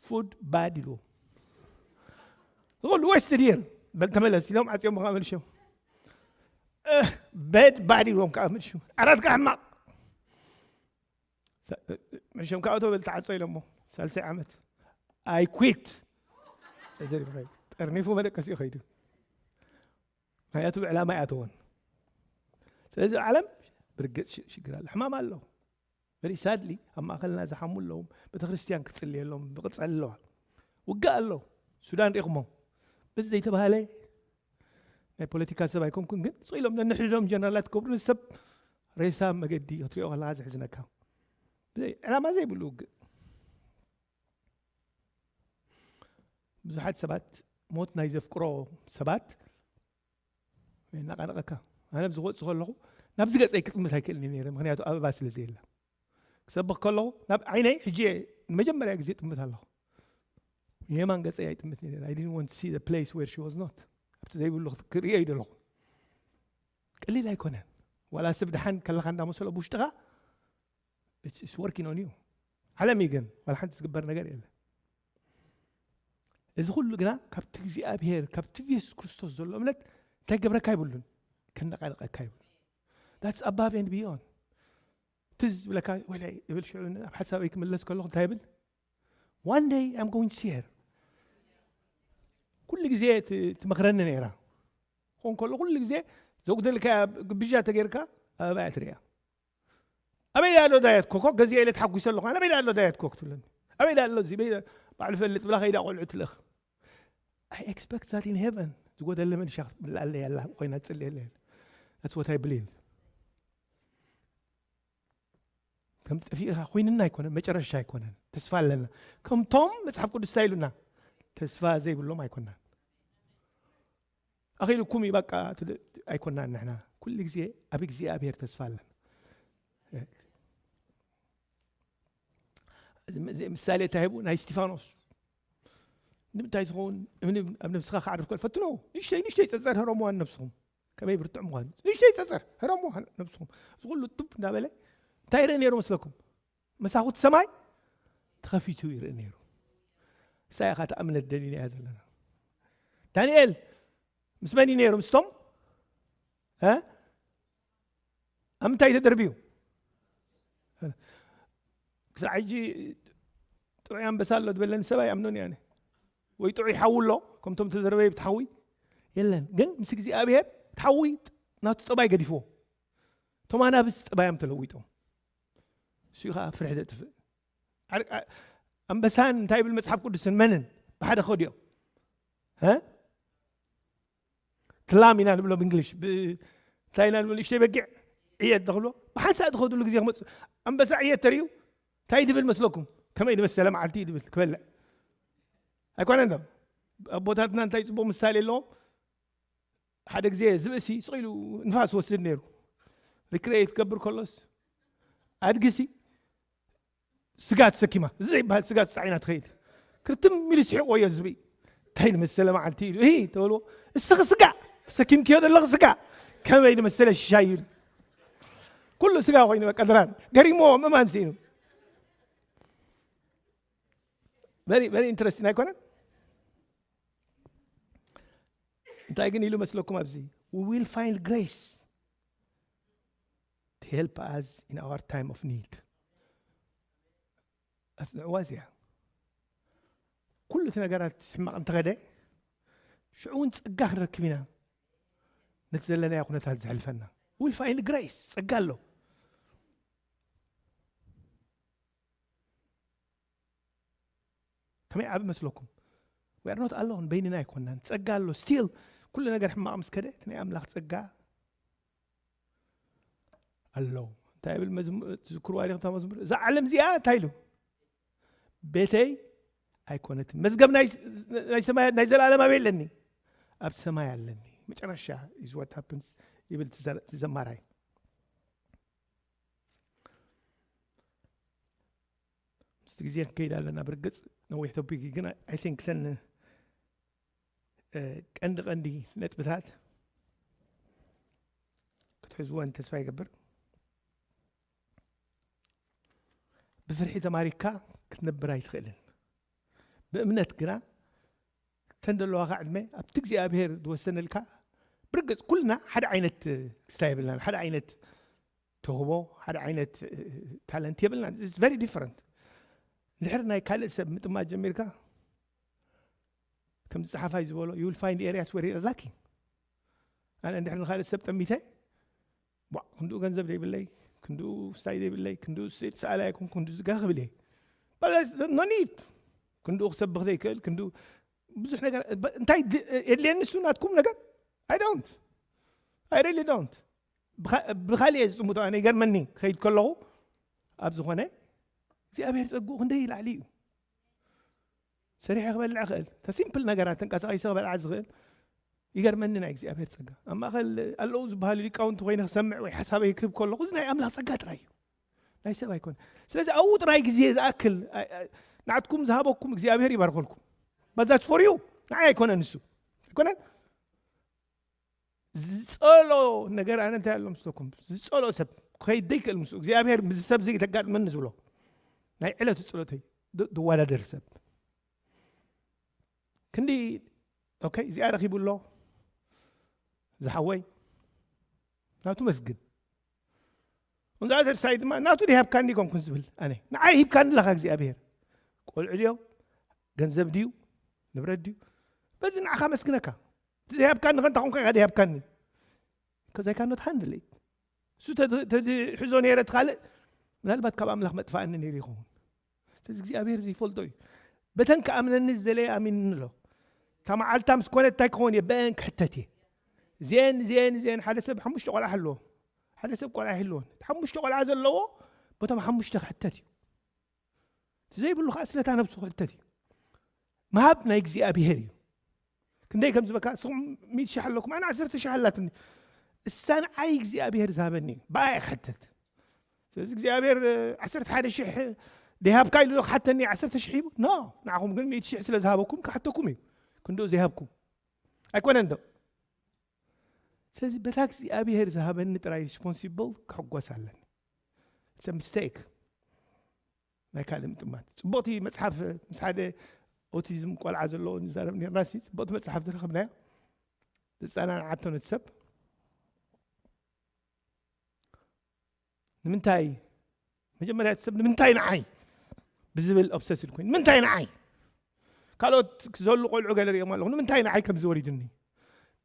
ፉድ ባድ ኢልዎ። ዝኹሉ ዌስትድ የር በል ተመለስ ኢሎም ዓጽዮም ከዓ መልሾም። በድ ባድ ኢልዎም ከዓ መልሹ። ዓራት ከዓ ሕማቕ መሸም ካብ ኣቶ በል ተዓጾ ኢሎሞ ሳልሳይ ዓመት ኣይ ኩት። እዚ ሪብኸ ጠርኒፉ መደቀሲኡ ኸይዱ። ምክንያቱ ብዕላማ ኣይኣተወን። ስለዚ ዓለም ብርግጽ ሽ- ሽግር ኣሎ፣ ሕማም ኣሎ። በሪ ሳድሊ ኣብ ማእኸልና ዝሓሙ ኣለዎም። ቤተክርስትያን ክጽልየሎም ብቅጸል ኣለዋ። ውግእ ኣሎ። ሱዳን ሪኢኹሞ በዚ ዘይተባሃለ ናይ ፖለቲካ ሰብ ኣይኮንኩን፣ ግን ስቕ ኢሎም ነንሕድዶም ጀነራላት ክገብሩ ንሰብ ሬሳ መገዲ ክትሪኦ ከለካ ዘሕዝነካ። ብዘይ ዕላማ ዘይብሉ ውግእ። ብዙሓት ሰባት ሞት ናይ ዘፍቅሮ ሰባት የናቃንቀካ። ኣነ ኣብዚ ክወፅእ ከለኹ ናብዚ ገፀይ ክጥምት ኣይክእልን ነይረ፣ ምክንያቱ ኣበባ ስለ ዘየላ። ክሰብኽ ከለኹ ናብ ዓይነይ ሕጂ እየ ንመጀመርያ ግዜ ጥምት ኣለኹ። የማን ገጸይ ኣይጥምት ነይረ። I didn't want to see the place where she was not። ኣብቲ ዘይብሉ ክት- ክርእዮ ይደለኹ። ቀሊል ኣይኮነን። ዋላ ሰብ ድሓን ከለኻ እንዳመሰሎ ብውሽጥኻ it's- it's working on you። ዓለም እዩ ግን ዋላ ሓንቲ ዝግበር ነገር የለ። እዚ ኩሉ ግና ካብቲ እግዚኣብሔር ካብቲ የሱስ ክርስቶስ ዘሎ እምነት እንታይ ገብረካ ይብሉን፣ ከነቃንቀካ ይብሉ። That's above and beyond። ትዝ ዝብለካ ወላይ እብል ሽዑ ኣብ ሓሳበይ ክምለስ ከለኹ እንታይ ይብል? One day I'm going to see her። ኩሉ ግዜ ት- ትመኽረኒ ነይራ። ኾን ከሎ ኩሉ ግዜ ዘጉደልካ ግብዣ ተገይርካ ኣበባ እያ ትሪያ። ኣበይ ኣሎ ዳያት ኮኮ ገዚአ ኢለ ተሓጒሰ ኣለኹ። ኣበይ ኣሎ ዳያት ኮክ ትብለኒ። ኣበይ ኣሎ እዚ በይ ባዕሉ ፈልጥ ብላ ከይዳ ቆልዑ ትልእኽ። I expect that in heaven ዝጎደለ መንሻ ክትብላለይ ኣላ ኮይና ትጽልየለ። That's what I believe። ከም ጠፊእኻ ኮይንና ኣይኮነን፣ መጨረሻ ኣይኮነን። ተስፋ ኣለና። ከምቶም መጽሓፍ ቅዱስ እንታይ ኢሉና? ተስፋ ዘይብሎም ኣይኮናን። ኣኺሉኩም እዩ በቃ ትል-፣ ኣይኮናን። ንሕና ኩሉ ግዜ ኣብ እግዚኣብሔር ተስፋ ኣለና። እዚ ምሳሌ እንታይ ሂቡ? ናይ እስጢፋኖስ ንምንታይ ዝኸውን እምኒ ኣብ ነብስኻ ክዓርፍ ከሎ ፈትኖ። ንእሽተይ ንእሽተይ ጸጸር ህረምዋ ነብስኹም። ከመይ ብርቱዕ ምዃኑ ንእሽተይ ጸጸር ህረምዋ ነብስኹም። እዚ ኩሉ ጡብ እንዳበለ እንታይ ይርኢ ነይሩ መስለኩም? መሳኹት ሰማይ ተኸፊቱ ይርኢ ነይሩ። እሳ ኢኻ እታ እምነት ደሊና እያ ዘለና። ዳንኤል ምስ መን እዩ ነይሩ? ምስቶም እ ኣብ ምንታይ ተደርብዩ? ክሳዕ ሕጂ ጥዑይ ኣንበሳ ኣሎ ዝበለኒ ሰብ ኣይኣምኖን እየ ኣነ። ወይ ጥዑይ ሓዊ ኣሎ ከምቶም ተደርበየ ብቲ ሓዊ የለን። ግን ምስ እግዚኣብሔር እቲ ሓዊ ናቱ ጠባይ ገዲፍዎ። እቶም ኣናብስ ጠባዮም ተለዊጦም። እሱ ከዓ ፍርሒ ዘጥፍእ። ዓር-፣ ዓ-፣ ኣንበሳን እንታይ ይብል መጽሓፍ ቅዱስን መንን ብሓደ ከድዮም? እ? ትላም ኢና ንብሎ ብእንግሊሽ። ብ-፣ እንታይ ኢና ንብሎ? ንእሽተይ በጊዕ ዕየት ተኽብሎ። ብሓንሳእ ዝኸድሉ ግዜ ክመጽእ። ኣንበሳ ዕየት ተርእዩ እንታይ ድብል መስለኩም? ከመይ ዝመሰለ መዓልቲ እዩ ድብል ክበልዕ። ኣይኮነን ዶ? ኣቦታትና እንታይ ጽቡቕ ምሳሌ ኣለዎም። ሓደ ግዜ ዝብእሲ ስቕ ኢሉ ንፋስ ወስድ ነይሩ። ሪክሬት ክገብር ከሎስ ኣድግሲ ስጋ ተሰኪማ፣ እዚ ዘይበሃል ስጋ ተጻዒና ትኸይድ። ክርትም ኢሉ ስሒቕዎ እዮ ዝብኢ። እንታይ ዝመሰለ መዓልቲ ኢሉ፣ "እሂ" ተበልዎ፣ "እስኺ ስጋ ተሰኪምክዮ ዘለኺ ስጋ፣ ከመይ ዝመሰለ ሽሻይ" ኢሉ። ኩሉ ስጋ ኮይኑ በቃ ድራር። ገሪምዎ ምእማን ስኢኑ። Very, very interesting ኣይኮነን? እንታይ ግን ኢሉ መስለኩም ኣብዚ? "We will find grace to help us in our time of need." ኣጽንዕዋ እዚኣ። ኩሉ እቲ ነገራት ሕማቕ እንተኸደ፣ ሽዑ እውን ጸጋ ክንረክብ ኢና። ነቲ ዘለናዮ ኩነታት ዘሕልፈና። "We'll find grace." ጸጋ ኣሎ። ከመይ ዓቢ መስለኩም? We are not alone፣ በይንና ኣይኮናን። ጸጋ ኣሎ። ስቲል ኩሉ ነገር ሕማቕ ምስ ከደ፣ እቲ ናይ ኣምላኽ ጸጋ ኣሎ። እንታይ ይብል መዝሙ-፣ ትዝክርዋ ዲኹም እታ መዝሙር? እዛ ዓለም እዚኣ እንታይ ኢሉ? "ቤተይ ኣይኮነትን። መዝገብ ናይ፣ ናይ ሰማይ፣ ናይ ዘላለም ኣበይ ኣለኒ? ኣብ ሰማይ ኣለኒ." መጨረሻ is what happens ይብል እቲ ዘ-፣ እቲ ዘማራይ። ምስቲ ግዜ ክንከይድ ኣለና። ብርግጽ ነዊሕ ቶፒክ እዩ፣ ግን I think ተን፣ እ፣ ቀንዲ ቀንዲ ነጥብታት ክትሕዝወን ተስፋ ይገብር። ብፍርሒ ተማሪካ ክትነብር ኣይትኽእልን። ብእምነት ግና ተን ዘለዋኻ ዕድመ ኣብቲ እግዚኣብሔር ዝወሰነልካ፣ ብርግጽ ኩልና ሓደ ዓይነት ክስታይ የብልናን፣ ሓደ ዓይነት ተውህቦ፣ ሓደ ዓይነት፣ እ፣ ታለንት የብልናን። It's very different። እንድሕር ናይ ካልእ ሰብ ምጥማት ጀሚርካ፣ ከምዚ ጸሓፋይ ዝበሎ፣ "You will find areas where you are lacking." ኣነ እንድሕር ንኻልእ ሰብ ጠሚተ፣ ቧዕ፣ ክንድኡ ገንዘብ ዘይብለይ፣ ክንድኡ ስታይ ዘይብለይ፣ ክንድኡ ስእሊ ሰኣላይ ኣይኮንኩ፣ ክንድኡ ዝጋ ክብል እየ። But there's no need። ክንድኡ ክሰብኽ ዘይክእል፣ ክንድኡ ብዙሕ ነገር፣ ብ-፣ እንታይ ድ-፣ የድልየኒ እሱ ናትኩም ነገር? I don't። I really don't። ብኻ-፣ ብኻልእ እየ ዝጥምቶ። ኣነ ይገርመኒ፣ ክኸይድ ከለኹ ኣብ ዝኾነ እግዚኣብሔር ጸግኡ ክንደይ ይላዕሊ እዩ። ሰሪሐ ክበልዕ እኽእል። እታ ሲምፕል ነገራት ተንቀሳቒሰ ክበልዓ ዝኽእል። ይገርመኒ ናይ እግዚኣብሔር ጸጋ። ኣብ ማእከል ኣለዉ ዝበሃሉ ሊቃውንቲ ኮይነ ክሰምዕ ወይ ሓሳበይ ክህብ ከለኹ፣ እዚ ናይ ኣምላኽ ጸጋ ጥራይ እዩ። ናይ ሰብ ኣይኮነ። ስለዚ ኣብኡ ጥራይ ግዜ ዝኣክል፣ ኣይ-፣ ኣይ-፣ ንዓትኩም ዝሃበኩም እግዚኣብሔር ይባርኸልኩም። But that's for you። ንዓይ ኣይኮነን እሱ። ኣይኮነን? ዝጸሎ ነገር ኣነ እንታይ ኣሎ ምስለኩም? ዝጸሎ ሰብ ክኸይድ ዘይክእል ምስኡ። እግዚኣብሔር ምስዚ ሰብ እዚ ተጋጥመኒ ዝብሎ ናይ ዕለቱ ጸሎተይ ድ-፣ ዝወዳደር ሰብ። ክንዲ፣ ኦኬ፣ እዚኣ ረኺቡ ኣሎ ዝሓወይ፣ ናቱ መስግን። On the other side ድማ ናቱ ድሂብካኒ ኮንኩን ዝብል ኣነ። ንዓይ ሂብካኒ ኣለኻ እግዚኣብሔር። ቆልዑ ድዮም? ገንዘብ ድዩ? ንብረት ድዩ? በዚ ንዓኻ መስግነካ። እቲ ዘይሃብካኒ ከ እንታይ ኮንካ ኢኻ ዘይሃብካኒ? 'Cause I cannot handle it። እሱ ተድ-፣ ተድሕዞ ነይረ እቲ ካልእ፣ ምናልባት ካብ ኣምላኽ መጥፋእኒ ነይሩ ይኸውን። ስለዚ እግዚኣብሔር እዚ ይፈልጦ እዩ። በተን ክኣምነኒ ዝደለየ ኣሚንኒ ኣሎ። እታ መዓልታ ምስ ኮነት እንታይ ክኸውን እየ? በአን ክሕተት እየ። እዚአን፣ እዚአን፣ እዚአን፣ ሓደ ሰብ ሓሙሽተ ቆልዓ ኣለዎ። ሓደ ሰብ ቆልዓ ይህልዎን። እቲ ሓሙሽተ ቆልዓ ዘለዎ በቶም ሓሙሽተ ክሕተት እዩ። እቲ ዘይብሉ ከዓ ስለታ ነብሱ ክሕተት እዩ። ምሃብ ናይ እግዚኣብሔር እዩ። ክንደይ ከም ዝበካ ንስኹም ሚእቲ ሽሕ ኣለኩም፣ ኣነ ዓሰርተ ሽሕ ኣላትኒ። እሳ ንዓይ እግዚኣብሔር ዝሃበኒ እዩ፣ ብኣይ ክሕተት። ስለዚ እግዚኣብሔር ዓሰርተ ሓደ ሽሕ ደይሃብካ ኢሉ ዶ ክሓተኒ? ዓሰርተ ሽሕ ሂቡ ኖ። ንዓኹም ግን ሚእቲ ሽሕ ስለ ዝሃበኩም ክሓተኩም እዩ። ክንድኡ ዘይሃብኩም ኣይኮነን ዶ? ስለዚ በታ እግዚኣብሔር ዝሃበኒ ጥራይ ሪስፖንሲብል ክሕጎስ ኣለኒ። It's a mistake። ናይ ካልእ ምጥማት። ጽቡቕቲ መጽሓፍ ምስ ሓደ ኦቲዝም ቆልዓ ዘለዎ ንዛረብ ነርና ሲ ጽቡቕቲ መጽሓፍ ዝረኸብናያ፣ ዝጸናንዓቶ ነቲ ሰብ። ንምንታይ መጀመርያ እቲ ሰብ ንምንታይ ንዓይ ብዝብል ኦብሰስድ ኮይኑ፣ ንምንታይ ንዓይ? ካልኦት ክዘሉ ቆልዑ ገለ ሪኦም ኣለኹ፣ ንምንታይ ንዓይ ከም ዝወሪድኒ?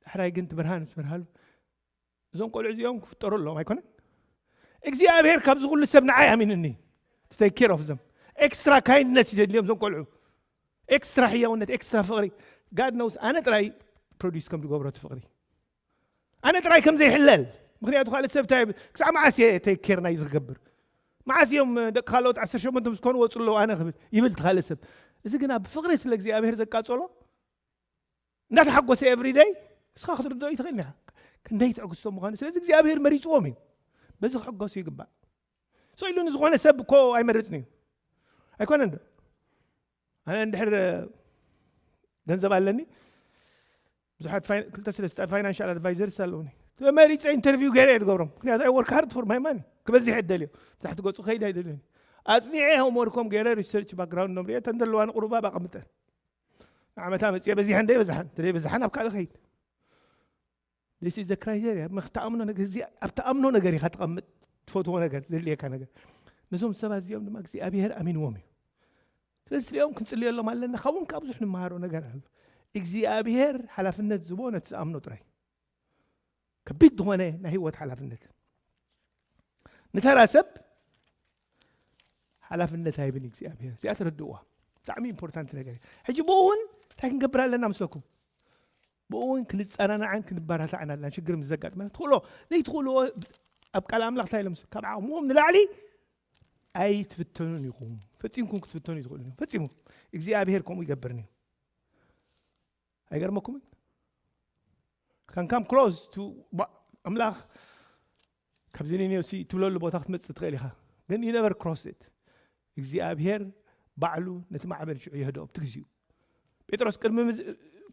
ዳሕራይ ግን እቲ ብርሃን ምስ በርሃሉ፣ እዞም ቆልዑ እዚኦም ክፍጠሩ ኣለዎም ኣይኮነን? እግዚኣብሔር ካብዚ ኩሉ ሰብ ንዓይ ኣሚንኒ። To take care of them። ኤክስትራ ካይንድነስ ይደልዮም እዞም ቆልዑ። ኤክስትራ ሕያውነት፣ ኤክስትራ ፍቕሪ። God knows ኣነ ጥራይ ፕሮዲስ ከም ዝገብሮ እቲ ፍቕሪ። ኣነ ጥራይ ከም ዘይሕለል። ምኽንያቱ ካልእ ሰብ እንታይ ይብል? ክሳዕ መዓስ እየ ቴክ ኬር ናይ ዝገብር? መዓስ እዮም ደቂ ካልኦት ዓሰርተ ሸሞንተ ምስ ኮኑ ወፁ ኣለዉ ኣነ ክብል ይብል እቲ ካልእ ሰብ። እዚ ግና ብፍቕሪ ስለ እግዚኣብሔር ዘቃጸሎ እንዳተሓጎሰ ኤቭሪ ደይ እስኻ ክትርድኦ ይትኽእል ኢኻ። ክንደይ ትዕግስቶ ምዃኑ። ስለዚ እግዚኣብሔር መሪፅዎም እዩ። በዚ ክሕገሱ ይግባእ። ሰው ኢሉ ንዝኾነ ሰብ እኮ ኣይመርፅን እዩ። ኣይኮነን ዶ? ኣነ እንድሕር ገንዘብ ኣለኒ፣ ብዙሓት ፋይ- ክልተ ሰለስተ ፋይናንሻል ኣድቫይዘርስ ኣለውኒ። ተመሪፀ ኢንተርቪው ገይረ እየ ዝገብሮም። ምክንያቱ ኣይ ወርክ ሃርድ ፎር ማይ ማኒ። ክበዝሕ እየ ደልዮ። ታሕቲ ገፁ ከይድ ኣይደልዮን። ኣፅኒዐ ሆምወርኮም ገይረ ሪሰርች ባክግራውንዶም ሪአ፣ እተን ዘለዋኒ ቁሩባብ ኣቐምጠን። ንዓመታ መፅየ በዚሐን ደይ በዝሓን፣ ተደይ በዝሓን ኣብ ካልእ ከይድ። This is the criteria። ምኽ- ተኣምኖ ነገር፣ እዚ ኣብ ተኣምኖ ነገር ኢኻ ትቐምጥ፣ ትፈትዎ ነገር፣ ዘድልየካ ነገር። ነዞም ሰባት እዚኦም ድማ እግዚኣብሔር ኣሚንዎም እዩ። ስለዚ ስሊኦም ክንጽልየሎም ኣለና። ካብኦም ከዓ ብዙሕ ንመሃሮ ነገር ኣሎ። እግዚኣብሔር ሓላፍነት ዝቦ ነቲ ዝኣምኖ ጥራይ። ከቢድ ዝኾነ ናይ ህይወት ሓላፍነት። ንተራ ሰብ ሓላፍነት ኣይብን እግዚኣብሔር። እዚኣ ተረድእዋ። ብጣዕሚ ኢምፖርታንት ነገር እዩ። ሕጂ ብኡ እውን እንታይ ክንገብር ኣለና ምስለኩም? ብኡ እውን ክንጸናናዕን ክንበራታዕን ኣለና። ሽግር ምስ ዘጋጥመና ትኽእሎ ዘይትኽእልዎ ኣብ ቃል ኣምላኽ እንታይ ኢሎም? ካብ ዓቕምኹም ንላዕሊ ኣይትፍተኑን ኢኹም። ፈጺምኩም ክትፍተኑ ይትኽእሉ እዮም። ፈጺሙ እግዚኣብሔር ከምኡ ይገብርን እዩ። ኣይገርመኩምን? Can come close to ኣምላኽ ካብዚ ኒኒዮሲ ትብለሉ ቦታ ክትመጽእ ትኽእል ኢኻ። ግን you never cross it። እግዚኣብሔር ባዕሉ ነቲ ማዕበል ሽዑ የህድኦ ኣብቲ ግዜኡ። ጴጥሮስ ቅድሚ ምስ-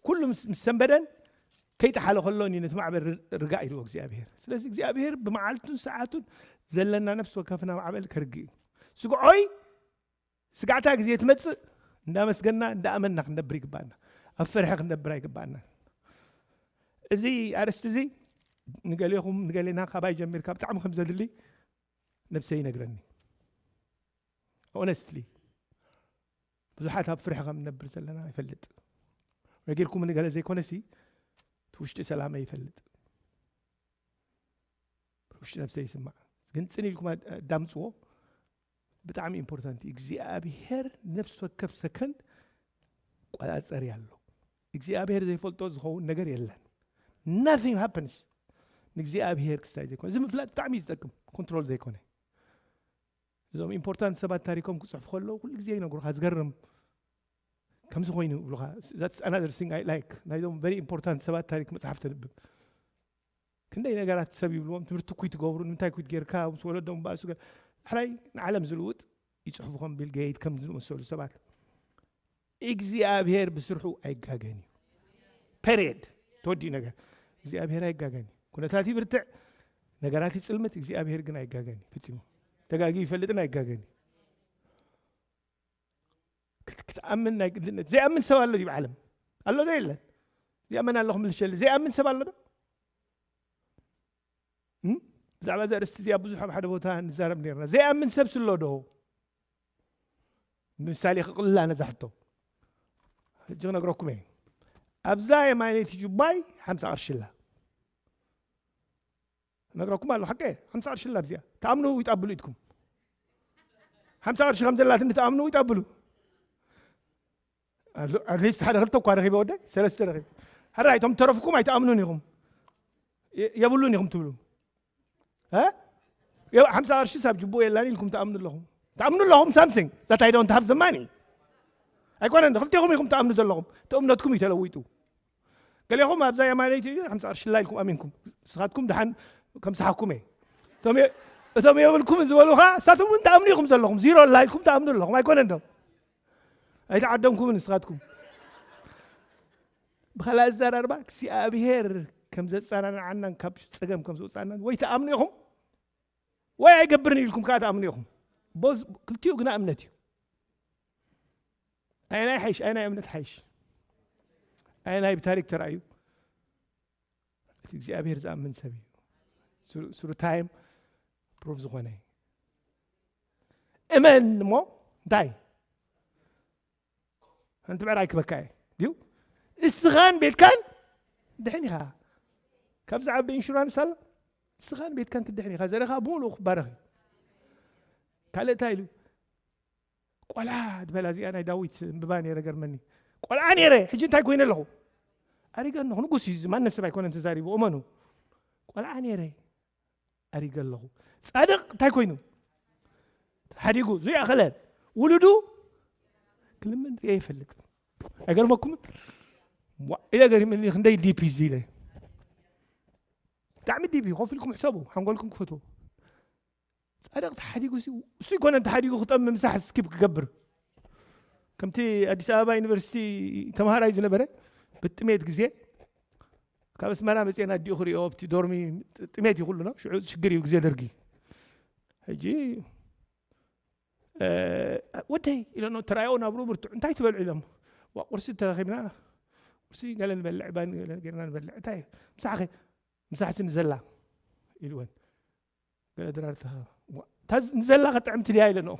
ኩሉ ምስ ምስ ሰንበደን ከይጠሓለ ከሎ እዩ ነቲ ማዕበል ር- ርጋእ ኢልዎ እግዚኣብሔር። ስለዚ እግዚኣብሔር ብመዓልቱን ሰዓቱን ዘለና ነፍሲ ወከፍና ማዕበል ከርግእ እዩ። ስግዖይ ስጋዕታ ግዜ ትመጽእ እንዳመስገና እንዳኣመና ክንነብር ይግባኣና። ኣብ ፍርሒ ክንነብር ኣይግባኣና። እዚ ኣርእስቲ እዚ ንገሌኹም ንገሌና ካባይ ጀሚርካ ብጣዕሚ ከም ዘድሊ ነብሰይ ይነግረኒ። ኦነስትሊ ብዙሓት ኣብ ፍርሒ ከም ንነብር ዘለና ይፈልጥ። ወጊርኩም ንገለ ዘይኮነሲ እቲ ውሽጢ ሰላመይ ይፈልጥ። ውሽጢ ነብሰይ ይስማዕ። ግን ጽን ኢልኩም ኣድ- ኣዳምጽዎ። ብጣዕሚ ኢምፖርታንት እዩ። እግዚኣብሔር ነፍሲ ወከፍ ሰከንድ ቆጻጸሪ ኣሎ። እግዚኣብሔር ዘይፈልጦ ዝኸውን ነገር የለን። Nothing happens ንእግዚኣብሔር ክስታይ ዘይኮነ። እዚ ምፍላጥ ብጣዕሚ እዩ ዝጠቅም፣ ኮንትሮል ዘይኮነ። እዞም ኢምፖርታንት ሰባት ታሪኮም ክጽሕፉ ከለዉ ኩሉ ግዜ ይነግሩኻ። ዝገርም ከምዚ ኮይኑ ይብሉኻ። That's another thing I like። ናይዞም ቨሪ ኢምፖርታንት ሰባት ታሪክ መጽሓፍ ተንብብ። ክንደይ ነገራት ሰብ ይብልዎም፣ ትምህርቲ ኩይ ትገብሩ፣ ንምንታይ ኩይ ጌርካ ምስ ወለዶም ባእሱ ገ- ሕራይ ንዓለም ዝልውጥ ይጽሕፉ፣ ከም ቢል ጌት ከም ዝመሰሉ ሰባት። እግዚኣብሔር ብስርሑ ኣይጋገን እዩ። ፔሪየድ። ተወዲኡ ነገር እግዚኣብሔር ኣይጋገን እዩ። ኩነታት ይብርትዕ፣ ነገራት ይጽልምት፣ እግዚኣብሔር ግን ኣይጋገን እዩ። ፈጺሙ ተጋጊ ይፈልጥን ኣይጋገን እዩ። ክት- ክትኣምን ናይ ግድነት ዘይኣምን ሰብ ኣሎ ድዩ ዓለም ኣሎ ዶ የለን? እዚኣ መን ኣለኹም ልሸሊ ዘይኣምን ሰብ ኣሎ ዶ? እም? ብዛዕባ እዚ ኣርእስቲ እዚኣ ብዙሕ ኣብ ሓደ ቦታ ንዛረብ ነርና። ዘይኣምን ሰብ ስሎ ዶ? ምሳሌ ክቕልላ ነዛ ሕቶ ሕጂ ክነግረኩም እየ። ኣብዛ የማነይቲ ጁባይ ሓምሳ ቅርሺ ኣላ። ነግረኩም ኣሎ ሓቀ ሓምሳ ቅርሺ ኣላ ኣብዚኣ። ተኣምኑ ይጣብሉ ኢድኩም። ሓምሳ ቅርሺ ከም ዘላትኒ ተኣምኑ ይጣብሉ። ኣትሊስት ሓደ ክልተ እኳ ረኺበ ወደ ሰለስተ ረኺበ። ሕራይ እቶም ተረፍኩም ኣይትኣምኑን ኢኹም። የ- የብሉን ኢኹም ትብሉ። እ? የ- ሓምሳ ቅርሺ ሳብ ጅቡእ የላን ኢልኩም ትኣምኑ ኣለኹም። ትኣምኑ ኣለኹም ሳምሲንግ ዛት ኣይ ዶንት ሃቭ ዘማኒ። ኣይኮነን ክልቴኹም ኢኹም ትኣምኑ ዘለኹም። እቲ እምነትኩም እዩ ተለዊጡ። ገሌኹም ኣብዛ የማነይቲ ሓምሳ ቅርሺ ኣላ ኢልኩም ኣሚንኩም። ንስኻትኩም ደሓን ከም ሰሓኩም እየ። እቶም የ-፣ እቶም የብልኩም ዝበሉ ኸዓ ንሳቶም እውን ትኣምኑ ኢኹም ዘለኹም። ዚሮ ኣላ ኢልኩም ትኣምኑ ኣለኹም። ኣይኮነን ዶ? ኣይተዓደምኩምን ንስኻትኩም። ብኻልእ ኣዘራርባ እግዚኣብሔር ከም ዘጸናንዓናን ካብ ጸገም ከም ዘውጻናን ወይ ትኣምኑ ኢኹም ወይ ኣይገብርን ኢልኩም ከዓ ትኣምኑ ኢኹም። ቦዝ ክልቲኡ ግና እምነት እዩ። ኣየናይ ሓይሽ? ኣየናይ እምነት ሓይሽ? ኣየናይ ብታሪክ ተራእዩ? እቲ እግዚኣብሔር ዝኣምን ሰብ እዩ። ስሩ ታይም ፕሩፍ ዝኾነ እዩ። እመን እሞ እንታይ ሓንቲ ብዕራይ ክበካ እየ ድዩ? እስኻን ቤትካን ድሕን ኢኻ። ካብ ዝዓቢ ኢንሹራንስ ኣሎ። እስኻን ቤትካን ክድሕን ኢኻ። ዘርኻ ብምሉኡ ክባረኽ እዩ። ካልእ እንታይ ኢሉ? ቆልዓ ዝበላ እዚኣ ናይ ዳዊት እምብባ ነይረ ገርመኒ። ቆልዓ ነይረ፣ ሕጂ እንታይ ኮይነ ኣለኹ? ኣሪገ ኣለኹ። ንጉስ እዩ እዚ፣ ማንም ሰብ ኣይኮነን ተዛሪቡ፣ እመኑ። ቆልዓ ነይረ፣ ኣሪገ ኣለኹ። ጻድቕ እንታይ ኮይኑ? ተሓዲጉ፣ ዙይ ኣኸለ ውሉዱ ክልምን ርኤ ይፈልጥ። ኣይገርመኩምን? ዋ፣ ኢለ ገሪምኒ፣ ክንደይ ዲፕ እዩ እዚ ኢለ። ብጣዕሚ ዲፕ እዩ፣ ኮፍ ኢልኩም ሕሰቡ፣ ሓንጎልኩም ክፈትዎ። ጻድቕ ተሓዲጉ ሲ-፣ እሱ ይኮነን ተሓዲጉ ክጠሚ ምሳሕ ስኪፕ ክገብር። ከምቲ ኣዲስ ኣበባ ዩኒቨርሲቲ ተምሃራይ ዝነበረ ብጥሜት ግዜ ካብ ኣስመራ መጽኤና ኣዲኡ ክሪኦ ኣብቲ ዶርሚ ጥ-፣ ጥሜት እዩ ኩሉ ነው። ሽዑ ሽግር እዩ ግዜ ደርጊ። ሕጂ፣ እ፣ "ወደይ" ኢለኖ፣ ተራዮ ናብ ሩእ ብርቱዕ፣ "እንታይ ትበልዑ?" ኢሎም። "ዋ፣ ቁርሲ ተረኺብና፣ ቁርሲ ገለ ንበልዕ፣ ባኒ ገለ ጌርና ንበልዕ። እንታይ ምሳሕ ከ-?" "ምሳሕሲ ንዘላ" ኢልወን። ገለ ድራር ተኸ-፣ ዋ፣ "እታ ዝ-፣ ንዘላ ከጥዕምቲ ድያ?" ኢለንኦ።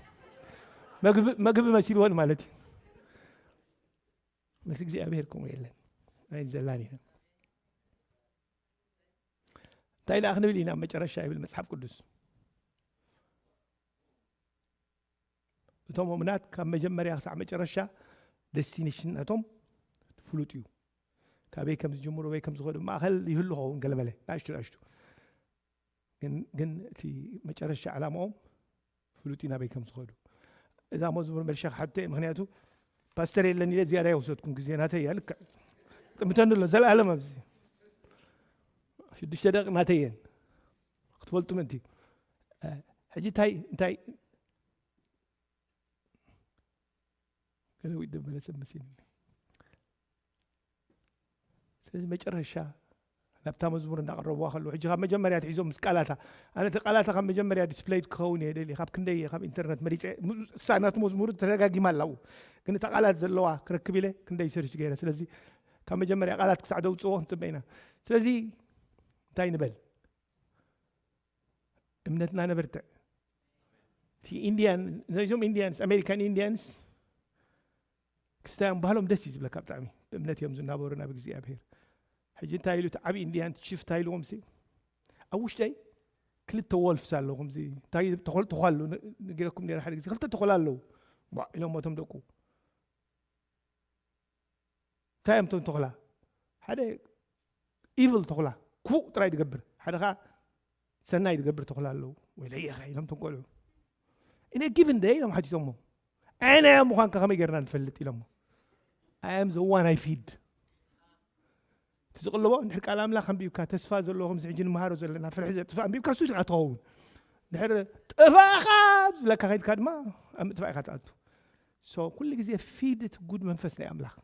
መግቢ፣ መግቢ መሲልወን ማለት እዩ። ምስ እግዚኣብሔር ከምኡ የለን። ናይ ንዘላን እዩ። እንታይ ደኣ ክንብል ኢና ኣብ መጨረሻ ይብል መጽሓፍ ቅዱስ። እቶም እሙናት ካብ መጀመርያ ክሳዕ መጨረሻ ደስቲኔሽን ናቶም ፍሉጥ እዩ። ካበይ ከም ዝጅምሩ፣ በይ ከም ዝኸዱ፣ ማእከል ይህሉ ኸውን ገለመለ፣ ናእሽቱ ናእሽቱ። ግን፣ ግን እቲ መጨረሻ ዕላማኦም ፍሉጥ እዩ ናበይ ከም ዝኸዱ። እዛ መዝሙር መልሻ ክሓቶ እየ፣ ምኽንያቱ ፓስተር የለን ኢለ ዝያዳ የውሰድኩም ግዜ ናተይ እያ፣ ልክዕ። ጥምተኒ ኣሎ፣ ዘለኣለም ኣብዚ። ሽዱሽተ ደቂቕ ናተይ እየን። ክትፈልጡ ምእንቲ። እ፣ ሕጂ እንታይ፣ እንታይ ገለ ዊት ደበለ ሰብ መሲልኒ። ስለዚ መጨረሻ ናብታ መዝሙር እናቐረብዋ ከለዉ፣ ሕጂ ካብ መጀመርያ ኣትሒዞም ምስ ቃላታ፣ ኣነ እቲ ቃላታ ካብ መጀመርያ ዲስፕለይድ ክኸውን እየ ደልየ፣ ካብ ክንደይ እየ ካብ ኢንተርነት መሪጸ፣ ም-፣ እሳ ናቱ መዝሙር ተደጋጊማ ኣላ፣ ግን እታ ቃላት ዘለዋ ክረክብ ኢለ ክንደይ ሰርች ገይረ። ስለዚ ካብ መጀመርያ ቃላት ክሳዕ ደውጽእዎ ክንጽበ ኢና። ስለዚ እንታይ ንበል? እምነትና ነበርትዕ። እቲ ኢንድያን፣ እዞም ኢንድያንስ፣ ኣሜሪካን ኢንድያንስ፣ ክስታዮም ባህሎም ደስ እዩ ዝብለካ ብጣዕሚ። ብእምነት እዮም ዝናበሩ ናብ እግዚኣብሔር። ሕጂ እንታይ ኢሉ እቲ ዓብዪ ኢንድያን ቺፍ እንታይ ኢልዎም ሲ? ኣብ ውሽጠይ ክልተ ወልፍስ ኣለዉ፣ ከምዚ እንታይ ተኾል-፣ ተዃሉ ነ-፣ ነጊረኩም ነይረ ሓደ ግዜ። ክልተ ተኾላ ኣለዉ። ቧዕ ኢሎም እቶም ደቁ። እንታይ እዮም እቶም ተኹላ? ሓደ ኢቭል ተኹላ፣ ክፉእ ጥራይ ዝገብር፣ ሓደ ኸዓ ሰናይ ዝገብር ተኹላ ኣለዉ። "ወይለየኸ" ኢሎም እቶም ቆልዑ። "In a given day" ኢሎም ሓቲቶሞ። "ኣየናይ ምዃንካ ከመይ ጌርና ንፈልጥ?" ኢሎሞ። "I am the one I feed." እቲ ዝቕልቦ፣ እንድሕር ቃል ኣምላኽ ኣንቢብካ፣ ተስፋ ዘለዎ፣ ከምዚ ሕጂ ንምሃሮ ዘለና፣ ፍርሒ ዘጥፍእ ኣንቢብካ፣ እሱ ኢኻ ትኸውን። እንድሕር "ጥፋእኻ" ዝብለካ ከይድካ ድማ፣ ኣብ ምጥፋእ ኢኻ ትኣቱ። So፣ ኩሉ ግዜ ፊድ እቲ ጉድ መንፈስ ናይ ኣምላኽ።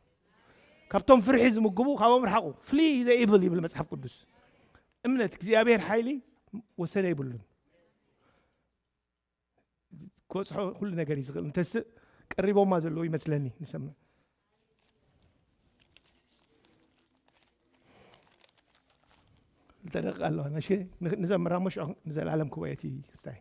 ካብቶም ፍርሒ ዝምግቡ፣ ካብኦም ርሓቑ። ፍሊ ዘ ኢቭል ይብል መጽሓፍ ቅዱስ። እምነት፣ እግዚኣብሔር ሓይሊ ወሰነ የብሉን። ክበጽሖ ኩሉ ነገር እዩ ዝኽእል። እንተስእ ቀሪቦማ ዘለዉ ይመስለኒ፣ ንሰምዕ። ክልተ ደቂቕ ኣለዋ። ነሽ ን-፣ ንዘምራ እሞ ሽዑ ንዘለኣለም ክቡር እቲ ክስታይ።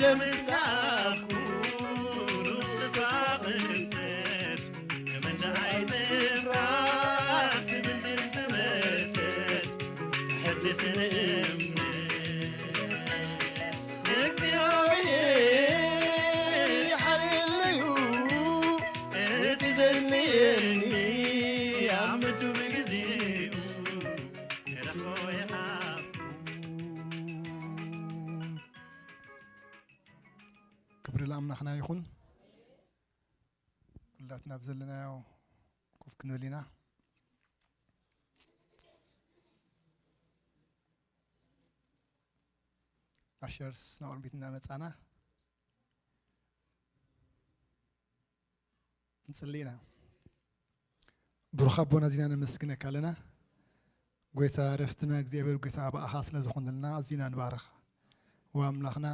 ለምስጋኩ ተስፋ ቅንጸት፣ ከመንደዓይ ትፍራ ትብል ድምፂ መጸት፣ ተሐድስን እምነት። እግዚኣብሔር ይሓልለዩ እቲ ዘድልየኒ ኣብ ምዱብ ግዜኡ። ክብሪ ለኣምላኽና ይኹን። ኩላትና ኣብ ዘለናዮ ኮፍ ክንብል ኢና። ኣሸርስ ንቕድሚት እናመጻና ንጽሊ ኢና። ብሩኽ ኣቦና፣ ኣዚና ነመስግነካ ኣለና። ጎይታ ረፍትና እግዚኣብሔር ጎይታ፣ ብኣኻ ስለ ዝኾነልና ኣዚና ንባርኽ። ወኣምላኽና፣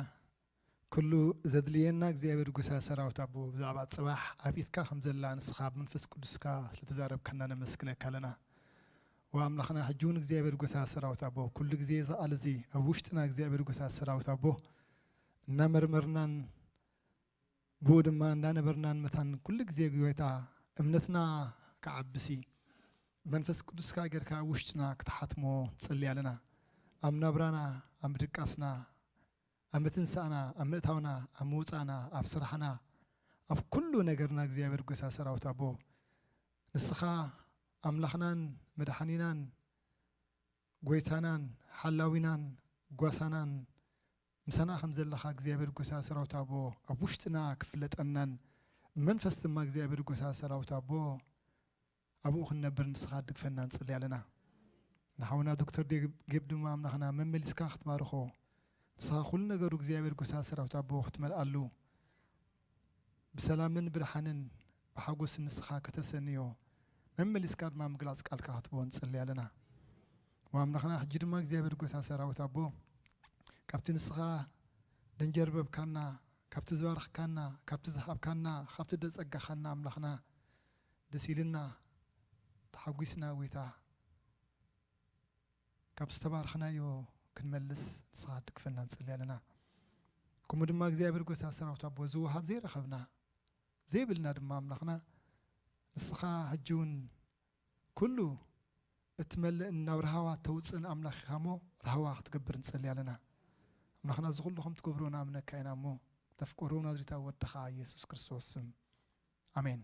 ኩሉ ዘድልየና እግዚኣብሔር ጎይታ ሰራዊት ኣቦ፣ ብዛዕባ ጽባሕ ኣብ ኢድካ ከም ዘላ ንስኻ ብመንፈስ ቅዱስካ ስለ ተዛረብካና ነመስግነካ ኣለና። ወኣምላኽና፣ ሕጂ እውን እግዚኣብሔር ጎይታ ሰራዊት ኣቦ፣ ኩሉ ግዜ እዚ ቃል እዚ ኣብ ውሽጥና እግዚኣብሔር ጎይታ ሰራዊት ኣቦ እናመርመርናን ብኡ ድማ እንዳነበርናን መታን ኩሉ ግዜ ጎይታ እምነትና ክዓብሲ መንፈስ ቅዱስካ ጌርካ ኣብ ውሽጥና ክትሓትሞ ንጽሊ ኣለና። ኣብ ናብራና፣ ኣብ ምድቃስና፣ ኣብ ምትንሳእና፣ ኣብ ምእታውና፣ ኣብ ምውጻእና፣ ኣብ ስራሕና፣ ኣብ ኩሉ ነገርና እግዚኣብሔር ጎይታ ሰራዊት ኣቦ፣ ንስኻ ኣምላኽናን መድሓኒናን ጎይታናን ሓላዊናን ጓሳናን ምሳና ከም ዘለኻ እግዚኣብሔር ጎይታ ሰራዊት ኣቦ ኣብ ውሽጥና ክፍለጠናን ብመንፈስ ድማ እግዚኣብሔር ጎይታ ሰራዊት ኣቦ ኣብኡ ክንነብር ንስኻ ድግፈና ንጽሊ ኣለና። ንሓውና ዶክተር ጌብ ድማ ኣምላኽና መመሊስካ ክትባርኾ ንስኻ ኩሉ ነገሩ እግዚኣብሔር ጎይታ ሰራዊት ኣቦ ክትመልኣሉ ብሰላምን ብድሓንን ብሓጎስን ንስኻ ከተሰንዮ መመሊስካ ድማ ምግላጽ ቃልካ ክትቦ ንጽሊ ኣለና። ወኣምላኽና ሕጂ ድማ እግዚኣብሔር ጎይታ ሰራዊት ኣቦ ካብቲ ንስኻ ደንጀርበብካና ካብቲ ዝባረኽካና ካብቲ ዝሃብካና ካብቲ ደጸጋኻና ኣምላኽና ደስ ኢልና ተሓጒስና ጎይታ ካብ ዝተባረኽናዮ ክንመልስ ንስኻ ድግፈና ንጽሊ ኣለና። ከምኡ ድማ እግዚኣብሔር ጎይታ ሰራዊት ኣቦ ዝወሃብ ዘይረኸብና ዘይብልና ድማ ኣምላኽና ንስኻ ሕጂ እውን ኩሉ እትመልእን ናብ ርሃዋ ተውፅእን ኣምላኽ ኢኻ እሞ ርሃዋ ክትገብር ንጸሊ ኣለና። ኣምላኽና እዚ ኩሉ ከም ትገብሮ ንኣምነካ ኢና እሞ ተፍቅሮ ናዝሬታዊ ወድኻ ኢየሱስ ክርስቶስ ስም ኣሜን።